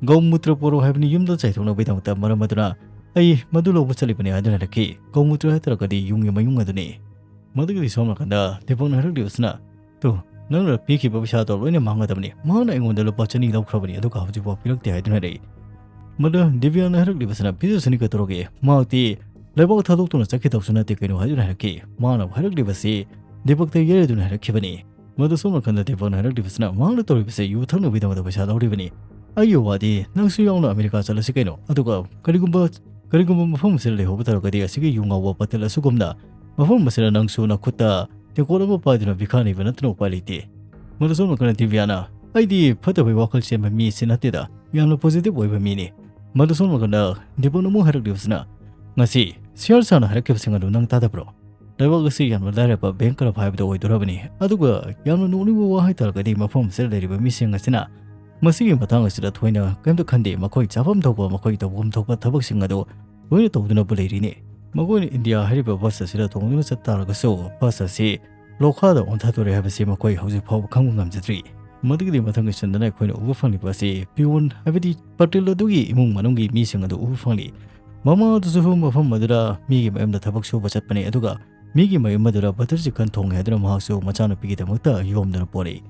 ꯒꯧꯃꯨꯇ꯭ꯔ ꯄꯣꯔꯣ ꯍꯥꯏꯕꯅꯤ ꯌꯨꯝꯗ ꯆꯥꯏꯊꯣꯛꯅꯕꯒꯤꯗꯃꯛꯇ, ꯃꯔꯝ ꯑꯗꯨꯅ ꯑꯩ ꯃꯗꯨ ꯂꯧꯕ ꯆꯠꯂꯤꯕꯅꯤ" ꯍꯥꯏꯗꯨꯅ ꯍꯥꯏꯔꯛꯈꯤ꯫ ꯒꯧꯃꯨꯇ꯭ꯔ ꯍꯥꯏꯇꯥꯔꯒꯗꯤ ꯌꯨꯝꯒꯤ ꯃꯌꯨꯡ ꯑꯗꯨꯅꯤ꯫ ꯃꯗꯨꯒꯤꯗꯤ ꯁꯣꯝ ꯅꯥꯀꯟꯗ ꯗꯤꯄꯛꯅ ꯍꯥꯏꯔꯛꯂꯤꯕꯁꯤꯅ, "ꯇꯨ, ꯅꯪꯅ ꯄꯤꯈꯤꯕ ꯄꯩꯁꯥꯗꯣ ꯂꯣꯏꯅ ꯃꯥꯡꯒꯗꯕꯅꯤ꯫ ꯃꯍꯥꯛꯅ ꯑꯩꯉꯣꯟꯗ ꯂꯨꯄꯥ ꯆꯅꯤ ꯂꯧꯈ꯭ꯔꯕꯅꯤ, ꯑꯗꯨꯒ ꯍꯧꯖꯤꯛꯐꯥꯎ ꯄꯤꯔꯛꯇꯦ" ꯍꯥꯏꯗꯨꯅ ꯍꯥꯏꯔꯛꯏ꯫ ꯃꯗꯨ ꯗꯤꯕꯤꯌꯥꯅ ꯍꯥꯏꯔꯛꯂꯤꯕꯁꯤꯅ, "ꯄꯤꯖꯁꯅꯤ, ꯀꯩꯗꯧꯔꯒꯦ? ꯃꯍꯥꯛꯇꯤ ꯂꯩꯕꯥꯛ ꯊꯥꯗꯣꯛꯇꯨꯅ ꯆꯠꯈꯤꯗꯧꯁꯨ ꯅꯠꯇꯦ ꯀꯩꯅꯣ" ꯍꯥꯏꯗꯨꯅ ꯍꯥꯏꯔꯛꯈꯤ꯫ ꯃꯥꯅ ꯍꯥꯏꯔꯛꯂꯤꯕꯁꯤ ꯗꯤꯄꯛꯇ ꯌꯩꯔꯗꯨꯅ ꯍꯥꯏꯔꯛꯈꯤꯕꯅꯤ꯫ ꯃꯗꯨ ꯁꯣꯝ ꯅꯥꯀꯟꯗ ꯗꯤꯄꯛꯅ ꯍꯥꯏꯔꯛꯂꯤꯕꯁꯤꯅ, "ꯃꯍꯥꯛꯅ ꯇꯧꯔꯤꯕꯁꯦ ꯌꯨ ꯊꯛꯅꯕꯒꯤꯗꯃꯛꯇ ꯄꯩꯁꯥ ꯂꯧꯔꯤꯕꯅꯤ꯫ ꯑꯩꯒꯤ ꯋꯥꯗꯤ ꯅꯪꯁꯨ ꯌꯥꯎꯅ ꯑꯃꯦꯔꯤꯀꯥ ꯆꯠꯂꯁꯤ ꯀꯩꯅꯣ꯫ ꯑꯗꯨꯒ ꯀꯔꯤꯒꯨꯝꯕ, ꯀꯔꯤꯒꯨꯝꯕ ꯃꯐꯝ ꯑꯁꯤꯗ ꯂꯩꯍꯧꯕ ꯇꯥꯔꯒꯗꯤ ꯑꯁꯤꯒꯤ ꯌꯨ ꯉꯥꯎꯕ ꯄꯥꯇꯜ ꯑꯁꯤꯒꯨꯝꯅ ꯃꯐꯝ ꯑꯁꯤꯗ ꯅꯪꯁꯨ ꯅꯈꯨꯠꯇ ꯇꯦꯡꯀꯣꯠ ꯑꯃ ꯄꯥꯏꯗꯨꯅ ꯚꯤꯈꯥ ꯅꯤꯕ ꯅꯠꯇꯅ ꯎꯄꯥꯏ ꯂꯩꯇꯦ꯫" ꯃꯗꯨ ꯁꯣꯝ ꯅꯥꯀꯟꯗ ꯗꯤꯕꯤꯌꯥꯅ, "ꯑꯩꯗꯤ ꯐꯠꯇꯕꯒꯤ ꯋꯥꯈꯜ ꯆꯦꯟꯕ ꯃꯤꯁꯤ ꯅꯠꯇꯦꯗ, ꯌꯥꯝꯅ positive ꯑꯣꯏꯕ ꯃꯤꯅꯤ꯫" ꯃꯗꯨ ꯁꯣꯝ ꯅꯥꯀꯟꯗ ꯗꯤꯄꯛꯅ ꯑꯃꯨꯛ ꯍꯥꯏꯔꯛꯂꯤꯕꯁꯤꯅ, "ꯉꯁꯤ ꯁꯤꯌꯥꯔ ꯁꯥꯅ ꯍꯥꯏꯔꯛꯈꯤꯕꯁꯤꯡ ꯑꯗꯨ ꯅꯪ ꯇꯥꯗꯕ꯭ꯔꯣ? ꯂꯩꯕꯥꯛ ꯑꯁꯤ ꯌꯥꯝꯅ ꯂꯥꯏꯔꯕ bankrupt ꯍꯥꯏꯕꯗꯨ ꯑꯣꯏꯗꯣꯔꯕꯅꯤ꯫ ꯑꯗꯨꯒ ꯌꯥꯝꯅ ꯅꯣꯛꯅꯤꯡꯕ ꯋꯥ ꯍꯥꯏꯇꯥꯔꯒꯗꯤ ꯃꯐꯝ ꯑꯁꯤꯗ ꯂꯩꯔꯤꯕ ꯃꯤꯁꯤꯡ ꯑꯁꯤꯅ ꯃꯁꯤꯒꯤ ꯃꯇꯥꯡ ꯑꯁꯤꯗ ꯊꯣꯏꯅ ꯀꯔꯤꯝꯇ ꯈꯟꯗꯦ꯫ ꯃꯈꯣꯏ ꯆꯥꯐꯝ ꯊꯛꯄ, ꯃꯈꯣꯏ ꯇꯧꯐꯝ ꯊꯣꯛꯄ ꯊꯕꯛꯁꯤꯡ ꯑꯗꯨ ꯂꯣꯏꯅ ꯇꯧꯗꯨꯅꯕꯨ ꯂꯩꯔꯤꯅꯤ꯫ ꯃꯈꯣꯏꯅ ꯏꯟꯗꯤꯌꯥ ꯍꯥꯏꯔꯤꯕ ꯕꯁ ꯑꯁꯤꯗ ꯇꯣꯡꯗꯨꯅ ꯆꯠ ꯇꯥꯔꯒꯁꯨ, ꯕꯁ ꯑꯁꯤ ꯂꯣꯈꯥꯗ ꯑꯣꯟꯊꯗꯣꯔꯦ ꯍꯥꯏꯕꯁꯤ ꯃꯈꯣꯏ ꯍꯧꯖꯤꯛ ꯐꯥꯎꯕ ꯈꯪꯕ ꯉꯝꯖꯗ꯭ꯔꯤ꯫ ꯃꯗꯨꯒꯤꯗꯤ ꯃꯊꯪꯒꯤ ꯁꯟꯗꯅ ꯑꯩꯈꯣꯏꯅ ꯎꯕ ꯐꯪꯂꯤꯕ ꯑꯁꯤ ꯄꯤꯌꯣꯟ, ꯍꯥꯏꯕꯗꯤ ꯄꯇꯦꯜ ꯑꯗꯨꯒꯤ ꯏꯃꯨꯡ ꯃꯅꯨꯡꯒꯤ ꯃꯤꯁꯤꯡ ꯑꯗꯨ ꯎꯕ ꯐꯪꯂꯤ꯫ ꯃꯃꯥ ꯑꯗꯨꯁꯨ ꯃꯐꯝ ꯑꯗꯨꯗ ꯃꯤꯒꯤ ꯃꯌꯨꯝꯗ ꯊꯕꯛ ꯁꯨꯕ ꯆꯠꯄꯅꯤ, ꯑꯗꯨꯒ ꯃꯤꯒꯤ ꯃꯌꯨꯝ ꯑꯗꯨꯗ butter chicken ꯊꯣꯡꯉꯦ ꯍꯥꯏꯗꯨꯅ ꯃꯍꯥꯛꯁꯨ ꯃꯆꯥꯅꯨꯄꯤꯒꯤꯗꯃꯛꯇ ꯌꯣꯝꯗꯨꯅ ꯄꯣꯔꯛꯏ꯫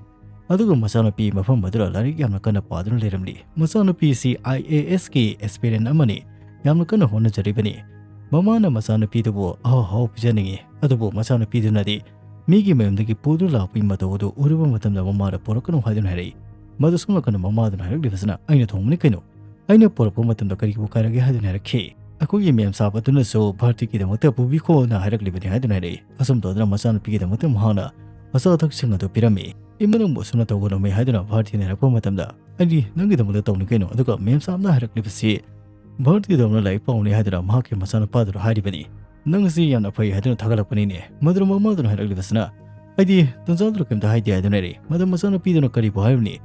ꯑꯗꯨꯒ ꯃꯆꯥꯅꯨꯄꯤ ꯃꯐꯝ ꯑꯗꯨꯗ ꯂꯥꯏꯔꯤꯛ ꯌꯥꯝꯅ ꯀꯟꯅ ꯄꯥꯗꯨꯅ ꯂꯩꯔꯝꯂꯤ꯫ ꯃꯆꯥꯅꯨꯄꯤ ꯑꯁꯤ I A S ꯀꯤ aspirant ꯑꯃꯅꯤ, ꯌꯥꯝꯅ ꯀꯟꯅ ꯍꯣꯠꯅꯖꯔꯤꯕꯅꯤ꯫ ꯃꯃꯥꯅ ꯃꯆꯥꯅꯨꯄꯤꯗꯨꯕꯨ ꯑꯍꯥꯎ ꯑꯍꯥꯎ ꯄꯤꯖꯅꯤꯡꯏ, ꯑꯗꯨꯕꯨ ꯃꯆꯥꯅꯨꯄꯤꯗꯨꯅꯗꯤ ꯃꯤꯒꯤ ꯃꯌꯨꯝꯗꯒꯤ ꯄꯨꯗꯨꯅ ꯂꯥꯛꯄꯒꯤ ꯃꯇꯧ ꯑꯗꯨ ꯎꯔꯨꯕ ꯃꯇꯝꯗ ꯃꯃꯥꯗ ꯄꯣꯔꯛꯀꯅꯨ ꯍꯥꯏꯗꯨꯅ ꯍꯥꯏꯔꯛꯏ꯫ ꯃꯗꯨ ꯁꯣꯝ ꯅꯥꯀꯟꯗ ꯃꯃꯥꯗꯨꯅ ꯍꯥꯏꯔꯛꯂꯤꯕꯁꯤꯅ, "ꯑꯩꯅ ꯊꯣꯡꯕꯅꯤ ꯀꯩꯅꯣ, ꯑꯩꯅ ꯄꯣꯔꯛꯄ ꯃꯇꯝꯗ ꯀꯔꯤꯕꯨ ꯀꯥꯏꯔꯒꯦ?" ꯍꯥꯏꯗꯨꯅ ꯍꯥꯏꯔꯛꯈꯤ꯫ ꯑꯩꯈꯣꯏꯒꯤ ꯃꯦꯝ ꯁꯥꯕ ꯑꯗꯨꯅꯁꯨ ꯚꯥꯔꯇꯤꯒꯤꯗꯃꯛꯇ ꯄꯨꯕꯤꯈꯣꯅ ꯍꯥꯏꯔꯛꯂꯤꯕꯅꯤ ꯍꯥꯏꯗꯨꯅ ꯍꯥꯏꯔꯛꯏ꯫ ꯑꯁꯨꯝ ꯇꯧꯗꯨꯅ ꯃꯆꯥꯅꯨꯄꯤꯒꯤꯗꯃꯛꯇ ꯃꯍꯥꯛꯅ ꯑꯆꯥ ꯑꯊꯛꯁꯤꯡ ꯑꯗꯨ ꯄꯤꯔꯝꯃꯤ꯫ "ꯏꯃꯥ, ꯅꯪꯕꯨ ꯑꯁꯨꯝꯅ ꯇꯧꯒꯅꯨꯃꯤ" ꯍꯥꯏꯗꯨꯅ ꯚꯥꯔꯇꯤꯅ ꯍꯥꯏꯔꯛꯄ ꯃꯇꯝꯗ, "ꯑꯩꯗꯤ ꯅꯪꯒꯤꯗꯃꯛꯇ ꯇꯧꯅꯤ ꯀꯩꯅꯣ, ꯑꯗꯨꯒ ꯃꯦꯝ ꯁꯥꯕꯅ ꯍꯥꯏꯔꯛꯂꯤꯕꯁꯤ ꯚꯥꯔꯇꯤꯗꯧꯅ ꯂꯥꯏꯔꯤꯛ ꯄꯥꯎꯅꯤ" ꯍꯥꯏꯗꯨꯅ ꯃꯍꯥꯛꯀꯤ ꯃꯆꯥꯅꯨꯄꯥꯗꯨꯗ ꯍꯥꯏꯔꯤꯕꯅꯤ꯫ "ꯅꯪ ꯑꯁꯤ ꯌꯥꯝꯅ ꯐꯩ" ꯍꯥꯏꯗꯨꯅ ꯊꯥꯒꯠꯂꯛꯄꯅꯤꯅꯦ꯫ ꯃꯗꯨꯅ ꯃꯃꯥꯗꯨꯅ ꯍꯥꯏꯔꯛꯂꯤꯕꯁꯤꯅ, "ꯑꯩꯗꯤ ꯇꯟꯖꯥꯗꯨꯗ ꯀꯩꯝꯇ ꯍꯥꯏꯗꯦ" ꯍꯥꯏꯗꯨꯅ ꯍꯥꯏꯔꯛꯏ꯫ ꯃꯗꯨ ꯃꯆꯥꯅꯨꯄꯤꯗꯨꯅ ꯀꯔꯤꯕꯨ ꯍꯥꯏꯔꯨꯅꯤ?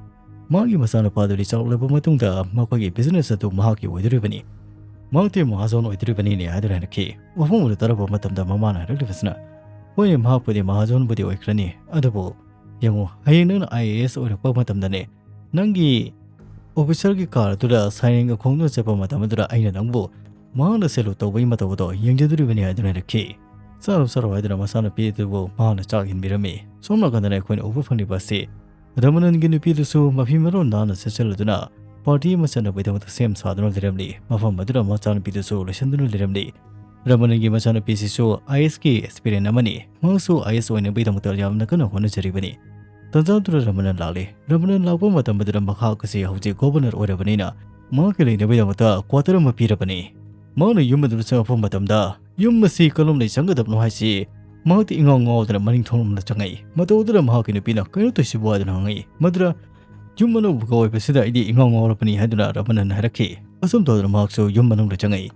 ꯃꯥꯒꯤ ꯃꯆꯥꯅꯨꯄꯥꯗꯨꯗꯤ ꯆꯥꯎꯔꯛꯂꯕ ꯃꯇꯨꯡꯗ ꯃꯈꯣꯏꯒꯤ business ꯑꯗꯨ ꯃꯍꯥꯛꯀꯤ ꯑꯣꯏꯗꯣꯔꯤꯕꯅꯤ꯫ ꯃꯍꯥꯛꯇꯤ ꯃꯍꯥꯖꯣꯟ ꯑꯣꯏꯗꯣꯔꯤꯕꯅꯤꯅꯦ ꯍꯥꯏꯗꯨꯅ ꯍꯥꯏꯔꯛꯈꯤ꯫ ꯋꯥꯐꯝ ꯑꯗꯨ ꯇꯥꯔꯛꯄ ꯃꯇꯝꯗ ꯃꯃꯥꯅ ꯍꯥꯏꯔꯛꯂꯤꯕꯁꯤꯅ, "ꯍꯣꯏꯅꯦ, ꯃꯍꯥꯛꯄꯨꯗꯤ ꯃꯍꯥꯖꯣꯟꯕꯨꯗꯤ ꯑꯣꯏꯈ꯭ꯔꯅꯤ, ꯑꯗꯨꯕꯨ ꯌꯦꯡꯉꯨ, ꯍꯌꯦꯡ ꯅꯪꯅ I A S ꯑꯣꯏꯔꯛꯄ ꯃꯇꯝꯗꯅꯦ, ꯅꯪꯒꯤ officerꯒꯤ car ꯑꯗꯨꯗ sirenꯒ ꯈꯣꯡꯗꯨꯅ ꯆꯠꯄ ꯃꯇꯝ ꯑꯗꯨꯗ ꯑꯩꯅ ꯅꯪꯕꯨ ꯃꯍꯥꯛꯅ salute ꯇꯧꯕꯒꯤ ꯃꯇꯧ ꯑꯗꯣ ꯌꯦꯡꯖꯗꯣꯔꯤꯕꯅꯤ" ꯍꯥꯏꯗꯨꯅ ꯍꯥꯏꯔꯛꯈꯤ꯫ "ꯆꯥꯔꯣ, ꯆꯥꯔꯣ" ꯍꯥꯏꯗꯨꯅ ꯃꯆꯥꯅꯨꯄꯤ ꯑꯗꯨꯕꯨ ꯃꯍꯥꯛꯅ ꯆꯥꯛ ꯏꯟꯕꯤꯔꯝꯃꯤ꯫ ꯁꯣꯝ ꯅꯥꯀꯟꯗꯅ ꯑꯩꯈꯣꯏꯅ ꯎꯕ ꯐꯪꯂꯤꯕ ꯑꯁꯤ ꯔꯃꯅꯟꯒꯤ ꯅꯨꯄꯤꯗꯨꯁꯨ ꯃꯐꯤ ꯃꯔꯣꯟ ꯅꯥꯟꯅ ꯁꯦꯠꯆꯜꯂꯗꯨꯅ party ꯑꯃ ꯆꯠꯅꯕꯒꯤꯗꯃꯛꯇ ꯁꯦꯝ ꯁꯥꯗꯨꯅ ꯂꯩꯔꯝꯂꯤ꯫ ꯃꯐꯝ ꯑꯗꯨꯗ ꯃꯆꯥꯅꯨꯄꯤꯗꯨꯁꯨ ꯂꯣꯏꯁꯤꯟꯗꯨꯅ ꯂꯩꯔꯝꯂꯤ꯫ ꯔꯃꯅꯟꯒꯤ ꯃꯆꯥꯅꯨꯄꯤꯁꯤꯁꯨ I A S ꯀꯤ aspirant ꯑꯃꯅꯤ꯫ ꯃꯍꯥꯛꯁꯨ I A S ꯑꯣꯏꯅꯕꯒꯤꯗꯃꯛꯇ ꯌꯥꯝꯅ ꯀꯟꯅ ꯍꯣꯠꯅꯖꯔꯤꯕꯅꯤ꯫ ꯇꯟꯖꯥꯗꯨꯗ ꯔꯃꯅꯟ ꯂꯥꯛꯂꯦ꯫ ꯔꯃꯅꯟ ꯂꯥꯛꯄ ꯃꯇꯝ ꯑꯗꯨꯗ ꯃꯍꯥꯛ ꯑꯁꯤ ꯍꯧꯖꯤꯛ governor ꯑꯣꯏꯔꯕꯅꯤꯅ ꯃꯍꯥꯛꯀꯤ ꯂꯩꯅꯕꯒꯤꯗꯃꯛꯇ quarter ꯑꯃ ꯄꯤꯔꯕꯅꯤ꯫ ꯃꯍꯥꯛꯅ ꯌꯨꯝ ꯑꯗꯨꯗ ꯆꯪꯂꯛꯄ ꯃꯇꯝꯗ ꯌꯨꯝ ꯑꯁꯤ ꯀꯔꯣꯝꯗꯒꯤ ꯆꯪꯒꯗꯕꯅꯣ ꯍꯥꯏꯁꯤ ꯃꯍꯥꯛꯇꯤ ꯏꯉꯥꯎ ꯉꯥꯎꯗꯅ ꯃꯅꯤꯡ ꯊꯣꯡꯂꯣꯝꯗ ꯆꯪꯉꯛꯏ꯫ ꯃꯇꯧ ꯑꯗꯨꯗ ꯃꯍꯥꯛꯀꯤ ꯅꯨꯄꯤꯅ "ꯀꯩꯅꯣ ꯇꯧꯔꯤꯁꯤꯕꯨ?" ꯍꯥꯏꯗꯨꯅ ꯍꯪꯉꯛꯏ꯫ ꯃꯗꯨꯗ "ꯌꯨꯝ ꯑꯅꯧꯕꯒ ꯑꯣꯏꯕꯁꯤꯗ ꯑꯩꯗꯤ ꯏꯉꯥꯎ ꯉꯥꯎꯔꯕꯅꯤ" ꯍꯥꯏꯗꯨꯅ ꯔꯃꯅꯟꯅ ꯍꯥꯏꯔꯛꯈꯤ꯫ ꯑꯁꯨꯝ ꯇꯧꯗꯨꯅ ꯃꯍꯥꯛꯁꯨ ꯌꯨꯝ ꯃꯅꯨꯡꯗ ꯆꯪꯉꯛꯏ꯫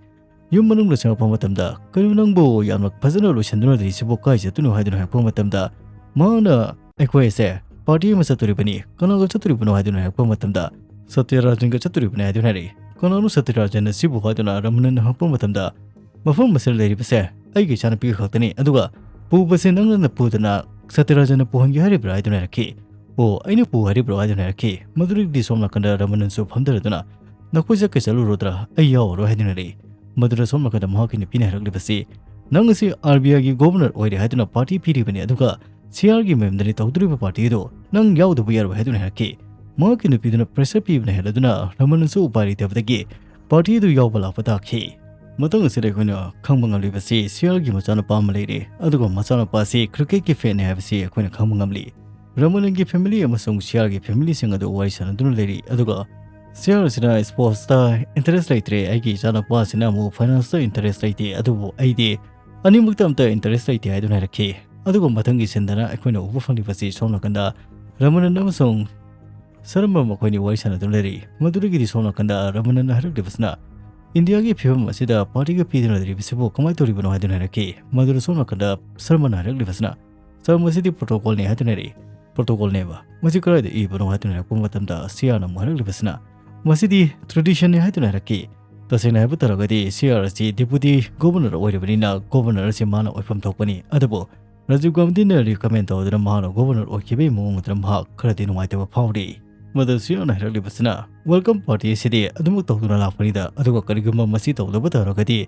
ꯌꯨꯝ ꯃꯅꯨꯡꯗ ꯆꯪꯉꯛꯄ ꯃꯇꯝꯗ, "ꯀꯩꯅꯣ ꯅꯪꯕꯨ ꯌꯥꯝꯅ ꯐꯖꯅ ꯂꯣꯏꯁꯤꯟꯗꯨꯅ ꯂꯩꯔꯤꯁꯤꯕꯨ, ꯀꯥꯏ ꯆꯠꯇꯣꯏꯅꯣ?" ꯍꯥꯏꯗꯨꯅ ꯍꯥꯏꯔꯛꯄ ꯃꯇꯝꯗ, ꯃꯍꯥꯛꯅ "ꯑꯩꯈꯣꯏ ꯑꯁꯦ party ꯑꯃ ꯆꯠꯇꯣꯔꯤꯕꯅꯤ, ꯀꯅꯥꯒ ꯆꯠꯇꯣꯔꯤꯕꯅꯣ ꯍꯥꯏꯗꯨꯅ ꯍꯥꯏꯔꯛꯄ ꯃꯇꯝꯗ ꯁꯇ꯭ꯌꯔꯥꯖꯟꯒ ꯆꯠꯇꯣꯔꯤꯕꯅꯤ ꯍꯥꯏꯗꯨꯅ ꯍꯥꯏꯔꯛꯏ꯫ "ꯀꯅꯥꯅꯣ ꯁꯇ꯭ꯌꯔꯥꯖꯟ ꯑꯁꯤꯕꯨ?" ꯍꯥꯏꯗꯨꯅ ꯔꯃꯅꯟꯅ ꯍꯪꯉꯛꯄ ꯃꯇꯝꯗ, "ꯃꯐꯝ ꯑꯁꯤꯗ ꯂꯩꯔꯤꯕꯁꯦ ꯑꯩꯒꯤ ꯏꯆꯥꯅꯨꯄꯤꯒ ꯈꯛꯇꯅꯤ, ꯑꯗꯨꯒ ꯄꯨꯕꯁꯦ ꯅꯪꯅ ꯄꯨꯗꯅ ꯁꯇ꯭ꯌꯔꯥꯖꯟꯅ ꯄꯨꯍꯟꯒꯦ ꯍꯥꯏꯔꯤꯕ꯭ꯔꯥ?" ꯍꯥꯏꯗꯨꯅ ꯍꯥꯏꯔꯛꯈꯤ꯫ "ꯑꯣ, ꯑꯩꯅ ꯄꯨ ꯍꯥꯏꯔꯤꯕ꯭ꯔꯣ?" ꯍꯥꯏꯗꯨꯅ ꯍꯥꯏꯔꯛꯈꯤ꯫ ꯃꯗꯨꯗꯒꯤꯗꯤ ꯁꯣꯝ ꯅꯥꯀꯟꯗ ꯔꯃꯅꯟꯁꯨ ꯐꯝꯊꯔꯗꯨꯅ, "ꯅꯈꯣꯏ ꯆꯠꯀꯦ ꯆꯠꯂꯨꯔꯣꯗ꯭ꯔꯥ? ꯑꯩ ꯌꯥꯎꯔꯔꯣꯏ" ꯍꯥꯏꯗꯨꯅ ꯂꯩ꯫ ꯃꯗꯨꯗ ꯁꯣꯝ ꯅꯥꯀꯟꯗ ꯃꯍꯥꯛꯀꯤ ꯅꯨꯄꯤꯅ ꯍꯥꯏꯔꯛꯂꯤꯕꯁꯤ, "ꯅꯪ ꯑꯁꯤ R B I ꯒꯤ governor ꯑꯣꯏꯔꯦ ꯍꯥꯏꯗꯨꯅ party ꯄꯤꯔꯤꯕꯅꯤ, ꯑꯗꯨꯒ C R ꯒꯤ ꯃꯌꯨꯝꯗꯅꯤ ꯇꯧꯗꯣꯔꯤꯕ party ꯑꯗꯨ, ꯅꯪ ꯌꯥꯎꯗꯕ ꯌꯥꯔꯣꯏ" ꯍꯥꯏꯗꯨꯅ ꯍꯥꯏꯔꯛꯈꯤ꯫ ꯃꯍꯥꯛꯀꯤ ꯅꯨꯄꯤꯗꯨꯅ pressure ꯄꯤꯕꯅ ꯍꯦꯜꯂꯗꯨꯅ ꯔꯃꯟꯁꯨ ꯎꯄꯥꯏ ꯂꯩꯇꯕꯗꯒꯤ party ꯑꯗꯨ ꯌꯥꯎꯕ ꯂꯥꯛꯄ ꯇꯥꯈꯤ꯫ ꯃꯇꯥꯡ ꯑꯁꯤꯗ ꯑꯩꯈꯣꯏꯅ ꯈꯪꯕ ꯉꯝꯂꯤꯕꯁꯤ C R ꯒꯤ ꯃꯆꯥꯅꯨꯄꯥ ꯑꯃ ꯂꯩꯔꯦ, ꯑꯗꯨꯒ ꯃꯆꯥꯅꯨꯄꯥ ꯑꯁꯤ cricket ꯀꯤ fan ꯅꯤ ꯍꯥꯏꯕꯁꯤ ꯑꯩꯈꯣꯏꯅ ꯈꯪꯕ ꯉꯝꯂꯤ꯫ ꯔꯃꯟꯒꯤ family ꯑꯃꯁꯨꯡ C R ꯒꯤ family ꯁꯤꯡ ꯑꯗꯨ ꯋꯥꯔꯤ ꯁꯥꯟꯅꯗꯨꯅ ꯂꯩꯔꯤ, ꯑꯗꯨꯒ C R ꯑꯁꯤꯅ sports ꯇ interest ꯂꯩꯇ꯭ꯔꯦ, ꯑꯩꯒꯤ ꯏꯆꯥꯅꯨꯄꯥ ꯑꯁꯤꯅ ꯑꯃꯨꯛ finance ꯇ interest ꯂꯩꯇꯦ, ꯑꯗꯨꯕꯨ ꯑꯩꯗꯤ ꯑꯅꯤꯃꯛꯇ ꯑꯝꯇ interest ꯂꯩꯇꯦ ꯍꯥꯏꯗꯨꯅ ꯍꯥꯏꯔꯛꯈꯤ꯫ ꯑꯗꯨꯒ ꯃꯊꯪꯒꯤ scene ꯗꯅ ꯑꯩꯈꯣꯏꯅ ꯎꯕ ꯐꯪꯂꯤꯕꯁꯤ ꯁꯣꯝ ꯅꯥꯀꯟꯗ ꯔꯃꯅꯟ ꯑꯃꯁꯨꯡ ꯁꯔꯃ ꯃꯈꯣꯏꯅꯤ ꯋꯥꯔꯤ ꯁꯥꯟꯅꯗꯨꯅ ꯂꯩꯔꯤ꯫ ꯃꯗꯨꯗꯒꯤꯗꯤ ꯁꯣꯝ ꯅꯥꯀꯟꯗ ꯔꯃꯅꯟꯅ ꯍꯥꯏꯔꯛꯂꯤꯕꯁꯤꯅ, "ꯏꯟꯗꯤꯌꯥꯒꯤ ꯐꯤꯕꯝ ꯑꯁꯤꯗ party ꯒ ꯄꯤꯗꯨꯅ ꯂꯩꯔꯤꯕꯁꯤꯕꯨ ꯀꯃꯥꯏꯅ ꯇꯧꯔꯤꯕꯅꯣ?" ꯍꯥꯏꯗꯨꯅ ꯍꯥꯏꯔꯛꯈꯤ꯫ ꯃꯗꯨꯗ ꯁꯣꯝ ꯅꯥꯀꯟꯗ ꯁꯔꯃꯅ ꯍꯥꯏꯔꯛꯂꯤꯕꯁꯤꯅ, "ꯁꯔ, ꯃꯁꯤꯗꯤ protocol ꯅꯤ" ꯍꯥꯏꯗꯨꯅ ꯍꯥꯏꯔꯛꯏ꯫ "Protocol ꯅꯦꯕ? ꯃꯁꯤ ꯀꯗꯥꯏꯗ ꯏꯕꯅꯣ?" ꯍꯥꯏꯗꯨꯅ ꯍꯥꯏꯔꯛꯄ ꯃꯇꯝꯗ C R ꯅ ꯑꯃꯨꯛ ꯍꯥꯏꯔꯛꯂꯤꯕꯁꯤꯅ, "ꯃꯁꯤꯗꯤ tradition ꯅꯤ" ꯍꯥꯏꯗꯨꯅ ꯍꯥꯏꯔꯛꯈꯤ꯫ ꯇꯁꯦꯡꯅ ꯍꯥꯏꯕ ꯇꯥꯔꯒꯗꯤ C R ꯑꯁꯤ deputy governor ꯑꯣꯏꯔꯤꯕꯅꯤꯅ governor ꯑꯁꯤ ꯃꯥꯅ ꯑꯣꯏꯐꯝ ꯊꯣꯛꯄꯅꯤ꯫ ꯑꯗꯨꯕꯨ ꯔꯥꯖꯤꯕ ꯒꯥꯟꯙꯤꯅ recommend ꯇꯧꯗꯨꯅ ꯃꯍꯥꯛꯅ governor ꯑꯣꯏꯈꯤꯕꯒꯤ ꯃꯑꯣꯡ ꯑꯗꯨꯗ ꯃꯍꯥꯛ ꯈꯔꯗꯤ ꯅꯨꯡꯉꯥꯏꯇꯕ ꯐꯥꯎꯔꯤ꯫ ꯃꯗꯨ C R ꯅ ꯍꯥꯏꯔꯛꯂꯤꯕꯁꯤꯅ, "Welcome party ꯑꯁꯤꯗꯤ ꯑꯗꯨꯃꯛ ꯇꯧꯗꯨꯅ ꯂꯥꯛꯄꯅꯤꯗ, ꯑꯗꯨꯒ ꯀꯔꯤꯒꯨꯝꯕ ꯃꯁꯤ ꯇꯧꯗꯕ ꯇꯥꯔꯒꯗꯤ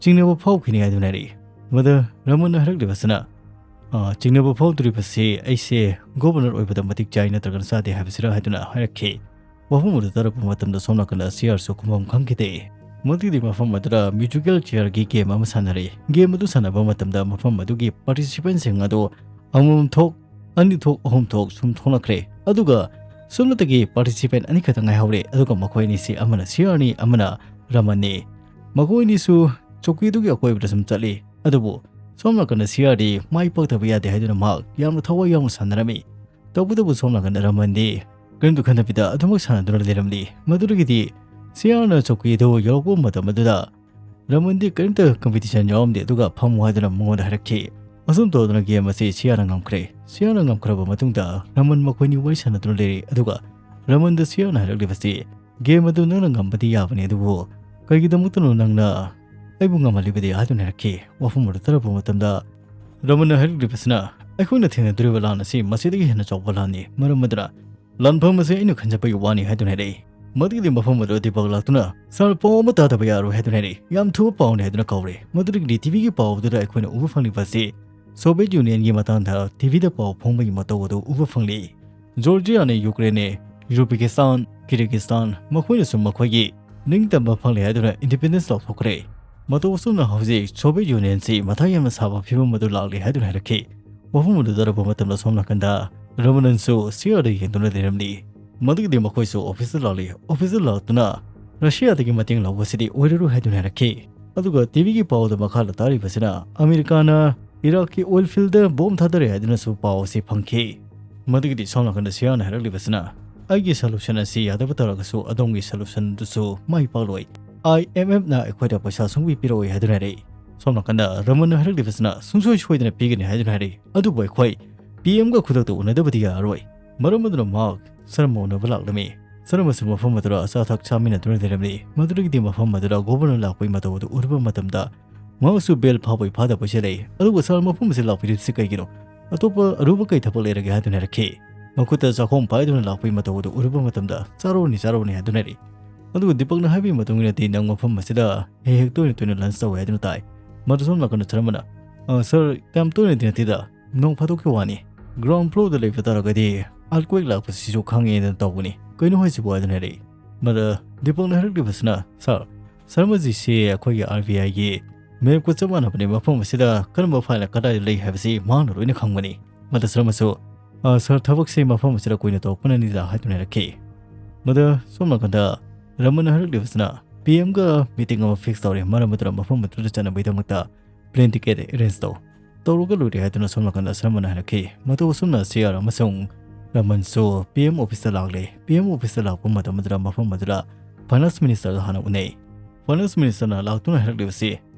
ꯆꯤꯡꯅꯕ ꯐꯥꯎꯈꯤꯅꯤ" ꯍꯥꯏꯗꯨꯅ ꯍꯥꯏꯔꯛꯏ꯫ ꯃꯗꯨ ꯔꯃꯟꯅ ꯍꯥꯏꯔꯛꯂꯤꯕꯁꯤꯅ, "ꯑ, ꯆꯤꯡꯅꯕ ꯐꯥꯎꯗ꯭ꯔꯤꯕꯁꯤ ꯑꯩꯁꯦ governor ꯑꯣꯏꯕꯗ ꯃꯇꯤꯛ ꯆꯥꯏ ꯅꯠꯇ꯭ꯔꯒꯅ ꯆꯥꯗꯦ ꯍꯥꯏꯕꯁꯤꯔ?" ꯍꯥꯏꯗꯨꯅ ꯍꯥꯏꯔꯛꯈꯤ꯫ ꯋꯥꯐꯝ ꯑꯗꯨ ꯇꯥꯔꯛꯄ ꯃꯇꯝꯗ ꯁꯣꯝ ꯅꯥꯀꯟꯗ C R ꯁꯨ ꯈꯨꯝꯐꯝ ꯈꯪꯈꯤꯗꯦ꯫ ꯃꯗꯨꯒꯤ ꯃꯐꯝ ꯑꯗꯨꯗ musical chair ꯒꯤ game ꯑꯃ ꯁꯥꯟꯅꯔꯛꯏ꯫ Game ꯑꯗꯨ ꯁꯥꯟꯅꯕ ꯃꯇꯝꯗ ꯃꯐꯝ ꯑꯗꯨꯒꯤ participant ꯁꯤꯡ ꯑꯗꯨ ꯑꯃꯃꯝ ꯊꯣꯛ, ꯑꯅꯤ ꯊꯣꯛ, ꯑꯍꯨꯝ ꯊꯣꯛ ꯁꯨꯝ ꯊꯣꯛꯂꯛꯈ꯭ꯔꯦ꯫ ꯑꯗꯨꯒ ꯁꯣꯝꯗꯒꯤ participant ꯑꯅꯤꯈꯛꯇ ꯉꯥꯏꯍꯧꯔꯦ꯫ ꯑꯗꯨꯒ ꯃꯈꯣꯏ ꯑꯅꯤꯁꯤ ꯑꯃꯅ C R ꯅꯤ, ꯑꯃꯅ ꯔꯃꯟꯅꯤ꯫ ꯃꯈꯣꯏ ꯑꯅꯤꯁꯨ ꯆꯧꯀꯤ ꯑꯗꯨꯒꯤ ꯑꯀꯣꯏꯕꯗ ꯁꯨꯝ ꯆꯠꯂꯤ꯫ ꯑꯗꯨꯕꯨ ꯁꯣꯝ ꯅꯥꯀꯟꯗ C R ꯗꯤ ꯃꯥꯏ ꯄꯥꯛꯇꯕ ꯌꯥꯗꯦ ꯍꯥꯏꯗꯨꯅ ꯃꯍꯥꯛ ꯌꯥꯝꯅ ꯊꯋꯥꯏ ꯌꯥꯎꯅ ꯁꯥꯟꯅꯔꯝꯃꯤ꯫ ꯇꯧꯕꯇꯕꯨ ꯁꯣꯝ ꯅꯥꯀꯟꯗ ꯔꯃꯟꯗꯤ ꯀꯔꯤꯝꯇ ꯈꯟꯗꯕꯤꯗ ꯑꯗꯨꯃꯛ ꯁꯥꯟꯅꯗꯨꯅ ꯂꯩꯔꯝꯂꯤ꯫ ꯃꯗꯨꯗꯒꯤꯗꯤ C R ꯅ ꯆꯧꯀꯤ ꯑꯗꯨ ꯌꯧꯔꯛꯄ ꯃꯇꯝ ꯑꯗꯨꯗ ꯔꯃꯟꯗꯤ ꯀꯔꯤꯝꯇ competition ꯌꯥꯎꯔꯝꯗꯦ, ꯑꯗꯨꯒ "ꯐꯝꯃꯨ" ꯍꯥꯏꯗꯨꯅ ꯃꯉꯣꯟꯗ ꯍꯥꯏꯔꯛꯈꯤ꯫ ꯑꯁꯨꯝ ꯇꯧꯗꯨꯅ ꯒꯦꯝ ꯑꯁꯤ ꯁꯤꯌꯥꯅ ꯉꯝꯈ꯭ꯔꯦ꯫ ꯁꯤꯌꯥꯅ ꯉꯝꯈ꯭ꯔꯕ ꯃꯇꯨꯡꯗ ꯔꯃꯟ ꯃꯈꯣꯏꯅꯤ ꯋꯥꯔꯤ ꯁꯥꯟꯅꯗꯨꯅ ꯂꯩꯔꯦ꯫ ꯑꯗꯨꯒ ꯔꯃꯟꯗ ꯁꯤꯌꯥꯅ ꯍꯥꯏꯔꯛꯂꯤꯕꯁꯤ, "ꯒꯦꯝ ꯑꯗꯨ ꯅꯪꯅ ꯉꯝꯕꯗꯤ ꯌꯥꯕꯅꯤ, ꯑꯗꯨꯕꯨ ꯀꯩꯒꯤꯗꯃꯛꯇꯅꯣ ꯅꯪꯅ ꯑꯩꯕꯨ ꯉꯝꯍꯜꯂꯤꯕꯗꯤ?" ꯍꯥꯏꯗꯨꯅ ꯍꯥꯏꯔꯛꯈꯤ꯫ ꯋꯥꯐꯝ ꯑꯗꯨ ꯇꯥꯔꯛꯄ ꯃꯇꯝꯗ ꯔꯃꯟꯅ ꯍꯥꯏꯔꯛꯂꯤꯕꯁꯤꯅ, "ꯑꯩꯈꯣꯏꯅ ꯊꯦꯡꯅꯗꯣꯔꯤꯕ ꯂꯥꯟ ꯑꯁꯤ ꯃꯁꯤꯗꯒꯤ ꯍꯦꯟꯅ ꯆꯥꯎꯕ ꯂꯥꯟꯅꯤ꯫ ꯃꯔꯝ ꯑꯗꯨꯅ ꯂꯥꯟꯐꯝ ꯑꯁꯤ ꯑꯩꯅ ꯈꯟꯖꯕꯒꯤ ꯋꯥꯅꯤ" ꯍꯥꯏꯗꯨꯅ ꯍꯥꯏꯔꯛꯏ꯫ ꯃꯗꯨꯒꯤꯗꯤ ꯃꯐꯝ ꯑꯗꯨꯗ ꯗꯤꯄꯛ ꯂꯥꯛꯇꯨꯅ, "ꯁꯥꯔ, ꯄꯥꯎ ꯑꯃ ꯇꯥꯗꯕ ꯌꯥꯔꯣꯏ" ꯍꯥꯏꯗꯨꯅ ꯍꯥꯏꯔꯛꯏ꯫ "ꯌꯥꯝ ꯊꯨꯕ ꯄꯥꯎꯅꯤ" ꯍꯥꯏꯗꯨꯅ ꯀꯧꯔꯦ꯫ ꯃꯗꯨꯗꯒꯤꯗꯤ ꯇꯤꯚꯤꯒꯤ ꯄꯥꯎ ꯑꯗꯨꯗ ꯑꯩꯈꯣꯏꯅ ꯎꯕ ꯐꯪꯂꯤꯕ ꯑꯁꯤ ꯁꯣꯚꯤꯌꯦꯠ ꯌꯨꯅꯤꯌꯟꯒꯤ ꯃꯇꯥꯡꯗ ꯇꯤꯚꯤꯗ ꯄꯥꯎ ꯐꯣꯡꯕꯒꯤ ꯃꯇꯧ ꯑꯗꯨ ꯎꯕ ꯐꯪꯂꯤ꯫ ꯖꯣꯔꯖꯤꯌꯥꯅꯦ, ꯌꯨꯀ꯭ꯔꯦꯟꯅꯦ, ꯌꯨꯔꯕꯤꯀꯤꯁꯇꯥꯟ, ꯀꯤꯔꯤꯒꯤꯁꯇꯥꯟ, ꯃꯈꯣꯏꯅꯁꯨ ꯃꯈꯣꯏꯒꯤ ꯅꯤꯡꯇꯝꯕ ꯐꯪꯂꯦ ꯍꯥꯏꯗꯨꯅ ꯏꯟꯗꯤꯄꯦꯟꯗꯦꯟꯁ ꯂꯥꯎꯊꯣꯛꯈ꯭ꯔꯦ꯫ ꯃꯇꯧ ꯑꯁꯨꯝꯅ ꯍꯧꯖꯤꯛ ꯁꯣꯚꯤꯌꯦꯠ ꯌꯨꯅꯤꯌꯟꯁꯤ ꯃꯊꯥ ꯌꯥꯝꯅ ꯁꯥꯕ ꯐꯤꯕꯝ ꯑꯗꯨ ꯂꯥꯛꯂꯦ ꯍꯥꯏꯗꯨꯅ ꯍꯥꯏꯔꯛꯈꯤ꯫ ꯋꯥꯐꯝ ꯑꯗꯨ ꯇꯥꯔꯛꯄ ꯃꯇꯝꯗ ꯁꯣꯝ ꯅꯥꯀꯟꯗ ꯔꯃꯅꯟꯁꯨ ꯁꯤꯌꯥꯔꯗ ꯌꯦꯡꯗꯨꯅ ꯂꯩꯔꯝꯂꯤ꯫ ꯃꯗꯨꯒꯤꯗꯤ ꯃꯈꯣꯏꯁꯨ ꯑꯣꯐꯤꯁꯇ ꯂꯥꯛꯂꯤ꯫ ꯑꯣꯐꯤꯁꯇ ꯂꯥꯛꯇꯨꯅ ꯔꯁꯤꯌꯥꯗꯒꯤ ꯃꯇꯦꯡ ꯂꯧꯕꯁꯤꯗꯤ ꯑꯣꯏꯔꯔꯣꯏ ꯍꯥꯏꯗꯨꯅ ꯍꯥꯏꯔꯛꯈꯤ꯫ ꯑꯗꯨꯒ ꯇꯤꯚꯤꯒꯤ ꯄꯥꯎꯗ ꯃꯈꯥꯗ ꯇꯥꯔꯤꯕꯁꯤꯅ ꯑꯃꯦꯔꯤꯀꯥꯅ ꯏꯔꯥꯛꯀꯤ ꯑꯣꯏꯜ ꯐꯤꯜꯗ ꯕꯣꯝ ꯊꯥꯗꯔꯦ ꯍꯥꯏꯗꯨꯅꯁꯨ ꯄꯥꯎ ꯑꯁꯤ ꯐꯪꯈꯤ꯫ ꯃꯗꯨꯒꯤꯗꯤ ꯁꯣꯝ ꯅꯥꯀꯟꯗ ꯁꯤꯌꯥꯅ ꯍꯥꯏꯔꯛꯂꯤꯕꯁꯤꯅ, "ꯑꯩꯒꯤ ꯁꯣꯂꯨꯁꯟ ꯑꯁꯤ ꯌꯥꯗꯕ ꯇꯥꯔꯒꯁꯨ ꯑꯗꯣꯝꯒꯤ ꯁꯣꯂꯨꯁꯟꯗꯨꯁꯨ ꯃꯥꯏ ꯄꯥꯛꯂꯣꯏ꯫ ꯑꯥꯏ ꯑꯦꯝ ꯑꯦꯐꯅ ꯑꯩꯈꯣꯏꯗ ꯄꯩꯁꯥ ꯁꯨꯡꯄꯤ ꯄꯤꯔꯛꯑꯣꯏ" ꯍꯥꯏꯗꯨꯅ ꯍꯥꯏꯔꯛꯏ꯫ ꯁꯣꯝ ꯅꯥꯀꯟꯗ ꯔꯃꯟꯅ ꯍꯥꯏꯔꯛꯂꯤꯕꯁꯤꯅ, "ꯁꯨꯡꯁꯣꯏ ꯁꯣꯏꯗꯅ ꯄꯤꯒꯅꯤ" ꯍꯥꯏꯗꯨꯅ ꯍꯥꯏꯔꯛꯏ꯫ "ꯑꯗꯨꯕꯨ ꯑꯩꯈꯣꯏ ꯄꯤ ꯑꯦꯝꯒ ꯈꯨꯗꯛꯇ ꯎꯅꯗꯕꯗꯤ ꯌꯥꯔꯔꯣꯏ꯫ ꯃꯔꯝ ꯑꯗꯨꯅ ꯃꯍꯥꯛ ꯁꯔꯃ ꯎꯅꯕ ꯂꯥꯛꯂꯝꯃꯤ꯫ ꯁꯔꯃꯁꯨ ꯃꯐꯝ ꯑꯗꯨꯗ ꯑꯆꯥ ꯑꯊꯛ ꯆꯥꯃꯤꯟꯅꯗꯨꯅ ꯂꯩꯔꯝꯃꯤ꯫ ꯃꯗꯨꯗꯒꯤꯗꯤ ꯃꯐꯝ ꯑꯗꯨꯗ ꯒꯣꯕꯔꯅꯔ ꯂꯥꯛꯄꯒꯤ ꯃꯇꯧ ꯑꯗꯨ ꯎꯔꯨꯕ ꯃꯇꯝꯗ ꯃꯍꯥꯛꯁꯨ ꯕꯦꯜ ꯐꯥꯕꯣꯏ ꯐꯥꯗꯕꯣꯏ ꯆꯦꯜꯂꯛꯏ꯫ ꯑꯗꯨꯒ "ꯁꯥꯔ, ꯃꯐꯝ ꯑꯁꯤꯗ ꯂꯥꯛꯄꯤꯔꯤꯕꯁꯤ ꯀꯩꯒꯤꯅꯣ? ꯑꯇꯣꯞꯄ ꯑꯔꯨꯕ ꯀꯩ ꯊꯕꯛ ꯂꯩꯔꯒꯦ?" ꯍꯥꯏꯗꯨꯅ ꯍꯥꯏꯔꯛꯈꯤ꯫ ꯃꯈꯨꯠꯇ ꯆꯥꯛꯈꯣꯝ ꯄꯥꯏꯗꯨꯅ ꯂꯥꯛꯄꯒꯤ ꯃꯇꯧ ꯑꯗꯨ ꯎꯔꯨꯕ ꯃꯇꯝꯗ, "ꯆꯥꯔꯣꯅꯤ, ꯆꯥꯔꯣꯅꯤ" ꯍꯥꯏꯗꯨꯅ ꯍꯥꯏꯔꯛꯏ꯫ ꯑꯗꯨꯒ ꯗꯤꯄꯛꯅ ꯍꯥꯏꯕꯒꯤ ꯃꯇꯨꯡ ꯏꯟꯅꯗꯤ, "ꯅꯪ ꯃꯐꯝ ꯑꯁꯤꯗ ꯍꯦꯛ ꯍꯦꯛ ꯇꯣꯏꯅ ꯇꯣꯏꯅ ꯂꯟꯁ ꯇꯧꯋꯦ" ꯍꯥꯏꯗꯨꯅ ꯇꯥꯏ꯫ ꯃꯗꯨ ꯁꯣꯝ ꯅꯥꯀꯟꯗ ꯁꯔꯃꯅ, "ꯑ, ꯁꯥꯔ, ꯌꯥꯝ ꯇꯣꯏꯅꯗꯤ ꯅꯠꯇꯦꯗ, ꯅꯣꯡ ꯐꯥꯗꯣꯛꯀꯤ ꯋꯥꯅꯤ꯫ ꯒ꯭ꯔꯥꯎꯟ ꯐ꯭ꯂꯣꯔꯗ ꯂꯩꯕ ꯇꯥꯔꯒꯗꯤ ꯑꯥꯔꯠꯀ꯭ꯋꯦꯛ ꯂꯥꯛꯄꯁꯤꯁꯨ ꯈꯪꯉꯦꯅ ꯇꯧꯕꯅꯤ꯫ ꯀꯩꯅꯣ ꯍꯥꯏꯁꯤꯕꯨ?" ꯍꯥꯏꯗꯨꯅ ꯍꯥꯏꯔꯛꯏ꯫ ꯃꯗ ꯗꯤꯄꯛꯅ ꯍꯥꯏꯔꯛꯂꯤꯕꯁꯤꯅ, "ꯁꯥꯔ, ꯁꯔꯃꯖꯤꯁꯤ ꯑꯩꯈꯣꯏꯒꯤ ꯑꯥꯔ ꯕꯤ ꯑꯥꯏꯒꯤ ꯃꯦꯞꯀ ꯆꯞ ꯃꯥꯟꯅꯕꯅꯤ꯫ ꯃꯐꯝ ꯑꯁꯤꯗ ꯀꯔꯝꯕ ꯐꯥꯏꯜꯅ ꯀꯗꯥꯏꯗ ꯂꯩ ꯍꯥꯏꯕꯁꯤ ꯃꯍꯥꯛꯅ ꯂꯣꯏꯅ ꯈꯪꯕꯅꯤ꯫" ꯃꯗ ꯁꯔꯃꯁꯨ, "ꯑ, ꯁꯥꯔ, ꯊꯕꯛꯁꯤ ꯃꯐꯝ ꯑꯁꯤꯗ ꯀꯨꯏꯅ ꯇꯧꯔꯛꯄꯅꯅꯤꯗ" ꯍꯥꯏꯗꯨꯅ ꯍꯥꯏꯔꯛꯈꯤ꯫ ꯃꯗ ꯁꯣꯝ ꯅꯥꯀꯟꯗ ꯔꯃꯟꯅ ꯍꯥꯏꯔꯛꯂꯤꯕꯁꯤꯅ, "ꯄꯤ ꯑꯦꯝꯒ ꯃꯤꯇꯤꯡ ꯑꯃ ꯐꯤꯛꯁ ꯇꯧꯔꯦ, ꯃꯔꯝ ꯑꯗꯨꯅ ꯃꯐꯝ ꯑꯗꯨꯗ ꯆꯠꯅꯕꯒꯤꯗꯃꯛꯇ ꯄ꯭ꯂꯦꯟ ꯇꯤꯀꯦꯠ ꯑꯦꯔꯦꯟꯖ ꯇꯧ, ꯇꯧꯔꯒ ꯂꯣꯏꯔꯦ" ꯍꯥꯏꯗꯨꯅ ꯁꯣꯝ ꯅꯥꯀꯟꯗ ꯁꯔꯃꯅ ꯍꯥꯏꯔꯛꯈꯤ꯫ ꯃꯇꯧ ꯑꯁꯨꯝꯅ ꯁꯤ ꯑꯥꯔ ꯑꯃꯁꯨꯡ ꯔꯃꯟꯁꯨ ꯄꯤ ꯑꯦꯝ ꯑꯣꯐꯤꯁꯇ ꯂꯥꯛꯂꯦ꯫ ꯄꯤ ꯑꯦꯝ ꯑꯣꯐꯤꯁꯇ ꯂꯥꯛꯄ ꯃꯇꯝ ꯑꯗꯨꯗ ꯃꯐꯝ ꯑꯗꯨꯗ ꯐꯥꯏꯅꯥꯟꯁ ꯃꯤꯅꯤꯁꯇꯔꯒ ꯍꯥꯟꯅ ꯎꯅꯩ꯫ ꯐꯥꯏꯅꯥꯟꯁ ꯃꯤꯅꯤꯁꯇꯔꯅ ꯂꯥꯛꯇꯨꯅ ꯍꯥꯏꯔꯛꯂꯤꯕꯁꯤ,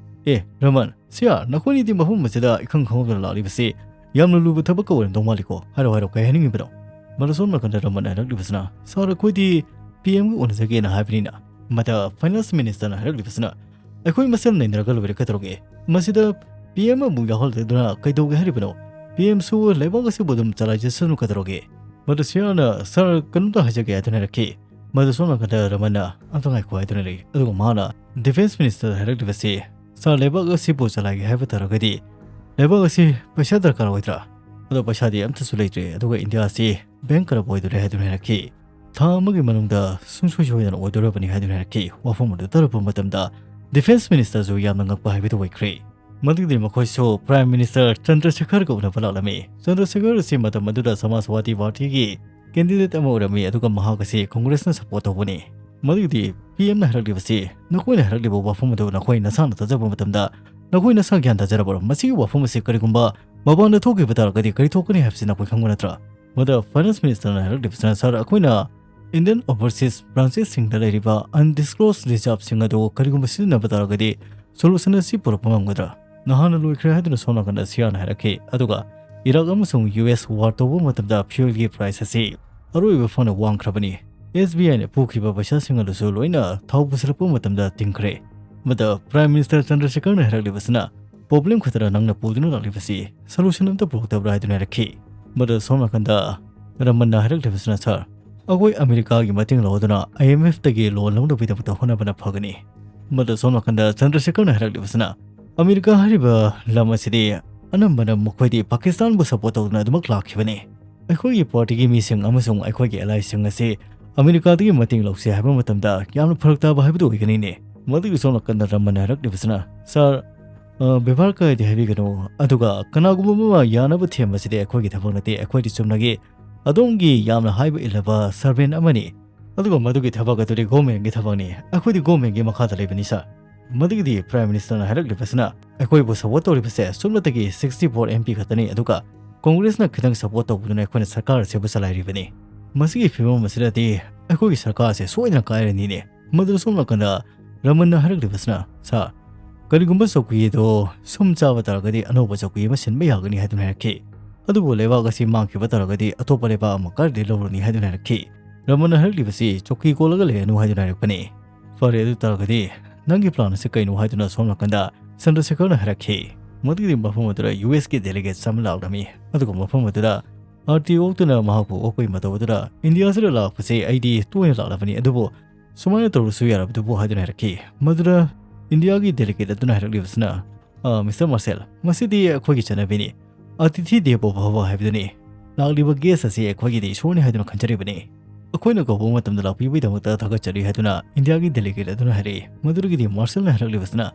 "ꯑꯦ, ꯔꯃꯟ, ꯁꯤꯌꯥ, ꯅꯈꯣꯏꯅꯤꯗꯤ ꯃꯐꯝ ꯑꯁꯤꯗ ꯏꯈꯪ ꯈꯪꯍꯧꯗꯅ ꯂꯥꯛꯂꯤꯕꯁꯤ ꯌꯥꯝꯅ ꯂꯨꯕ ꯊꯕꯛꯀ ꯑꯣꯏꯔꯝꯗꯧ ꯃꯥꯜꯂꯤꯀꯣ? ꯍꯥꯏꯔꯣ, ꯍꯥꯏꯔꯣ, ꯀꯩ ꯍꯥꯏꯅꯤꯡꯉꯤꯕꯅꯣ?" ꯃꯗꯨ ꯁꯣꯝ ꯅꯥꯀꯟꯗ ꯔꯃꯟꯅ ꯍꯥꯏꯔꯛꯂꯤꯕꯁꯤꯅ, "ꯁꯥꯔ, ꯑꯩꯈꯣꯏꯗꯤ ꯄꯤ ꯑꯦꯝꯒ ꯎꯅꯖꯒꯦꯅ ꯍꯥꯏꯕꯅꯤꯅ꯫" ꯃꯗ ꯐꯥꯏꯅꯥꯟꯁ ꯃꯤꯅꯤꯁꯇꯔꯅ ꯍꯥꯏꯔꯛꯂꯤꯕꯁꯤꯅ, "ꯑꯩꯈꯣꯏ ꯃꯁꯦꯜ ꯅꯩꯅꯔꯒ ꯂꯣꯏꯔꯦ, ꯀꯩꯗꯧꯔꯒꯦ? ꯃꯁꯤꯗ ꯄꯤ ꯑꯦꯝ ꯑꯃꯨꯛ ꯌꯥꯎꯍꯜꯂꯗꯨꯅ ꯀꯩꯗꯧꯒꯦ ꯍꯥꯏꯔꯤꯕꯅꯣ? ꯄꯤ ꯑꯦꯝꯁꯨ ꯂꯩꯕꯥꯛ ꯑꯁꯤꯕꯨ ꯑꯗꯨꯝ ꯆꯂꯥꯏꯖꯁꯅꯨ, ꯀꯩꯗꯧꯔꯒꯦ?" ꯃꯗꯨ ꯁꯤꯌꯥꯅ, "ꯁꯥꯔ, ꯀꯩꯅꯣꯝꯇ ꯍꯥꯏꯖꯒꯦ" ꯍꯥꯏꯗꯨꯅ ꯍꯥꯏꯔꯛꯈꯤ꯫ ꯃꯗꯨ ꯁꯣꯝ ꯅꯥꯀꯟꯗ ꯔꯃꯟꯅ, "ꯑꯝꯇ ꯉꯥꯏꯈꯣ" ꯍꯥꯏꯗꯨꯅ ꯂꯩ꯫ ꯑꯗꯨꯒ ꯃꯍꯥꯛꯅ ꯗꯤꯐꯦꯟꯁ ꯃꯤꯅꯤꯁꯇꯔ ꯍꯥꯏꯔꯛꯂꯤꯕꯁꯤ, "ꯁꯥꯔ, ꯂꯩꯕꯥꯛ ꯑꯁꯤꯕꯨ ꯆꯂꯥꯏꯒꯦ ꯍꯥꯏꯕ ꯇꯥꯔꯒꯗꯤ ꯂꯩꯕꯥꯛ ꯑꯁꯤ ꯄꯩꯁꯥ ꯗꯔꯀꯥꯔ ꯑꯣꯏꯗ꯭ꯔꯥ? ꯑꯗꯣ ꯄꯩꯁꯥꯗꯤ ꯑꯝꯇꯁꯨ ꯂꯩꯇ꯭ꯔꯦ, ꯑꯗꯨꯒ ꯏꯟꯗꯤꯌꯥ ꯑꯁꯤ ꯕꯦꯡ ꯀꯔꯞ ꯑꯣꯏꯗꯣꯔꯦ" ꯍꯥꯏꯗꯨꯅ ꯍꯥꯏꯔꯛꯈꯤ꯫ "ꯊꯥ ꯑꯃꯒꯤ ꯃꯅꯨꯡꯗ ꯁꯨꯡꯁꯣꯏ ꯁꯣꯏꯗꯅ ꯑꯣꯏꯗꯣꯔꯕꯅꯤ" ꯍꯥꯏꯗꯨꯅ ꯍꯥꯏꯔꯛꯈꯤ꯫ ꯋꯥꯐꯝ ꯑꯗꯨ ꯇꯥꯔꯛꯄ ꯃꯇꯝꯗ ꯗꯤꯐꯦꯟꯁ ꯃꯤꯅꯤꯁꯇꯔꯁꯨ ꯌꯥꯝꯅ ꯉꯛꯄ ꯍꯥꯏꯕꯗꯨ ꯑꯣꯏꯈ꯭ꯔꯦ꯫ ꯃꯗꯨꯒꯤꯗꯤ ꯃꯈꯣꯏꯁꯨ ꯄ꯭ꯔꯥꯏꯝ ꯃꯤꯅꯤꯁꯇꯔ ꯆꯟꯗ꯭ꯔꯁꯦꯈꯔꯒ ꯎꯅꯕ ꯂꯥꯛꯂꯝꯃꯤ꯫ ꯆꯟꯗ꯭ꯔꯁꯦꯈꯔ ꯑꯁꯤ ꯃꯇꯝ ꯑꯗꯨꯗ ꯁꯃꯥꯖꯋꯥꯗꯤ ꯄꯥꯔꯇꯤꯒꯤ ꯀꯦꯟꯗꯤꯗꯦꯠ ꯑꯃ ꯑꯣꯏꯔꯝꯃꯤ, ꯑꯗꯨꯒ ꯃꯍꯥꯛ ꯑꯁꯤ ꯀꯣꯡꯒ꯭ꯔꯦꯁꯅ ꯁꯄꯣꯔꯠ ꯇꯧꯕꯅꯤ꯫ ꯃꯗꯨꯒꯤꯗꯤ ꯄꯤ ꯑꯦꯝꯅ ꯍꯥꯏꯔꯛꯂꯤꯕꯁꯤ, ꯅꯈꯣꯏꯅ ꯍꯥꯏꯔꯛꯂꯤꯕ ꯋꯥꯐꯝ ꯑꯗꯨ ꯅꯈꯣꯏ ꯅꯁꯥꯅ ꯇꯥꯖꯕ ꯃꯇꯝꯗ ꯅꯈꯣꯏ ꯅꯁꯥ ꯒ꯭ꯌꯥꯟ ꯇꯥꯖꯔꯕ꯭ꯔꯣ? ꯃꯁꯤꯒꯤ ꯋꯥꯐꯝ ꯑꯁꯤ ꯀꯔꯤꯒꯨꯝꯕ ꯃꯄꯥꯟꯗ ꯊꯣꯛꯈꯤꯕ ꯇꯥꯔꯒꯗꯤ ꯀꯔꯤ ꯊꯣꯛꯀꯅꯤ ꯍꯥꯏꯕꯁꯤ ꯅꯈꯣꯏ ꯈꯪꯕ ꯅꯠꯇ꯭ꯔꯥ? ꯃꯗ ꯐꯥꯏꯅꯥꯟꯁ ꯃꯤꯅꯤꯁꯇꯔꯅ ꯍꯥꯏꯔꯛꯂꯤꯕꯁꯤꯅ, "ꯁꯥꯔ, ꯑꯩꯈꯣꯏꯅ Indian Overseas Branchesꯁꯤꯡꯗ ꯂꯩꯔꯤꯕ undisclosed reserveꯁꯤꯡ ꯑꯗꯨ ꯀꯔꯤꯒꯨꯝꯕ ꯁꯤꯖꯤꯟꯅꯕ ꯇꯥꯔꯒꯗꯤ solution ꯑꯁꯤ ꯄꯨꯔꯛꯄ ꯉꯝꯒꯗ꯭ꯔꯥ?" ꯅꯍꯥꯟꯅ ꯂꯣꯏꯈ꯭ꯔꯦ ꯍꯥꯏꯗꯨꯅ ꯁꯣꯝ ꯅꯥꯀꯟꯗ ꯁꯤꯌꯥꯅ ꯍꯥꯏꯔꯛꯈꯤ꯫ ꯑꯗꯨꯒ ꯏꯔꯥꯛ ꯑꯃꯁꯨꯡ ꯌꯨ ꯑꯦꯁ war ꯇꯧꯕ ꯃꯇꯝꯗ fuelꯒꯤ price ꯑꯁꯤ ꯑꯔꯣꯏꯕ ꯐꯥꯎꯅ ꯋꯥꯡꯈ꯭ꯔꯕꯅꯤ꯫ ꯑꯦꯁ ꯕꯤ ꯑꯥꯏꯅ ꯄꯨꯈꯤꯕ ꯄꯩꯁꯥꯁꯤꯡ ꯑꯗꯨꯁꯨ ꯂꯣꯏꯅ ꯊꯥꯎ ꯄꯨꯁꯤꯜꯂꯛꯄ ꯃꯇꯝꯗ ꯇꯤꯡꯈ꯭ꯔꯦ꯫ ꯃꯗ ꯄ꯭ꯔꯥꯏꯝ ꯃꯤꯅꯤꯁꯇꯔ ꯆꯟꯗ꯭ꯔꯁꯦꯈꯔꯅ ꯍꯥꯏꯔꯛꯂꯤꯕꯁꯤꯅ, "Problem ꯈꯛꯇꯔ ꯅꯪꯅ ꯄꯨꯗꯨꯅ ꯂꯥꯛꯂꯤꯕꯁꯤ? Solution ꯑꯝꯇ ꯄꯨꯔꯛꯇꯕ꯭ꯔꯥ?" ꯍꯥꯏꯗꯨꯅ ꯍꯥꯏꯔꯛꯈꯤ꯫ ꯃꯗ ꯁꯣꯝ ꯅꯥꯀꯟꯗ ꯔꯃꯟꯅ ꯍꯥꯏꯔꯛꯂꯤꯕꯁꯤꯅ, "ꯁꯥꯔ, ꯑꯩꯈꯣꯏ ꯑꯃꯦꯔꯤꯀꯥꯒꯤ ꯃꯇꯦꯡ ꯂꯧꯗꯨꯅ ꯑꯥꯏ ꯑꯦꯝ ꯑꯦꯐꯇꯒꯤ loan ꯂꯧꯅꯕꯒꯤꯗꯃꯛꯇ ꯍꯣꯠꯅꯕꯅ ꯐꯒꯅꯤ꯫" ꯃꯗ ꯁꯣꯝ ꯅꯥꯀꯟꯗ ꯆꯟꯗ꯭ꯔꯁꯦꯈꯔꯅ ꯍꯥꯏꯔꯛꯂꯤꯕꯁꯤꯅ, "ꯑꯃꯦꯔꯤꯀꯥ ꯍꯥꯏꯔꯤꯕ ꯂꯝ ꯑꯁꯤꯗꯤ ꯑꯅꯝꯕꯅ ꯃꯈꯣꯏꯗꯤ ꯄꯥꯀꯤꯁꯇꯥꯟꯕꯨ support ꯇꯧꯗꯨꯅ ꯑꯗꯨꯃꯛ ꯂꯥꯛꯈꯤꯕꯅꯤ꯫ ꯑꯩꯈꯣꯏꯒꯤ ꯄꯥꯔꯇꯤꯒꯤ ꯃꯤꯁꯤꯡ ꯑꯃꯁꯨꯡ ꯑꯩꯈꯣꯏꯒꯤ allyꯁꯤꯡ ꯑꯁꯤ ꯑꯃꯦꯔꯤꯀꯥꯗꯒꯤ ꯃꯇꯦꯡ ꯂꯧꯁꯤ ꯍꯥꯏꯕ ꯃꯇꯝꯗ ꯌꯥꯝꯅ ꯐꯔꯛ ꯇꯥꯕ ꯍꯥꯏꯕꯗꯨ ꯑꯣꯏꯒꯅꯤꯅꯦ꯫" ꯃꯗꯨꯒꯤ ꯁꯣꯝ ꯅꯥꯀꯟꯗ ꯔꯃꯟꯅ ꯍꯥꯏꯔꯛꯂꯤꯕꯁꯤꯅ, "ꯁꯥꯔ, ꯑ, ꯕꯦꯕꯥꯔ ꯀꯥꯏꯗꯦ ꯍꯥꯏꯕꯤꯒꯅꯨ꯫ ꯑꯗꯨꯒ ꯀꯅꯥꯒꯨꯝꯕ ꯑꯃ ꯌꯥꯅꯕ ꯊꯦꯝꯕꯁꯤꯗꯤ ꯑꯩꯈꯣꯏꯒꯤ ꯊꯕꯛ ꯅꯠꯇꯦ꯫ ꯑꯩꯈꯣꯏꯗꯤ ꯆꯨꯝꯅꯒꯤ ꯑꯗꯣꯝꯒꯤ ꯌꯥꯝꯅ ꯍꯥꯏꯕ ꯏꯜꯂꯕ servant ꯑꯃꯅꯤ꯫ ꯑꯗꯨꯒ ꯃꯗꯨꯒꯤ ꯊꯕꯛ ꯑꯗꯨꯗꯤ governmentꯀꯤ ꯊꯕꯛꯅꯤ꯫ ꯑꯩꯈꯣꯏꯗꯤ governmentꯀꯤ ꯃꯈꯥꯗ ꯂꯩꯕꯅꯤ, ꯁꯥꯔ꯫" ꯃꯗꯨꯒꯤꯗꯤ ꯄ꯭ꯔꯥꯏꯝ ꯃꯤꯅꯤꯁꯇꯔꯅ ꯍꯥꯏꯔꯛꯂꯤꯕꯁꯤꯅ, "ꯑꯩꯈꯣꯏꯕꯨ support ꯇꯧꯔꯤꯕꯁꯦ ꯁꯨꯞꯅꯇꯒꯤ sixty four M P ꯈꯛꯇꯅꯤ, ꯑꯗꯨꯒ ꯀꯣꯡꯒ꯭ꯔꯦꯁꯅ ꯈꯤꯇꯪ support ꯇꯧꯕꯗꯨꯅ ꯑꯩꯈꯣꯏꯅ ꯁꯔꯀꯥꯔ ꯑꯁꯤꯕꯨ ꯆꯂꯥꯏꯔꯤꯕꯅꯤ꯫ ꯃꯁꯤꯒꯤ ꯐꯤꯕꯝ ꯑꯁꯤꯗꯗꯤ ꯑꯩꯈꯣꯏꯒꯤ ꯁꯔꯀꯥꯔ ꯑꯁꯦ ꯁꯣꯏꯗꯅ ꯀꯥꯏꯔꯅꯤꯅꯦ꯫" ꯃꯗꯨ ꯁꯣꯝ ꯅꯥꯀꯟꯗ ꯔꯃꯟꯅ ꯍꯥꯏꯔꯛꯂꯤꯕꯁꯤꯅ, "ꯁꯥꯔ, ꯀꯔꯤꯒꯨꯝꯕ ꯆꯧꯀꯤ ꯑꯗꯣ ꯁꯨꯝ ꯆꯥꯕ ꯇꯥꯔꯒꯗꯤ ꯑꯅꯧꯕ ꯆꯧꯀꯤ ꯑꯃ ꯁꯤꯟꯕ ꯌꯥꯒꯅꯤ ꯍꯥꯏꯗꯨꯅ ꯍꯥꯏꯔꯛꯈꯤ꯫ ꯑꯗꯨꯕꯨ ꯂꯩꯕꯥꯛ ꯑꯁꯤ ꯃꯥꯡꯈꯤꯕ ꯇꯥꯔꯒꯗꯤ ꯑꯇꯣꯞꯄ ꯂꯩꯕꯥꯛ ꯑꯃ ꯀꯗꯥꯏꯗꯒꯤ ꯂꯧꯔꯨꯅꯤ ꯍꯥꯏꯗꯨꯅ ꯍꯥꯏꯔꯛꯈꯤ꯫ ꯔꯃꯟꯅ ꯍꯥꯏꯔꯛꯂꯤꯕꯁꯤ ꯆꯧꯀꯤ ꯀꯣꯜꯂꯒ ꯂꯩꯔꯅꯨ ꯍꯥꯏꯗꯨꯅ ꯍꯥꯏꯔꯛꯄꯅꯤ꯫ "ꯐꯔꯦ, ꯑꯗꯨ ꯇꯥꯔꯒꯗꯤ ꯅꯪꯒꯤ plan ꯑꯁꯤ ꯀꯩꯅꯣ?" ꯍꯥꯏꯗꯨꯅ ꯁꯣꯝ ꯅꯥꯀꯟꯗ ꯆꯟꯗ꯭ꯔꯁꯦꯈꯔꯅ ꯍꯥꯏꯔꯛꯈꯤ꯫ ꯃꯗꯨꯒꯤꯗꯤ ꯃꯐꯝ ꯑꯗꯨꯗ ꯌꯨ ꯑꯦꯁꯀꯤ delegates ꯑꯃ ꯂꯥꯛꯂꯝꯃꯤ꯫ ꯑꯗꯨꯒ ꯃꯐꯝ ꯑꯗꯨꯗ ꯑꯥꯔꯇꯤ ꯑꯣꯛꯇꯨꯅ ꯃꯍꯥꯛꯄꯨ ꯑꯣꯛꯄꯒꯤ ꯃꯇꯧ ꯑꯗꯨꯗ, "ꯏꯟꯗꯤꯌꯥꯁꯤꯗ ꯂꯥꯛꯄꯁꯦ ꯑꯩꯗꯤ ꯇꯣꯏꯅ ꯂꯥꯛꯂꯕꯅꯤ, ꯑꯗꯨꯕꯨ ꯁꯨꯃꯥꯏꯅ ꯇꯧꯔꯁꯨ ꯌꯥꯔꯕꯗꯨꯕꯨ?" ꯍꯥꯏꯗꯨꯅ ꯍꯥꯏꯔꯛꯈꯤ꯫ ꯃꯗꯨꯗ ꯏꯟꯗꯤꯌꯥꯒꯤ delegate ꯑꯗꯨꯅ ꯍꯥꯏꯔꯛꯂꯤꯕꯁꯤꯅ, "ꯑ, ꯃꯤꯁꯇꯔ ꯃꯥꯔꯁꯦꯜ, ꯃꯁꯤꯗꯤ ꯑꯩꯈꯣꯏꯒꯤ ꯆꯠꯅꯕꯤꯅꯤ꯫ ꯑꯇꯤꯊꯤ ꯗꯦꯕꯣ ꯚꯕ ꯍꯥꯏꯕꯗꯨꯅꯤ꯫ ꯂꯥꯛꯂꯤꯕ guest ꯑꯁꯤ ꯑꯩꯈꯣꯏꯒꯤꯗꯤ ꯏꯁꯣꯔꯅꯤ ꯍꯥꯏꯗꯨꯅ ꯈꯟꯖꯔꯤꯕꯅꯤ꯫ ꯑꯩꯈꯣꯏꯅ ꯀꯧꯕ ꯃꯇꯝꯗ ꯂꯥꯛꯄꯤꯕꯒꯤꯗꯃꯛꯇ ꯊꯥꯒꯠꯆꯔꯤ" ꯍꯥꯏꯗꯨꯅ ꯏꯟꯗꯤꯌꯥꯒꯤ delegate ꯑꯗꯨꯅ ꯍꯥꯏꯔꯛꯏ꯫ ꯃꯗꯨꯗꯒꯤꯗꯤ ꯃꯥꯔꯁꯦꯜꯅ ꯍꯥꯏꯔꯛꯂꯤꯕꯁꯤꯅ,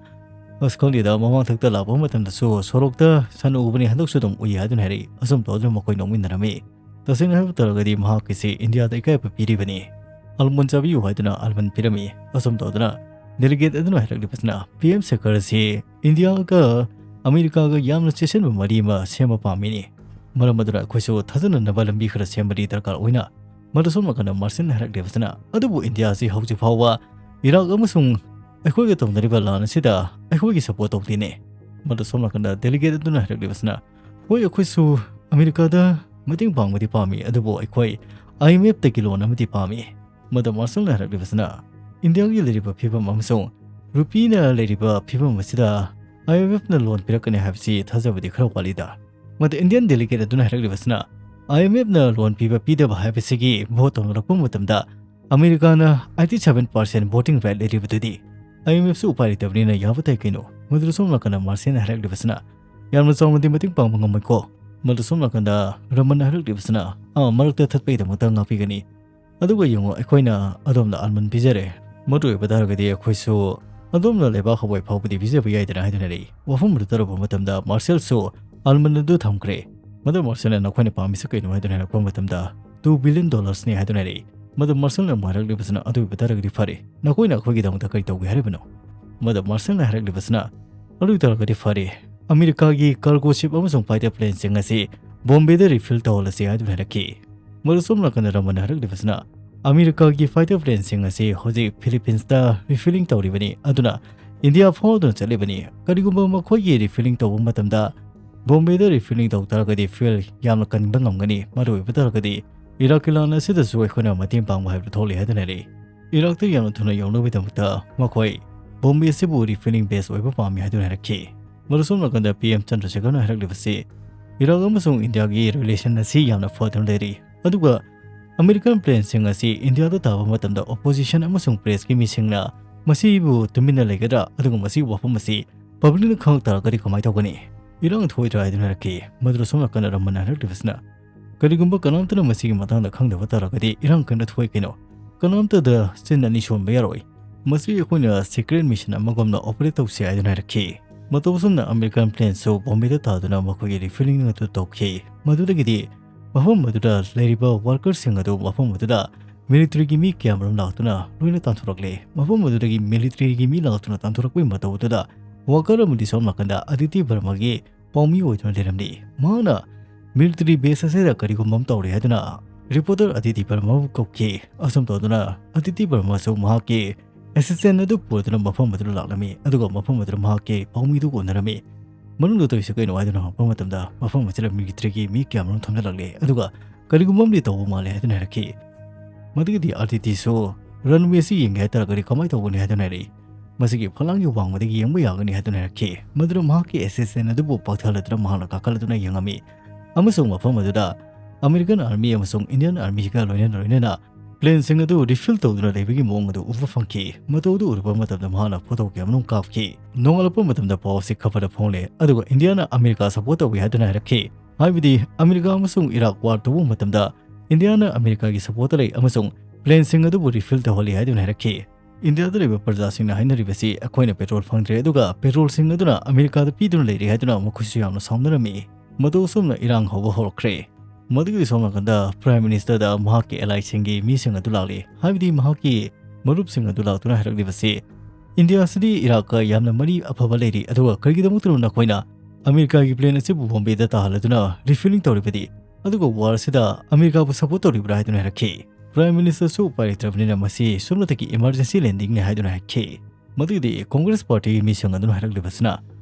"ꯑꯁ, ꯈꯪꯗꯦꯗ, ꯃꯃꯥꯡꯊꯛꯇ ꯂꯥꯛꯄ ꯃꯇꯝꯗꯁꯨ ꯁꯣꯔꯣꯛꯇ ꯁꯟ ꯎꯕꯅꯤ, ꯍꯟꯗꯛꯁꯨ ꯑꯗꯨꯝ ꯎꯏ" ꯍꯥꯏꯗꯨꯅ ꯍꯥꯏꯔꯛꯏ꯫ ꯑꯁꯨꯝ ꯇꯧꯗꯨꯅ ꯃꯈꯣꯏ ꯅꯣꯛꯃꯤꯟꯅꯔꯝꯃꯤ꯫ ꯇꯁꯦꯡꯅ ꯍꯥꯏꯕ ꯇꯥꯔꯒꯗꯤ ꯃꯍꯥꯛꯀꯤꯁꯤ ꯏꯟꯗꯤꯌꯥꯗ ꯏꯀꯥꯏꯕ ꯄꯤꯔꯤꯕꯅꯤ꯫ Almond ꯆꯥꯕꯤꯌꯨ ꯍꯥꯏꯗꯨꯅ almond ꯄꯤꯔꯝꯃꯤ꯫ ꯑꯁꯨꯝ ꯇꯧꯗꯨꯅ delegate ꯑꯗꯨꯅ ꯍꯥꯏꯔꯛꯂꯤꯕꯁꯤꯅ, "ꯄꯤ ꯑꯦꯝ ꯁꯦꯈꯔ ꯑꯁꯤ ꯏꯟꯗꯤꯌꯥꯒ ꯑꯃꯦꯔꯤꯀꯥꯒ ꯌꯥꯝꯅ ꯆꯦꯁꯤꯟꯕ ꯃꯔꯤ ꯑꯃ ꯁꯦꯝꯕ ꯄꯥꯝꯃꯤꯅꯤ꯫ ꯃꯔꯝ ꯑꯗꯨꯅ ꯑꯩꯈꯣꯏꯁꯨ ꯊꯥꯖꯅꯅꯕ ꯂꯝꯕꯤ ꯈꯔ ꯁꯦꯝꯕꯗꯤ ꯗꯔꯀꯥꯔ ꯑꯣꯏꯅ", ꯃꯗꯨ ꯁꯣꯝ ꯅꯥꯀꯟꯗ ꯃꯥꯔꯁꯦꯜꯅ ꯍꯥꯏꯔꯛꯂꯤꯕꯁꯤꯅ, "ꯑꯗꯨꯕꯨ ꯏꯟꯗꯤꯌꯥ ꯑꯁꯤ ꯍꯧꯖꯤꯛ ꯐꯥꯎꯕ ꯏꯔꯥꯛ ꯑꯃꯁꯨꯡ ꯑꯩꯈꯣꯏꯒ ꯇꯧꯅꯔꯤꯕ ꯂꯥꯟ ꯑꯁꯤꯗ ꯑꯩꯈꯣꯏꯒꯤ support ꯇꯧꯗꯦꯅꯦ꯫" ꯃꯗꯨ ꯁꯣꯝ ꯅꯥꯀꯟꯗ delegate ꯑꯗꯨꯅ ꯍꯥꯏꯔꯛꯂꯤꯕꯁꯤꯅ, "ꯍꯣꯏ, ꯑꯩꯈꯣꯏꯁꯨ ꯑꯃꯦꯔꯤꯀꯥꯗ ꯃꯇꯦꯡ ꯄꯥꯡꯕꯗꯤ ꯄꯥꯝꯃꯤ, ꯑꯗꯨꯕꯨ ꯑꯩꯈꯣꯏ ꯑꯥꯏ ꯑꯦꯝ ꯑꯦꯐꯇꯒꯤ loan ꯑꯃꯗꯤ ꯄꯥꯝꯃꯤ꯫" ꯃꯗꯨ ꯃꯥꯔꯁꯦꯜꯅ ꯍꯥꯏꯔꯛꯂꯤꯕꯁꯤꯅ, "ꯏꯟꯗꯤꯌꯥꯒꯤ ꯂꯩꯔꯤꯕ ꯐꯤꯕꯝ ꯑꯃꯁꯨꯡ ꯔꯨꯄꯤꯅ ꯂꯩꯔꯤꯕ ꯐꯤꯕꯝ ꯑꯁꯤꯗ ꯑꯥꯏ ꯑꯦꯝ ꯑꯦꯐꯅ loan ꯄꯤꯔꯛꯀꯅꯤ ꯍꯥꯏꯕꯁꯤ ꯊꯥꯖꯕꯗꯤ ꯈꯔ ꯋꯥꯠꯂꯤꯗ꯫" ꯃꯗꯨ Indian delegate ꯑꯗꯨꯅ ꯍꯥꯏꯔꯛꯂꯤꯕꯁꯤꯅ, "ꯑꯥꯏ ꯑꯦꯝ ꯑꯦꯐꯅ loan ꯄꯤꯕ ꯄꯤꯗꯕ ꯍꯥꯏꯕꯁꯤꯒꯤ vote ꯇꯧꯅꯔꯛꯄ ꯃꯇꯝꯗ ꯑꯃꯦꯔꯤꯀꯥꯅ eighty seven percent voting right ꯂꯩꯔꯤꯕꯗꯨꯗꯤ ꯑꯥꯏ ꯑꯦꯝ ꯑꯦꯐꯁꯨ ꯎꯄꯥꯏ ꯂꯩꯇꯕꯅꯤꯅ ꯌꯥꯕ ꯇꯥꯏ ꯀꯩꯅꯣ꯫" ꯃꯗꯨꯗ ꯁꯣꯝ ꯅꯥꯀꯟꯗ ꯃꯥꯔꯁꯦꯜꯅ ꯍꯥꯏꯔꯛꯂꯤꯕꯁꯤꯅ, "ꯌꯥꯝꯅ ꯆꯥꯎꯅꯗꯤ ꯃꯇꯦꯡ ꯄꯥꯡꯕ ꯉꯝꯃꯣꯏꯀꯣ꯫" ꯃꯗꯨ ꯁꯣꯝ ꯅꯥꯀꯟꯗ ꯔꯃꯟꯅ ꯍꯥꯏꯔꯛꯂꯤꯕꯁꯤꯅ, "ꯑꯥ, ꯃꯔꯛꯇ ꯊꯠꯄꯒꯤꯗꯃꯛꯇ ꯉꯥꯛꯄꯤꯒꯅꯤ꯫ ꯑꯗꯨꯒ ꯌꯦꯡꯉꯣ, ꯑꯩꯈꯣꯏꯅ ꯑꯗꯣꯝꯗ almond ꯄꯤꯖꯔꯦ꯫ ꯃꯔꯨ ꯑꯣꯏꯕ ꯇꯥꯔꯒꯗꯤ ꯑꯩꯈꯣꯏꯁꯨ ꯑꯗꯣꯝꯅ ꯂꯩꯕꯥꯛ ꯍꯋꯥꯏ ꯐꯥꯎꯕꯗꯤ ꯄꯤꯖꯕ ꯌꯥꯏꯗꯅ" ꯍꯥꯏꯗꯨꯅ ꯍꯥꯏꯔꯛꯏ꯫ ꯋꯥꯐꯝ ꯑꯗꯨ ꯇꯥꯔꯨꯕ ꯃꯇꯝꯗ ꯃꯥꯔꯁꯦꯜꯁꯨ almond ꯑꯗꯨ ꯊꯝꯈ꯭ꯔꯦ꯫ ꯃꯗꯨ ꯃꯥꯔꯁꯦꯜꯅ "ꯅꯈꯣꯏꯅ ꯄꯥꯝꯃꯤꯁꯤ ꯀꯩꯅꯣ?" ꯍꯥꯏꯗꯨꯅ ꯍꯥꯏꯔꯛꯄ ꯃꯇꯝꯗ, "Two billion dollarsꯅꯤ" ꯍꯥꯏꯗꯨꯅ ꯍꯥꯏꯔꯛꯏ꯫ ꯃꯗꯨ ꯃꯥꯔꯁꯦꯜꯅ ꯑꯃꯨꯛ ꯍꯥꯏꯔꯛꯂꯤꯕꯁꯤꯅ, "ꯑꯗꯨ ꯑꯣꯏꯕ ꯇꯥꯔꯒꯗꯤ ꯐꯔꯦ, ꯅꯈꯣꯏꯅ ꯑꯩꯈꯣꯏꯒꯤꯗꯃꯛꯇ ꯀꯔꯤ ꯇꯧꯒꯦ ꯍꯥꯏꯔꯤꯕꯅꯣ?" ꯃꯗꯨ ꯃꯥꯔꯁꯦꯜꯅ ꯍꯥꯏꯔꯛꯂꯤꯕꯁꯤꯅ, "ꯑꯗꯨ ꯑꯣꯏ ꯇꯥꯔꯒꯗꯤ ꯐꯔꯦ, ꯑꯃꯦꯔꯤꯀꯥꯒꯤ cargo ship ꯑꯃꯁꯨꯡ fighter planeꯁꯤꯡ ꯑꯁꯤ ꯕꯣꯝꯕꯦꯗ refuel ꯇꯧꯍꯜꯂꯁꯤ" ꯍꯥꯏꯗꯨꯅ ꯍꯥꯏꯔꯛꯈꯤ꯫ ꯃꯗꯨ ꯁꯣꯝ ꯅꯥꯀꯟꯗ ꯔꯃꯟꯅ ꯍꯥꯏꯔꯛꯂꯤꯕꯁꯤꯅ, "ꯑꯃꯦꯔꯤꯀꯥꯒꯤ fighter planeꯁꯤꯡ ꯑꯁꯤ ꯍꯧꯖꯤꯛ ꯐꯤꯂꯤꯄꯤꯟꯁꯇ refueling ꯇꯧꯔꯤꯕꯅꯤ, ꯑꯗꯨꯅ ꯏꯟꯗꯤꯌꯥ ꯐꯥꯎꯗꯨꯅ ꯆꯠꯂꯤꯕꯅꯤ꯫ ꯀꯔꯤꯒꯨꯝꯕ ꯃꯈꯣꯏꯒꯤ ꯔꯤꯐꯤꯂꯤꯡ ꯇꯧꯕ ꯃꯇꯝꯗ ꯕꯣꯝꯕꯦꯗ ꯔꯤꯐꯤꯂꯤꯡ ꯇꯧ ꯇꯥꯔꯒꯗꯤ ꯐ꯭ꯌꯨꯑꯦꯜ ꯌꯥꯝꯅ ꯀꯟꯕ ꯉꯝꯒꯅꯤ꯫ ꯃꯔꯨ ꯑꯣꯏꯕ ꯇꯥꯔꯒꯗꯤ ꯏꯔꯥꯛꯀꯤ ꯂꯥꯟ ꯑꯁꯤꯗꯁꯨ ꯑꯩꯈꯣꯏꯅ ꯃꯇꯦꯡ ꯄꯥꯡꯕ ꯍꯥꯏꯕꯗꯨ ꯊꯣꯛꯂꯤ ꯍꯥꯏꯗꯨꯅ ꯍꯥꯏꯔꯛꯏ꯫ ꯏꯔꯥꯛꯇ ꯌꯥꯝꯅ ꯊꯨꯅ ꯌꯧꯅꯕꯒꯤꯗꯃꯛꯇ ꯃꯈꯣꯏ ꯕꯣꯝꯕꯦ ꯑꯁꯤꯕꯨ ꯔꯤꯐꯤꯂꯤꯡ ꯕꯦꯁ ꯑꯣꯏꯕ ꯄꯥꯝꯃꯤ ꯍꯥꯏꯗꯨꯅ ꯍꯥꯏꯔꯛꯈꯤ꯫ ꯃꯔꯨ ꯁꯣꯝ ꯅꯥꯀꯟꯗ ꯄꯤ ꯑꯦꯝ ꯆꯟꯗ꯭ꯔꯁꯦꯀꯔꯅ ꯍꯥꯏꯔꯛꯂꯤꯕꯁꯤ, ꯏꯔꯥꯛ ꯑꯃꯁꯨꯡ ꯏꯟꯗꯤꯌꯥꯒꯤ ꯔꯤꯂꯦꯁꯟ ꯑꯁꯤ ꯌꯥꯝꯅ ꯐꯗꯨꯅ ꯂꯩꯔꯤ, ꯑꯗꯨꯒ ꯑꯃꯦꯔꯤꯀꯟ ꯄ꯭ꯂꯦꯟꯁꯤꯡ ꯑꯁꯤ ꯏꯟꯗꯤꯌꯥꯗ ꯇꯥꯕ ꯃꯇꯝꯗ ꯑꯣꯄꯣꯖꯤꯁꯟ ꯑꯃꯁꯨꯡ ꯄ꯭ꯔꯦꯁꯀꯤ ꯃꯤꯁꯤꯡꯅ ꯃꯁꯤꯕꯨ ꯇꯨꯃꯤꯟꯅ ꯂꯩꯒꯗ꯭ꯔꯥ, ꯑꯗꯨꯒ ꯃꯁꯤꯒꯤ ꯋꯥꯐꯝ ꯑꯁꯤ ꯄꯕ꯭ꯂꯤꯛꯅ ꯈꯪꯂꯛ ꯇꯥꯔꯒꯗꯤ ꯀꯃꯥꯏꯅ ꯇꯧꯒꯅꯤ? ꯏꯔꯥꯡ ꯊꯣꯛꯑꯣꯏꯗ꯭ꯔꯥ ꯍꯥꯏꯗꯨꯅ ꯍꯥꯏꯔꯛꯈꯤ꯫ ꯃꯗꯨꯗ ꯁꯣꯝ ꯅꯥꯀꯟꯗ ꯔꯃꯟꯅ ꯍꯥꯏꯔꯛꯂꯤꯕꯁꯤꯅ, ꯀꯔꯤꯒꯨꯝꯕ ꯀꯅꯥꯝꯇꯅ ꯃꯁꯤꯒꯤ ꯃꯇꯥꯡꯗ ꯈꯪꯗꯕ ꯇꯥꯔꯒꯗꯤ ꯏꯔꯥꯡ ꯀꯟꯅ ꯊꯣꯛꯑꯣꯏ ꯀꯩꯅꯣ꯫ ꯀꯅꯥꯝꯇꯗ ꯆꯤꯟ ꯑꯅꯤ ꯁꯣꯟꯕ ꯌꯥꯔꯣꯏ꯫ ꯃꯁꯤ ꯑꯩꯈꯣꯏꯅ ꯁꯤꯀ꯭ꯔꯦꯠ ꯃꯤꯁꯟ ꯑꯃꯒꯨꯝꯅ ꯑꯣꯄꯔꯦꯠ ꯇꯧꯁꯤ ꯍꯥꯏꯗꯨꯅ ꯍꯥꯏꯔꯛꯈꯤ꯫ ꯃꯇꯧ ꯑꯁꯨꯝꯅ ꯑꯃꯦꯔꯤꯀꯥꯟ ꯄ꯭ꯂꯦꯟꯁꯨ ꯕꯣꯝꯕꯦꯗ ꯇꯥꯗꯨꯅ ꯃꯈꯣꯏꯒꯤ ꯔꯤꯐꯤꯂꯤꯡ ꯑꯗꯨ ꯇꯧꯈꯤ꯫ ꯃꯗꯨꯗꯒꯤꯗꯤ ꯃꯐꯝ ꯑꯗꯨꯗ ꯂꯩꯔꯤꯕ ꯋꯥꯔꯀꯔꯁꯤꯡ ꯑꯗꯨ ꯃꯐꯝ ꯑꯗꯨꯗ ꯃꯤꯂꯤꯇꯔꯤꯒꯤ ꯃꯤ ꯀꯌꯥꯃꯔꯨꯝ ꯂꯥꯛꯇꯨꯅ ꯂꯣꯏꯅ ꯇꯥꯟꯊꯣꯔꯛꯂꯦ꯫ ꯃꯐꯝ ꯑꯗꯨꯗꯒꯤ ꯃꯤꯂꯤꯇꯔꯤꯒꯤ ꯃꯤ ꯂꯥꯛꯇꯨꯅ ꯇꯥꯟꯊꯣꯔꯛꯄꯒꯤ ꯃꯇꯧ ꯑꯗꯨꯗ ꯋꯥꯔꯀꯔ ꯑꯃꯗꯤ ꯁꯣꯝ ꯅꯥꯀꯟꯗ ꯑꯗꯤꯇꯤ ꯕꯔꯃꯥꯒꯤ ꯄꯥꯎꯃꯤ ꯑꯣꯏꯗꯨꯅ ꯂꯩꯔꯝꯂꯤ꯫ ꯃꯍꯥꯛꯅ ꯃꯤꯂꯤꯇꯔꯤ ꯕꯦꯁ ꯑꯁꯤꯗ ꯀꯔꯤꯒꯨꯝꯕ ꯑꯃ ꯇꯧꯔꯦ ꯍꯥꯏꯗꯨꯅ ꯔꯤꯄꯣꯔꯇꯔ ꯑꯗꯤꯇꯤ ꯕꯔꯃꯥꯕꯨ ꯀꯧꯈꯤ꯫ ꯑꯁꯨꯝ ꯇꯧꯗꯨꯅ ꯑꯗꯤꯇꯤ ꯕꯔꯃꯥꯁꯨ ꯃꯍꯥꯛꯀꯤ ꯑꯦꯁꯤꯁꯇꯦꯟ ꯑꯗꯨ ꯄꯨꯔꯗꯨꯅ ꯃꯐꯝ ꯑꯗꯨꯗ ꯂꯥꯛꯂꯝꯃꯤ, ꯑꯗꯨꯒ ꯃꯐꯝ ꯑꯗꯨꯗ ꯃꯍꯥꯛꯀꯤ ꯄꯥꯎꯃꯤꯗꯨ ꯎꯅꯔꯝꯃꯤ꯫ ꯃꯅꯨꯡꯗ ꯇꯧꯔꯤꯁꯤ ꯀꯩꯅꯣ ꯍꯥꯏꯗꯨꯅ ꯍꯪꯂꯛꯄ ꯃꯇꯝꯗ ꯃꯐꯝ ꯑꯁꯤꯗ ꯃꯤꯂꯤꯇꯔꯤꯒꯤ ꯃꯤ ꯀꯌꯥꯃꯔꯨꯝ ꯊꯝꯖꯤꯜꯂꯛꯂꯦ, ꯑꯗꯨꯒ ꯀꯔꯤꯒꯨꯝꯕ ꯑꯃꯗꯤ ꯇꯧꯕ ꯃꯥꯜꯂꯦ ꯍꯥꯏꯗꯨꯅ ꯍꯥꯏꯔꯛꯈꯤ꯫ ꯃꯗꯨꯒꯤꯗꯤ ꯑꯥꯔ ꯇꯤ ꯇꯤꯁꯨ ꯔꯟꯋꯦ ꯑꯁꯤ ꯌꯦꯡꯒꯦ ꯍꯥꯏꯇꯥꯔꯒꯗꯤ ꯀꯃꯥꯏꯅ ꯇꯧꯒꯅꯤ ꯍꯥꯏꯗꯨꯅ ꯍꯥꯏꯔꯛꯏ꯫ ꯃꯁꯤꯒꯤ ꯐꯂꯥꯡꯒꯤ ꯋꯥꯡꯃꯗꯒꯤ ꯌꯦꯡꯕ ꯌꯥꯒꯅꯤ ꯍꯥꯏꯗꯨꯅ ꯍꯥꯏꯔꯛꯈꯤ꯫ ꯃꯗꯨꯗ ꯃꯍꯥꯛꯀꯤ ꯑꯦꯁꯤꯁꯇꯦꯟ ꯑꯗꯨꯕꯨ ꯄꯥꯛꯊꯍꯜꯂꯗꯨꯅ ꯃꯍꯥꯛꯅ ꯀꯥꯈꯠꯂꯗꯨꯅ ꯌꯦꯡꯉꯝꯃꯤ, ꯑꯃꯁꯨꯡ ꯃꯐꯝ ꯑꯗꯨꯗ ꯑꯃꯦꯔꯤꯀꯟ ꯑꯥꯔꯃꯤ ꯑꯃꯁꯨꯡ ꯏꯟꯗꯤꯌꯟ ꯑꯥꯔꯃꯤꯒ ꯂꯣꯏꯅꯅ ꯂꯣꯏꯅꯅ ꯄ꯭ꯂꯦꯟꯁꯤꯡ ꯑꯗꯨ ꯔꯤꯐꯤꯜ ꯇꯧꯗꯨꯅ ꯂꯩꯕꯒꯤ ꯃꯑꯣꯡ ꯑꯗꯨ ꯎꯕ ꯐꯪꯈꯤ꯫ ꯃꯇꯧ ꯑꯗꯨ ꯎꯔꯨꯕ ꯃꯇꯝꯗ ꯃꯍꯥꯛꯅ ꯐꯣꯇꯣ ꯀꯌꯥ ꯑꯃꯔꯣꯝ ꯀꯥꯞꯈꯤ꯫ ꯅꯣꯡꯉꯥꯜꯂꯛꯄ ꯃꯇꯝꯗ ꯄꯥꯎ ꯑꯁꯤ ꯈꯕꯔꯗ ꯐꯣꯡꯂꯦ, ꯑꯗꯨꯒ ꯏꯟꯗꯤꯌꯥꯅ ꯑꯃꯦꯔꯤꯀꯥ ꯁꯄꯣꯔꯠ ꯇꯧꯏ ꯍꯥꯏꯗꯨꯅ ꯍꯥꯏꯔꯛꯈꯤ꯫ ꯍꯥꯏꯕꯗꯤ ꯑꯃꯦꯔꯤꯀꯥ ꯑꯃꯁꯨꯡ ꯏꯔꯥꯛ ꯋꯥꯔ ꯇꯧꯕ ꯃꯇꯝꯗ ꯏꯟꯗꯤꯌꯥꯅ ꯑꯃꯦꯔꯤꯀꯥꯒꯤ ꯁꯄꯣꯔꯠꯇ ꯂꯩ ꯑꯃꯁꯨꯡ ꯄ꯭ꯂꯦꯟꯁꯤꯡ ꯑꯗꯨꯕꯨ ꯔꯤꯐꯤꯜ ꯇꯧꯍꯜꯂꯤ ꯍꯥꯏꯗꯨꯅ ꯍꯥꯏꯔꯛꯈꯤ꯫ ꯏꯟꯗꯤꯌꯥꯗ ꯂꯩꯕ ꯄ꯭ꯔꯖꯥꯁꯤꯡꯅ ꯍꯥꯏꯅꯔꯤꯕꯁꯤ, ꯑꯩꯈꯣꯏꯅ ꯄꯦꯇ꯭ꯔꯣꯜ ꯐꯪꯗ꯭ꯔꯦ, ꯑꯗꯨꯒ ꯄꯦꯇ꯭ꯔꯣꯜꯁꯤꯡ ꯑꯗꯨꯅ ꯑꯃꯦꯔꯤꯀꯥꯗ ꯄꯤꯗꯨꯅ ꯂꯩꯔꯦ ꯍꯥꯏꯗꯨꯅ ꯃꯈꯣꯏꯁꯨ ꯌꯥꯝꯅ ꯁꯥꯎꯅꯔꯝꯃꯤ꯫ ꯃꯇꯧ ꯑꯁꯨꯝꯅ ꯏꯔꯥꯡ ꯍꯧꯕ ꯍꯧꯔꯛꯈ꯭ꯔꯦ꯫ ꯃꯗꯨꯒꯤ ꯁꯣꯝ ꯅꯥꯀꯟꯗ ꯄ꯭ꯔꯥꯏꯝ ꯃꯤꯅꯤꯁꯇꯔꯗ ꯃꯍꯥꯛꯀꯤ ꯑꯦꯂꯥꯏꯁꯤꯡꯒꯤ ꯃꯤꯁꯤꯡ ꯑꯗꯨ ꯂꯥꯛꯂꯤ, ꯍꯥꯏꯕꯗꯤ ꯃꯍꯥꯛꯀꯤ ꯃꯔꯨꯞꯁꯤꯡ ꯑꯗꯨ ꯂꯥꯛꯇꯨꯅ ꯍꯥꯏꯔꯛꯂꯤꯕꯁꯤ, ꯏꯟꯗꯤꯌꯥ ꯑꯁꯤꯗꯤ ꯏꯔꯥꯛꯀ ꯌꯥꯝꯅ ꯃꯔꯤ ꯑꯐꯕ ꯂꯩꯔꯤ, ꯑꯗꯨꯒ ꯀꯔꯤꯒꯤꯗꯃꯛꯇꯅꯣ ꯅꯈꯣꯏꯅ ꯑꯃꯦꯔꯤꯀꯥꯒꯤ ꯄ꯭ꯂꯦꯟ ꯑꯁꯤꯕꯨ ꯕꯣꯝꯕꯦꯗ ꯇꯥꯍꯜꯂꯗꯨꯅ ꯔꯤꯐꯤꯂꯤꯡ ꯇꯧꯔꯤꯕꯗꯤ, ꯑꯗꯨꯒ ꯋꯥꯔ ꯑꯁꯤꯗ ꯑꯃꯦꯔꯤꯀꯥꯕꯨ ꯁꯄꯣꯔꯠ ꯇꯧꯔꯤꯕ꯭ꯔꯥ ꯍꯥꯏꯗꯨꯅ ꯍꯥꯏꯔꯛꯈꯤ꯫ ꯄ꯭ꯔꯥꯏꯝ ꯃꯤꯅꯤꯁꯇꯔꯁꯨ ꯎꯄꯥꯏ ꯂꯩꯇ꯭ꯔꯕꯅꯤꯅ ꯃꯁꯤ ꯁꯨꯞꯅꯇꯒꯤ ꯏꯃꯔꯖꯦꯟꯁꯤ ꯂꯦꯟꯗꯤꯡꯅꯤ ꯍꯥꯏꯗꯨꯅ ꯍꯥꯏꯈꯤ꯫ ꯃꯗꯨꯒꯤꯗꯤ ꯀꯣꯡꯒ꯭ꯔꯦꯁ ꯄꯥꯔꯇꯤꯒꯤ ꯃꯤꯁꯤꯡ ꯑꯗꯨꯅ ꯍꯥꯏꯔꯛꯂꯤꯕꯁꯤꯅ,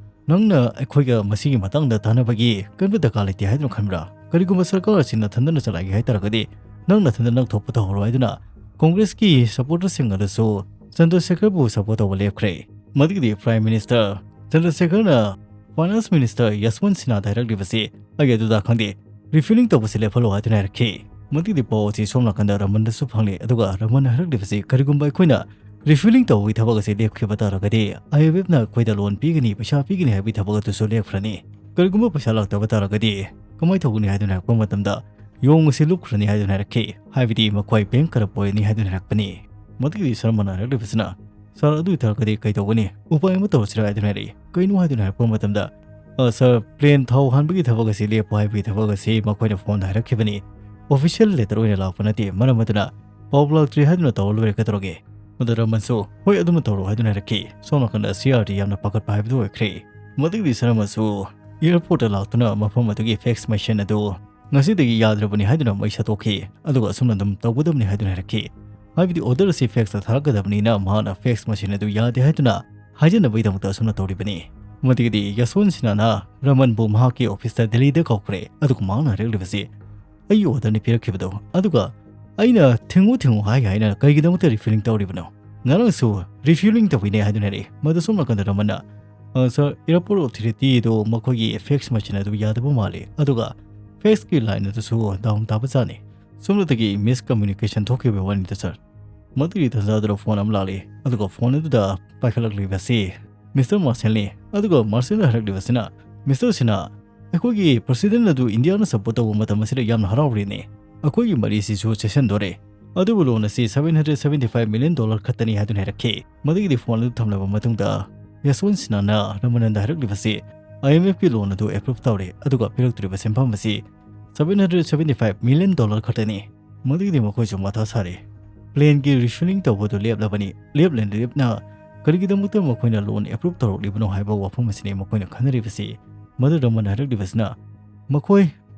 "ꯅꯪꯅ ꯑꯩꯈꯣꯏꯒ ꯃꯁꯤꯒꯤ ꯃꯇꯥꯡꯗ ꯇꯥꯟꯅꯕꯒꯤ ꯀꯔꯤꯝꯇ ꯗꯔꯀꯥꯔ ꯂꯩꯇꯦ ꯍꯥꯏꯗꯨꯅ ꯈꯟꯕ꯭ꯔꯥ? ꯀꯔꯤꯒꯨꯝꯕ ꯁꯔꯀꯥꯔ ꯑꯁꯤ ꯅꯊꯟꯗꯅ ꯆꯂꯥꯏꯒꯦ ꯍꯥꯏ ꯇꯥꯔꯒꯗꯤ, ꯅꯪ ꯅꯊꯟꯗ ꯅꯪ ꯊꯣꯛꯄ ꯇꯧꯍꯧꯔꯣ" ꯍꯥꯏꯗꯨꯅ ꯀꯣꯡꯒ꯭ꯔꯦꯁꯀꯤ ꯁꯄꯣꯔꯇꯔꯁꯤꯡ ꯑꯗꯨꯁꯨ ꯆꯟꯗ꯭ꯔꯁꯦꯈꯔꯕꯨ ꯁꯄꯣꯔꯠ ꯇꯧꯕ ꯂꯦꯞꯈ꯭ꯔꯦ꯫ ꯃꯗꯨꯒꯤꯗꯤ ꯄ꯭ꯔꯥꯏꯝ ꯃꯤꯅꯤꯁꯇꯔ ꯆꯟꯗ꯭ꯔꯁꯦꯈꯔꯅ ꯐꯥꯏꯅꯥꯟꯁ ꯃꯤꯅꯤꯁꯇꯔ ꯌꯁꯋꯟꯠ ꯁꯤꯟꯍꯥꯗ ꯍꯥꯏꯔꯛꯂꯤꯕꯁꯤ, "ꯑꯩ ꯑꯗꯨꯗ ꯈꯪꯗꯦ, ꯔꯤꯐꯤꯂꯤꯡ ꯇꯧꯕꯁꯤ ꯂꯦꯞꯍꯜꯂꯣ" ꯍꯥꯏꯗꯨꯅ ꯍꯥꯏꯔꯛꯈꯤ꯫ ꯃꯗꯨꯒꯤꯗꯤ ꯄꯥꯎ ꯑꯁꯤ ꯁꯣꯝ ꯅꯥꯀꯟꯗ ꯔꯃꯟꯗꯁꯨ ꯐꯪꯂꯦ, ꯑꯗꯨꯒ ꯔꯃꯟꯅ ꯍꯥꯏꯔꯛꯂꯤꯕꯁꯤ, "ꯀꯔꯤꯒꯨꯝꯕ ꯑꯩꯈꯣꯏꯅ ꯔꯤꯐꯤꯂꯤꯡ ꯇꯧꯕꯒꯤ ꯊꯕꯛ ꯑꯁꯤ ꯂꯦꯞꯈꯤꯕ ꯇꯥꯔꯒꯗꯤ, IMFꯅ ꯑꯩꯈꯣꯏꯗ ꯂꯣꯟ ꯄꯤꯒꯅꯤ, ꯄꯩꯁꯥ ꯄꯤꯒꯅꯤ ꯍꯥꯏꯕꯒꯤ ꯊꯕꯛ ꯑꯗꯨꯁꯨ ꯂꯦꯞꯈ꯭ꯔꯅꯤ꯫ ꯀꯔꯤꯒꯨꯝꯕ ꯄꯩꯁꯥ ꯂꯥꯛꯇꯕ ꯇꯥꯔꯒꯗꯤ ꯀꯃꯥꯏꯅ ꯇꯧꯒꯅꯤ?" ꯍꯥꯏꯗꯨꯅ ꯍꯥꯏꯔꯛꯄ ꯃꯇꯝꯗ, "ꯌꯣꯡ ꯑꯁꯤ ꯂꯨꯞꯈ꯭ꯔꯅꯤ" ꯍꯥꯏꯗꯨꯅ ꯍꯥꯏꯔꯛꯈꯤ꯫ ꯍꯥꯏꯕꯗꯤ ꯃꯈꯣꯏ ꯕꯦꯡ ꯀꯔꯞ ꯑꯣꯏꯔꯅꯤ ꯍꯥꯏꯗꯨꯅ ꯍꯥꯏꯔꯛꯄꯅꯤ꯫ ꯃꯗꯨꯒꯤꯗꯤ ꯁꯔꯃꯅ ꯍꯥꯏꯔꯛꯂꯤꯕꯁꯤꯅ, "ꯁꯥꯔ, ꯑꯗꯨ ꯑꯣꯏꯇꯥꯔꯒꯗꯤ ꯀꯩ ꯇꯧꯒꯅꯤ? ꯎꯄꯥꯏ ꯑꯃ ꯇꯧꯔꯁꯤꯔꯥ?" ꯍꯥꯏꯗꯨꯅ ꯍꯥꯏꯔꯛꯏ꯫ "ꯀꯩꯅꯣ?" ꯍꯥꯏꯗꯨꯅ ꯍꯥꯏꯔꯛꯄ ꯃꯇꯝꯗ, "ꯑ, ꯁꯥꯔ, ꯄ꯭ꯂꯦꯟ ꯊꯥꯎ ꯍꯥꯟꯕꯒꯤ ꯊꯕꯛ ꯑꯁꯤ ꯂꯦꯞꯄꯣ ꯍꯥꯏꯕꯒꯤ ꯊꯕꯛ ꯑꯁꯤ ꯃꯈꯣꯏꯅ ꯐꯣꯟꯗ ꯍꯥꯏꯔꯛꯈꯤꯕꯅꯤ꯫ ꯑꯣꯐꯤꯁꯤꯌꯦꯜ ꯂꯦꯇꯔ ꯑꯣꯏꯅ ꯂꯥꯛꯄ ꯅꯠꯇꯦ꯫ ꯃꯔꯝ ꯑꯗꯨꯅ ꯄꯥꯎ ꯂꯥꯛꯇ꯭ꯔꯤ ꯍꯥꯏꯗꯨꯅ ꯇꯧꯔ ꯂꯣꯏꯔꯦ, ꯀꯩꯗꯧꯔꯒꯦ?" ꯃꯗꯨ ꯔꯃꯟꯁꯨ, "ꯍꯣꯏ, ꯑꯗꯨꯝꯅ ꯇꯧꯔꯣ" ꯍꯥꯏꯗꯨꯅ ꯍꯥꯏꯔꯛꯈꯤ꯫ ꯁꯣꯝ ꯅꯥꯀꯟꯗ ꯁꯤ ꯑꯥꯔ ꯗꯤ ꯌꯥꯝꯅ ꯄꯥꯈꯠꯄ ꯍꯥꯏꯕꯗꯨ ꯑꯣꯏꯈ꯭ꯔꯦ꯫ ꯃꯗꯨꯒꯤꯗꯤ ꯁꯔꯃꯁꯨ ꯑꯦꯌꯔꯄꯣꯔꯠꯇ ꯂꯥꯛꯇꯨꯅ ꯃꯐꯝ ꯑꯗꯨꯒꯤ ꯐꯦꯛꯁ ꯃꯦꯁꯤꯟ ꯑꯗꯨ ꯉꯁꯤꯗꯒꯤ ꯌꯥꯗ꯭ꯔꯕꯅꯤ ꯍꯥꯏꯗꯨꯅ ꯃꯩ ꯁꯠꯇꯣꯛꯈꯤ꯫ ꯑꯗꯨꯒ ꯑꯁꯨꯝꯅ ꯑꯗꯨꯝ ꯇꯧꯒꯗꯕꯅꯤ ꯍꯥꯏꯗꯨꯅ ꯍꯥꯏꯔꯛꯈꯤ꯫ ꯍꯥꯏꯕꯗꯤ ꯑꯣꯔꯗꯔ ꯑꯁꯤ ꯐꯦꯛꯁꯇ ꯊꯥꯔꯛꯀꯗꯕꯅꯤꯅ ꯃꯍꯥꯛꯅ ꯐꯦꯛꯁ ꯃꯦꯁꯤꯟ ꯑꯗꯨ ꯌꯥꯗꯦ ꯍꯥꯏꯗꯨꯅ ꯍꯥꯏꯖꯅꯕꯒꯤꯗꯃꯛꯇ ꯑꯁꯨꯝꯅ ꯇꯧꯔꯤꯕꯅꯤ꯫ ꯃꯗꯨꯒꯤꯗꯤ ꯌꯁꯋꯟꯠ ꯁꯤꯟꯍꯥꯅ ꯔꯃꯟꯕꯨ ꯃꯍꯥꯛꯀꯤ ꯑꯣꯐꯤꯁꯇ ꯗꯦꯜꯂꯤꯗ ꯀꯧꯈ꯭ꯔꯦ꯫ ꯑꯗꯨꯒ ꯃꯍꯥꯛꯅ ꯍꯥꯏꯔꯛꯂꯤꯕꯁꯤ, "ꯑꯩꯒꯤ ꯑꯣꯔꯗꯔꯅꯤ ꯄꯤꯔꯛꯈꯤꯕꯗꯣ, ꯑꯗꯨꯒ ꯑꯩꯅ ꯊꯤꯡꯉꯨ ꯊꯤꯡꯉꯨ ꯍꯥꯏ ꯍꯥꯏꯅ ꯀꯔꯤꯒꯤꯗꯃꯛꯇ ꯔꯤꯐꯤꯂꯤꯡ ꯇꯧꯔꯤꯕꯅꯣ? ꯉꯔꯥꯡꯁꯨ ꯔꯤꯐꯤꯂꯤꯡ ꯇꯧꯕꯤꯅꯦ" ꯍꯥꯏꯗꯨꯅ ꯍꯥꯏꯔꯛꯏ꯫ ꯃꯗꯨ ꯁꯣꯝ ꯅꯥꯀꯟꯗ ꯔꯃꯟꯅ, "ꯑ, ꯁꯥꯔ, ꯑꯦꯌꯔꯄꯣꯔꯠ ꯑꯣꯊꯣꯔꯤꯇꯤꯗꯣ ꯃꯈꯣꯏꯒꯤ ꯐꯦꯛꯁ ꯃꯦꯁꯤꯟ ꯑꯗꯨ ꯌꯥꯗꯕ ꯃꯥꯜꯂꯤ, ꯑꯗꯨꯒ ꯐꯦꯛꯁꯀꯤ ꯂꯥꯏꯟ ꯑꯗꯨꯁꯨ ꯗꯥꯎꯟ ꯇꯥꯕ ꯖꯥꯠꯅꯤ꯫ ꯁꯣꯝꯗꯒꯤ ꯃꯤꯁ ꯀꯝꯃ꯭ꯌꯨꯅꯤꯀꯦꯁꯟ ꯊꯣꯛꯈꯤꯕꯒꯤ ꯋꯥꯅꯤꯗ, ꯁꯥꯔ"꯫ ꯃꯗꯨꯒꯤ ꯇꯥꯟꯖꯥꯗꯨꯗ ꯐꯣꯟ ꯑꯃ ꯂꯥꯛꯂꯤ, ꯑꯗꯨꯒ ꯐꯣꯟ ꯑꯗꯨꯗ ꯄꯥꯏꯈꯠꯂꯛꯂꯤꯕꯁꯤ ꯃꯤꯁꯇꯔ ꯃꯥꯔꯁꯦꯜꯅꯤ꯫ ꯑꯗꯨꯒ ꯃꯥꯔꯁꯦꯜꯅ ꯍꯥꯏꯔꯛꯂꯤꯕꯁꯤꯅ, "ꯃꯤꯁꯇꯔ ꯁꯤꯟꯍꯥ, ꯑꯩꯈꯣꯏꯒꯤ ꯄ꯭ꯔꯁꯤꯗꯦꯟ ꯑꯗꯨ ꯏꯟꯗꯤꯌꯥꯅ ꯁꯄꯣꯔꯠ ꯇꯧꯕ ꯃꯇꯝ ꯑꯁꯤꯗ ꯌꯥꯝꯅ ꯍꯔꯥꯎꯔꯤꯅꯦ꯫ ꯑꯩꯈꯣꯏꯒꯤ ꯃꯔꯤꯁꯤꯁꯨ ꯆꯦꯁꯤꯟꯗꯣꯔꯦ꯫ ꯑꯗꯨꯕꯨ ꯂꯣꯟ ꯑꯁꯤ seven hundred seventy five million dollar ꯈꯛꯇꯅꯤ" ꯍꯥꯏꯗꯨꯅ ꯍꯥꯏꯔꯛꯈꯤ꯫ ꯃꯗꯨꯒꯤꯗꯤ ꯐꯣꯟ ꯑꯗꯨ ꯊꯝꯂꯕ ꯃꯇꯨꯡꯗ, ꯌꯁꯋꯟꯠ ꯁꯤꯟꯍꯥꯅ ꯔꯃꯅꯟꯗ ꯍꯥꯏꯔꯛꯂꯤꯕꯁꯤ, "IMFꯀꯤ ꯂꯣꯟ ꯑꯗꯨ ꯑꯦꯄ꯭ꯔꯨꯞ ꯇꯧꯔꯦ, ꯑꯗꯨꯒ ꯄꯤꯔꯛꯇꯣꯔꯤꯕ ꯁꯦꯟꯐꯝ ꯑꯁꯤ seven hundred seventy five million dollar ꯈꯛꯇꯅꯤ꯫ ꯃꯗꯨꯒꯤꯗꯤ ꯃꯈꯣꯏꯁꯨ ꯃꯊꯥ ꯁꯥꯔꯦ꯫ ꯄ꯭ꯂꯦꯟꯒꯤ ꯔꯤꯐꯤꯂꯤꯡ ꯇꯧꯕꯗꯨ ꯂꯦꯞꯂꯕꯅꯤ꯫ ꯂꯦꯞꯂꯦ ꯂꯦꯞꯅ ꯀꯔꯤꯒꯤꯗꯃꯛꯇ ꯃꯈꯣꯏꯅ ꯂꯣꯟ ꯑꯦꯄ꯭ꯔꯨꯞ ꯇꯧꯔꯛꯂꯤꯕꯅꯣ ꯍꯥꯏꯕ ꯋꯥꯐꯝ ꯑꯁꯤꯅꯤ ꯃꯈꯣꯏꯅ ꯈꯟꯅꯔꯤꯕꯁꯤ"꯫ ꯃꯗꯨ ꯔꯃꯟꯅ ꯍꯥꯏꯔꯛꯂꯤꯕꯁꯤꯅ, "ꯃꯈꯣꯏ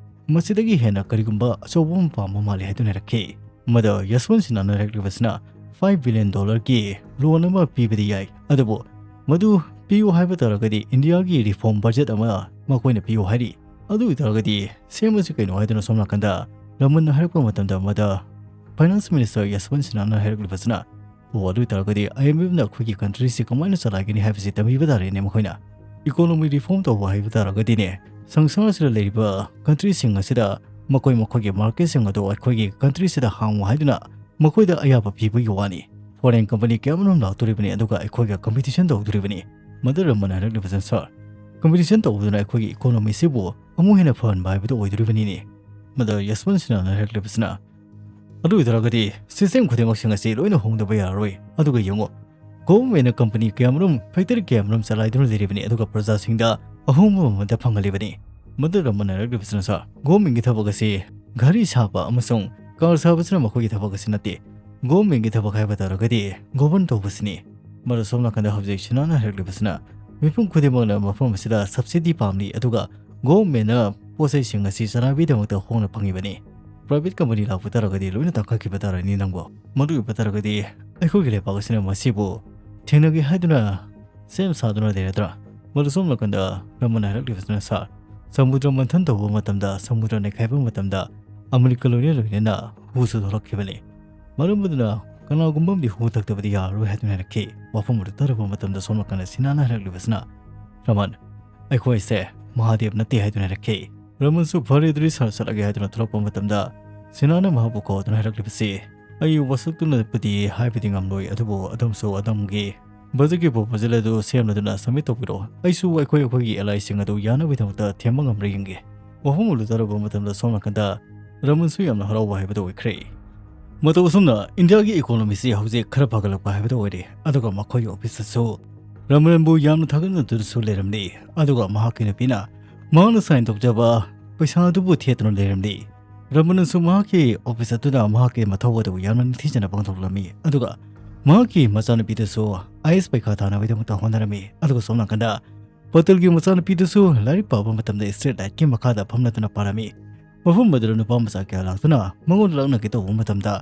ꯃꯁꯤꯗꯒꯤ ꯍꯦꯟꯅ ꯀꯔꯤꯒꯨꯝꯕ ꯑꯆꯧꯕ ꯑꯃ ꯄꯥꯝꯕ ꯃꯥꯜꯂꯤ" ꯍꯥꯏꯗꯨꯅ ꯍꯥꯏꯔꯛꯈꯤ꯫ ꯃꯗꯨ ꯌꯁꯋꯟꯠ ꯁꯤꯟꯍꯥꯅ ꯍꯥꯏꯔꯛꯂꯤꯕꯁꯤꯅ, five billion dollarꯒꯤ loan ꯑꯃ ꯄꯤꯕꯗꯤ ꯌꯥꯏ, ꯑꯗꯨꯕꯨ ꯃꯗꯨ ꯄꯤꯌꯨ ꯍꯥꯏꯕ ꯇꯥꯔꯒꯗꯤ ꯏꯟꯗꯤꯌꯥꯒꯤ reform budget ꯑꯃ ꯃꯈꯣꯏꯅ ꯄꯤꯌꯨ ꯍꯥꯏꯔꯤ꯫ ꯑꯗꯨ ꯑꯣꯏꯇꯥꯔꯒꯗꯤ ꯁꯦꯝꯕꯁꯤ ꯀꯩꯅꯣ ꯍꯥꯏꯗꯨꯅ ꯁꯣꯝ ꯅꯥꯀꯟꯗ ꯔꯃꯟꯅ ꯍꯥꯏꯔꯛꯄ ꯃꯇꯝꯗ, ꯃꯗ finance minister ꯌꯁꯋꯟ ꯁꯤꯟꯍꯥꯅ ꯍꯥꯏꯔꯛꯂꯤꯕꯁꯤꯅ, "ꯑꯣ, ꯑꯗꯨ ꯑꯣꯏꯇꯥꯔꯒꯗꯤ IMFꯅ ꯑꯩꯈꯣꯏꯒꯤ countryꯁꯤ ꯀꯃꯥꯏꯅ ꯆꯂꯥꯏꯒꯅꯤ ꯍꯥꯏꯕꯁꯤ ꯇꯝꯕꯤꯕ ꯇꯥꯔꯦꯅꯦ ꯃꯈꯣꯏꯅ꯫ Economy reform ꯇꯧꯕ ꯍꯥꯏꯕ ꯇꯥꯔꯒꯗꯤꯅꯦ, ꯁꯪꯁꯥꯔꯁꯤꯗ ꯂꯩꯔꯤꯕ countryꯁꯤꯡ ꯑꯁꯤꯗ ꯃꯈꯣꯏ ꯃꯈꯣꯏꯒꯤ marketꯁꯤꯡ ꯑꯗꯨ ꯑꯩꯈꯣꯏꯒꯤ countryꯁꯤꯗ ꯍꯥꯡꯉꯨ ꯍꯥꯏꯗꯨꯅ ꯃꯈꯣꯏꯗ ꯑꯌꯥꯕ ꯄꯤꯕꯒꯤ ꯋꯥꯅꯤ꯫ Foreign company ꯀꯌꯥ ꯑꯃꯔꯣꯝ ꯂꯥꯛꯇꯣꯔꯤꯕꯅꯤ, ꯑꯗꯨꯒ ꯑꯩꯈꯣꯏꯒ competition ꯇꯧꯗꯣꯔꯤꯕꯅꯤ꯫" ꯃꯗꯨ ꯔꯃꯟꯅ ꯍꯥꯏꯔꯛꯂꯤꯕꯁꯤꯅ, "Sir, competition ꯇꯧꯕꯗꯨꯅ ꯑꯩꯈꯣꯏꯒꯤ economyꯁꯤꯕꯨ ꯑꯃꯨꯛ ꯍꯦꯟꯅ ꯐꯍꯟꯕ ꯍꯥꯏꯕꯗꯨ ꯑꯣꯏꯗꯣꯔꯤꯕꯅꯤꯅꯦ꯫" ꯃꯗ ꯌꯁꯋꯟ ꯁꯤꯟꯍꯥꯅ ꯍꯥꯏꯔꯛꯂꯤꯕꯁꯤꯅ, "ꯑꯗꯨ ꯑꯣꯏꯇꯥꯔꯒꯗꯤ system ꯈꯨꯗꯤꯡꯃꯛꯁꯤꯡ ꯑꯁꯤ ꯂꯣꯏꯅ ꯍꯣꯡꯗꯕ ꯌꯥꯔꯔꯣꯏ꯫ ꯑꯗꯨꯒ ꯌꯦꯡꯉꯨ, governmentꯅ company ꯀꯌꯥꯃꯔꯨꯝ, factory ꯀꯌꯥꯃꯔꯨꯝ ꯆꯂꯥꯏꯗꯨꯅ ꯂꯩꯔꯤꯕꯅꯤ, ꯑꯗꯨꯒ ꯄ꯭ꯔꯖꯥꯁꯤꯡꯗ ꯑꯍꯣꯡꯕ ꯑꯃꯠꯇ ꯐꯪꯍꯜꯂꯤꯕꯅꯤ꯫" ꯃꯗꯨ ꯔꯃꯟꯅ ꯍꯥꯏꯔꯛꯂꯤꯕꯁꯤꯅ, "Sir, governmentꯀꯤ ꯊꯕꯛ ꯑꯁꯤ ꯘꯔꯤ ꯁꯥꯕ ꯑꯃꯁꯨꯡ car ꯁꯥꯕꯁꯤꯅ ꯃꯈꯣꯏꯒꯤ ꯊꯕꯛ ꯑꯁꯤ ꯅꯠꯇꯦ꯫ Governmentꯀꯤ ꯊꯕꯛ ꯍꯥꯏꯕ ꯇꯥꯔꯒꯗꯤ govern ꯇꯧꯕꯁꯤꯅꯤ꯫" ꯃꯗꯨ ꯁꯣꯝ ꯅꯥꯀꯟꯗ ꯍꯧꯖꯤꯛ ꯁꯤꯟꯍꯥꯅ ꯍꯥꯏꯔꯛꯂꯤꯕꯁꯤꯅ, "ꯃꯤꯄꯨꯝ ꯈꯨꯗꯤꯡꯃꯛꯅ ꯃꯐꯝ ꯑꯁꯤꯗ subsidy ꯄꯥꯝꯂꯤ, ꯑꯗꯨꯒ governmentꯅ ꯄꯣꯠꯆꯩꯁꯤꯡ ꯑꯁꯤ ꯆꯂꯥꯏꯕꯒꯤꯗꯃꯛꯇ ꯍꯣꯡꯅ ꯐꯪꯉꯤꯕꯅꯤ꯫ Private company ꯂꯥꯛꯄ ꯇꯥꯔꯒꯗꯤ ꯂꯣꯏꯅ ꯇꯥꯡꯈꯠꯈꯤꯕ ꯇꯥꯔꯅꯤ ꯅꯪꯕꯨ꯫ ꯃꯗꯨ ꯑꯣꯏꯕ ꯇꯥꯔꯒꯗꯤ ꯑꯩꯈꯣꯏꯒꯤ ꯂꯩꯕꯥꯛ ꯑꯁꯤꯅ ꯃꯁꯤꯕꯨ ꯊꯦꯡꯅꯒꯦ ꯍꯥꯏꯗꯨꯅ ꯁꯦꯝ ꯁꯥꯗꯨꯅ ꯂꯩꯔꯗ꯭ꯔꯥ?" ꯃꯗꯨ ꯁꯣꯝ ꯅꯥꯀꯟꯗ ꯔꯃꯟꯅ ꯍꯥꯏꯔꯛꯂꯤꯕꯁꯤꯅ, "Sir, ꯁꯃꯨꯗ꯭ꯔ ꯃꯟꯊꯟ ꯇꯧꯕ ꯃꯇꯝꯗ, ꯁꯃꯨꯗ꯭ꯔ ꯅꯩꯈꯥꯏꯕ ꯃꯇꯝꯗ ꯑꯃꯦꯔꯤꯀꯥ ꯂꯣꯏꯅ ꯂꯣꯏꯅꯅ ꯍꯨꯁꯨ ꯊꯣꯛꯂꯛꯈꯤꯕꯅꯤ꯫ ꯃꯔꯝ ꯑꯗꯨꯅ ꯀꯅꯥꯒꯨꯝꯕ ꯑꯃꯗꯤ ꯍꯨ ꯊꯛꯇꯕꯗꯤ ꯌꯥꯔꯔꯣꯏ" ꯍꯥꯏꯗꯨꯅ ꯍꯥꯏꯔꯛꯈꯤ꯫ ꯋꯥꯐꯝ ꯑꯗꯨ ꯇꯥꯔꯕ ꯃꯇꯝꯗ ꯁꯣꯝ ꯅꯥꯀꯟꯗ ꯁꯤꯟꯍꯥꯅ ꯍꯥꯏꯔꯛꯂꯤꯕꯁꯤꯅ, "ꯔꯃꯟ, ꯑꯩꯈꯣꯏꯁꯦ ꯃꯍꯥꯗꯦꯕ ꯅꯠꯇꯦ" ꯍꯥꯏꯗꯨꯅ ꯍꯥꯏꯔꯛꯈꯤ꯫ ꯔꯃꯟꯁꯨ "ꯐꯔꯦ, ꯑꯗꯨꯗꯤ sir ꯆꯠꯂꯒꯦ" ꯍꯥꯏꯗꯨꯅ ꯊꯣꯛꯂꯛꯄ ꯃꯇꯝꯗ ꯁꯤꯟꯍꯥꯅ ꯃꯍꯥꯛꯄꯨ ꯀꯧꯗꯨꯅ ꯍꯥꯏꯔꯛꯂꯤꯕꯁꯤ, "ꯑꯩ ꯋꯥꯁꯛꯇꯨꯅꯕꯨꯗꯤ ꯍꯥꯏꯕꯗꯤ ꯉꯝꯂꯣꯏ, ꯑꯗꯨꯕꯨ ꯑꯗꯣꯝꯁꯨ ꯑꯗꯣꯝꯒꯤ budgetꯀꯤ proposal ꯑꯗꯨ ꯁꯦꯝꯂꯗꯨꯅ submit ꯇꯧꯕꯤꯔꯛꯑꯣ꯫ ꯑꯩꯁꯨ ꯑꯩꯈꯣꯏ ꯑꯩꯈꯣꯏꯒꯤ allyꯁꯤꯡ ꯑꯗꯨ ꯌꯥꯅꯕꯒꯤꯗꯃꯛꯇ ꯊꯦꯝꯕ ꯉꯝꯕ꯭ꯔꯥ ꯌꯦꯡꯒꯦ꯫" ꯋꯥꯐꯝ ꯑꯗꯨ ꯇꯥꯔꯨꯕ ꯃꯇꯝꯗ ꯁꯣꯝ ꯅꯥꯀꯟꯗ ꯔꯃꯟꯁꯨ ꯌꯥꯝꯅ ꯍꯔꯥꯎꯕ ꯍꯥꯏꯕꯗꯨ ꯑꯣꯏꯈ꯭ꯔꯦ꯫ ꯃꯇꯧ ꯑꯁꯨꯝꯅ ꯏꯟꯗꯤꯌꯥꯒꯤ economyꯁꯤ ꯍꯧꯖꯤꯛ ꯈꯔ ꯐꯒꯠꯂꯛꯄ ꯍꯥꯏꯕꯗꯨ ꯑꯣꯏꯔꯦ꯫ ꯑꯗꯨꯒ ꯃꯈꯣꯏꯒꯤ officeꯇꯁꯨ ꯔꯃꯟꯕꯨ ꯌꯥꯝꯅ ꯊꯥꯒꯠꯅꯗꯨꯅꯁꯨ ꯂꯩꯔꯝꯂꯤ꯫ ꯑꯗꯨꯒ ꯃꯍꯥꯛꯀꯤ ꯅꯨꯄꯤꯅ ꯃꯍꯥꯛꯅ sign ꯇꯧꯖꯕ ꯄꯩꯁꯥ ꯑꯗꯨꯕꯨ ꯊꯦꯠꯇꯨꯅ ꯂꯩꯔꯝꯂꯤ꯫ ꯔꯃꯟꯅꯁꯨ ꯃꯍꯥꯛꯀꯤ office ꯑꯗꯨꯗ ꯃꯍꯥꯛꯀꯤ ꯃꯊꯧ ꯑꯗꯨ ꯌꯥꯝꯅ ꯅꯤꯡꯊꯤꯖꯅ ꯄꯥꯡꯊꯣꯛꯂꯝꯃꯤ꯫ ꯑꯗꯨꯒ ꯃꯍꯥꯛꯀꯤ ꯃꯆꯥꯅꯨꯄꯤꯗꯨꯁꯨ IAS ꯄꯩꯈꯥ ꯊꯥꯅꯕꯒꯤꯗꯃꯛꯇ ꯍꯣꯠꯅꯔꯝꯃꯤ꯫ ꯑꯗꯨꯒ ꯁꯣꯝ ꯅꯥꯀꯟꯗ ꯄꯇꯦꯜꯒꯤ ꯃꯆꯥꯅꯨꯄꯤꯗꯨꯁꯨ ꯂꯥꯏꯔꯤꯛ ꯄꯥꯕ ꯃꯇꯝꯗ street lightꯀꯤ ꯃꯈꯥꯗ ꯐꯝꯂꯗꯨꯅ ꯄꯥꯔꯝꯃꯤ꯫ ꯃꯐꯝ ꯑꯗꯨꯗ ꯅꯨꯄꯥ ꯃꯆꯥ ꯀꯌꯥ ꯂꯥꯛꯇꯨꯅ ꯃꯉꯣꯟꯗ ꯂꯛꯅꯒꯦ ꯇꯧꯕ ꯃꯇꯝꯗ,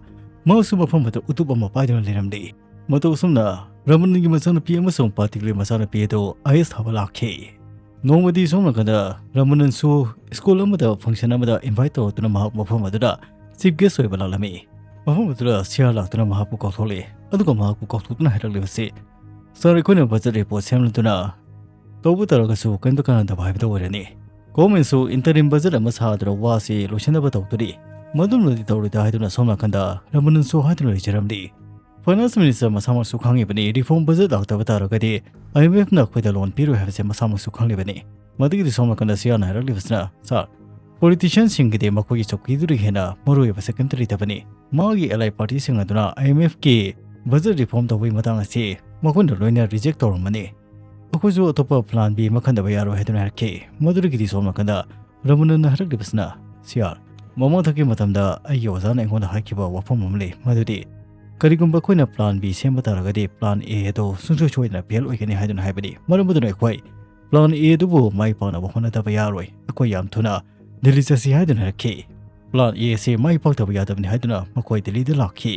ꯃꯍꯥꯛꯁꯨ ꯃꯐꯝ ꯑꯗꯨ ꯎꯇꯨꯞ ꯑꯃ ꯄꯥꯏꯗꯨꯅ ꯂꯩꯔꯝꯂꯤ꯫ ꯃꯇꯧ ꯑꯁꯨꯝꯅ ꯔꯃꯅꯟꯒꯤ ꯃꯆꯥꯅꯨꯄꯤ ꯑꯃꯁꯨꯡ ꯄꯥꯇꯤꯒꯤ ꯃꯆꯥꯅꯨꯄꯤ ꯑꯗꯨ ꯑꯥꯏ ꯑꯦꯁ ꯊꯥꯕ ꯂꯥꯛꯈꯤ꯫ ꯅꯣꯡꯃꯗꯤ ꯁꯣꯝ ꯅꯥꯀꯟꯗ ꯔꯃꯅꯟꯁꯨ ꯁ꯭ꯀꯨꯜ ꯑꯃꯗ ꯐꯪꯁꯟ ꯑꯃꯗ ꯏꯟꯚꯥꯏꯠ ꯇꯧꯔꯛꯇꯨꯅ ꯃꯍꯥꯛ ꯃꯐꯝ ꯑꯗꯨꯗ ꯆꯤꯐ ꯒꯦꯁ ꯑꯣꯏꯕ ꯂꯥꯛꯂꯝꯃꯤ꯫ ꯃꯐꯝ ꯑꯗꯨꯗ ꯁꯤꯌꯥꯔ ꯂꯥꯛꯇꯨꯅ ꯃꯍꯥꯛꯄꯨ ꯀꯧꯊꯣꯛꯂꯦ꯫ ꯑꯗꯨꯒ ꯃꯍꯥꯛꯄꯨ ꯀꯧꯊꯣꯛꯇꯨꯅ ꯍꯥꯏꯔꯛꯂꯤꯕꯁꯤ, "ꯁꯥꯔ, ꯑꯩꯈꯣꯏꯅ ꯕꯖꯦꯠ ꯔꯤꯄꯣꯔꯠ ꯁꯦꯝꯂꯗꯨꯅ ꯇꯧꯕ ꯇꯥꯔꯒꯁꯨ ꯀꯔꯤꯝꯇ ꯀꯥꯟꯅꯗꯕ ꯍꯥꯏꯕꯗꯨ ꯑꯣꯏꯔꯅꯤ꯫ ꯒꯣꯔꯃꯦꯟꯁꯨ ꯏꯟꯇꯔꯤꯝ ꯕꯖꯦꯠ ꯑꯃ ꯁꯥꯗꯨꯅ ꯋꯥꯁꯤ ꯂꯣꯏꯁꯤꯟꯅꯕ ꯇꯧꯗꯨꯔꯤ꯫ ꯃꯗꯨꯝꯅꯗꯤ ꯇꯧꯔꯣꯏꯗ" ꯍꯥꯏꯗꯨꯅ ꯁꯣꯝ ꯅꯥꯀꯟꯗ ꯔꯃꯅꯟꯁꯨ ꯍꯥꯏꯗꯨꯅ ꯂꯩꯖꯔꯝꯂꯤ꯫ ꯐꯥꯏꯅꯥꯟꯁ ꯃꯤꯅꯤꯁꯇꯔ ꯃꯁꯥꯃꯛꯁꯨ ꯈꯪꯉꯤꯕꯅꯤ, ꯔꯤꯐꯣꯔꯝ ꯕꯖꯦꯠ ꯂꯥꯛꯇꯕ ꯇꯥꯔꯒꯗꯤ ꯑꯥꯏ ꯑꯦꯝ ꯑꯦꯐꯅ ꯑꯩꯈꯣꯏꯗ ꯂꯣꯟ ꯄꯤꯔꯣꯏ ꯍꯥꯏꯕꯁꯦ ꯃꯁꯥꯃꯛꯁꯨ ꯈꯪꯂꯤꯕꯅꯤ꯫ ꯃꯗꯨꯒꯤꯗꯤ ꯁꯣꯝ ꯅꯥꯀꯟꯗ ꯁꯤꯌꯥꯔꯅ ꯍꯥꯏꯔꯛꯂꯤꯕꯁꯤꯅ, "ꯁꯥꯔ, ꯄꯣꯂꯤꯇꯤꯁꯤꯌꯟꯁꯤꯡꯒꯤꯗꯤ ꯃꯈꯣꯏꯒꯤ ꯆꯧꯀꯤꯗꯨꯗꯒꯤ ꯍꯦꯟꯅ ꯃꯔꯨꯑꯣꯏꯕꯁꯦ ꯀꯔꯤꯝꯇ ꯂꯩꯇꯕꯅꯤ꯫ ꯃꯥꯒꯤ ꯑꯦꯂꯥꯏ ꯄꯥꯔꯇꯤꯁꯤꯡ ꯑꯗꯨꯅ ꯑꯥꯏ ꯑꯦꯝ ꯑꯦꯐꯀꯤ ꯕꯖꯦꯠ ꯔꯤꯐꯣꯔꯝ ꯇꯧꯕꯒꯤ ꯃꯇꯥꯡ ꯑꯁꯤ ꯃꯈꯣꯏꯅ ꯂꯣꯏꯅ ꯔꯤꯖꯦꯛ ꯇꯧꯔꯝꯃꯅꯤ꯫ ꯑꯩꯈꯣꯏꯁꯨ ꯑꯇꯣꯞꯄ ꯄ꯭ꯂꯥꯟ ꯕꯤ ꯑꯃ ꯈꯟꯗꯕ ꯌꯥꯔꯣꯏ" ꯍꯥꯏꯗꯨꯅ ꯍꯥꯏꯔꯛꯈꯤ꯫ ꯃꯗꯨꯗꯒꯤꯗꯤ ꯁꯣꯝ ꯅꯥꯀꯟꯗ ꯔꯃꯅꯟꯅ ꯍꯥꯏꯔꯛꯂꯤꯕꯁꯤꯅ, "ꯁꯤꯌꯥꯔ, ꯃꯃꯥꯡꯊꯛꯀꯤ ꯃꯇꯝꯗ ꯑꯩꯒꯤ ꯑꯣꯖꯥꯅ ꯑꯩꯉꯣꯟꯗ ꯍꯥꯏꯈꯤꯕ ꯋꯥꯐꯝ ꯑꯃ ꯂꯩ, ꯃꯗꯨꯗꯤ ꯀꯔꯤꯒꯨꯝꯕ ꯑꯩꯈꯣꯏꯅ ꯄ꯭ꯂꯥꯟ ꯕꯤ ꯁꯦꯝꯕ ꯇꯥꯔꯒꯗꯤ ꯄ꯭ꯂꯥꯟ ꯑꯦ ꯑꯗꯨ ꯁꯨꯡꯁꯣꯏ ꯁꯣꯏꯗꯅ ꯐꯦꯜ ꯑꯣꯏꯒꯅꯤ" ꯍꯥꯏꯗꯨꯅ ꯍꯥꯏꯕꯅꯤ꯫ ꯃꯔꯝ ꯑꯗꯨꯅ ꯑꯩꯈꯣꯏ ꯄ꯭ꯂꯥꯟ ꯑꯦ ꯑꯗꯨꯕꯨ ꯃꯥꯏ ꯄꯥꯛꯅꯕ ꯍꯣꯠꯅꯗꯕ ꯌꯥꯔꯣꯏ꯫ ꯑꯩꯈꯣꯏ ꯌꯥꯝ ꯊꯨꯅ ꯗꯤꯜꯂꯤ ꯆꯠꯁꯤ ꯍꯥꯏꯗꯨꯅ ꯍꯥꯏꯔꯛꯈꯤ꯫ ꯄ꯭ꯂꯥꯟ ꯑꯦ ꯑꯁꯤ ꯃꯥꯏ ꯄꯥꯛꯇꯕ ꯌꯥꯗꯕꯅꯤ ꯍꯥꯏꯗꯨꯅ ꯃꯈꯣꯏ ꯗꯤꯜꯂꯤꯗ ꯂꯥꯛꯈꯤ꯫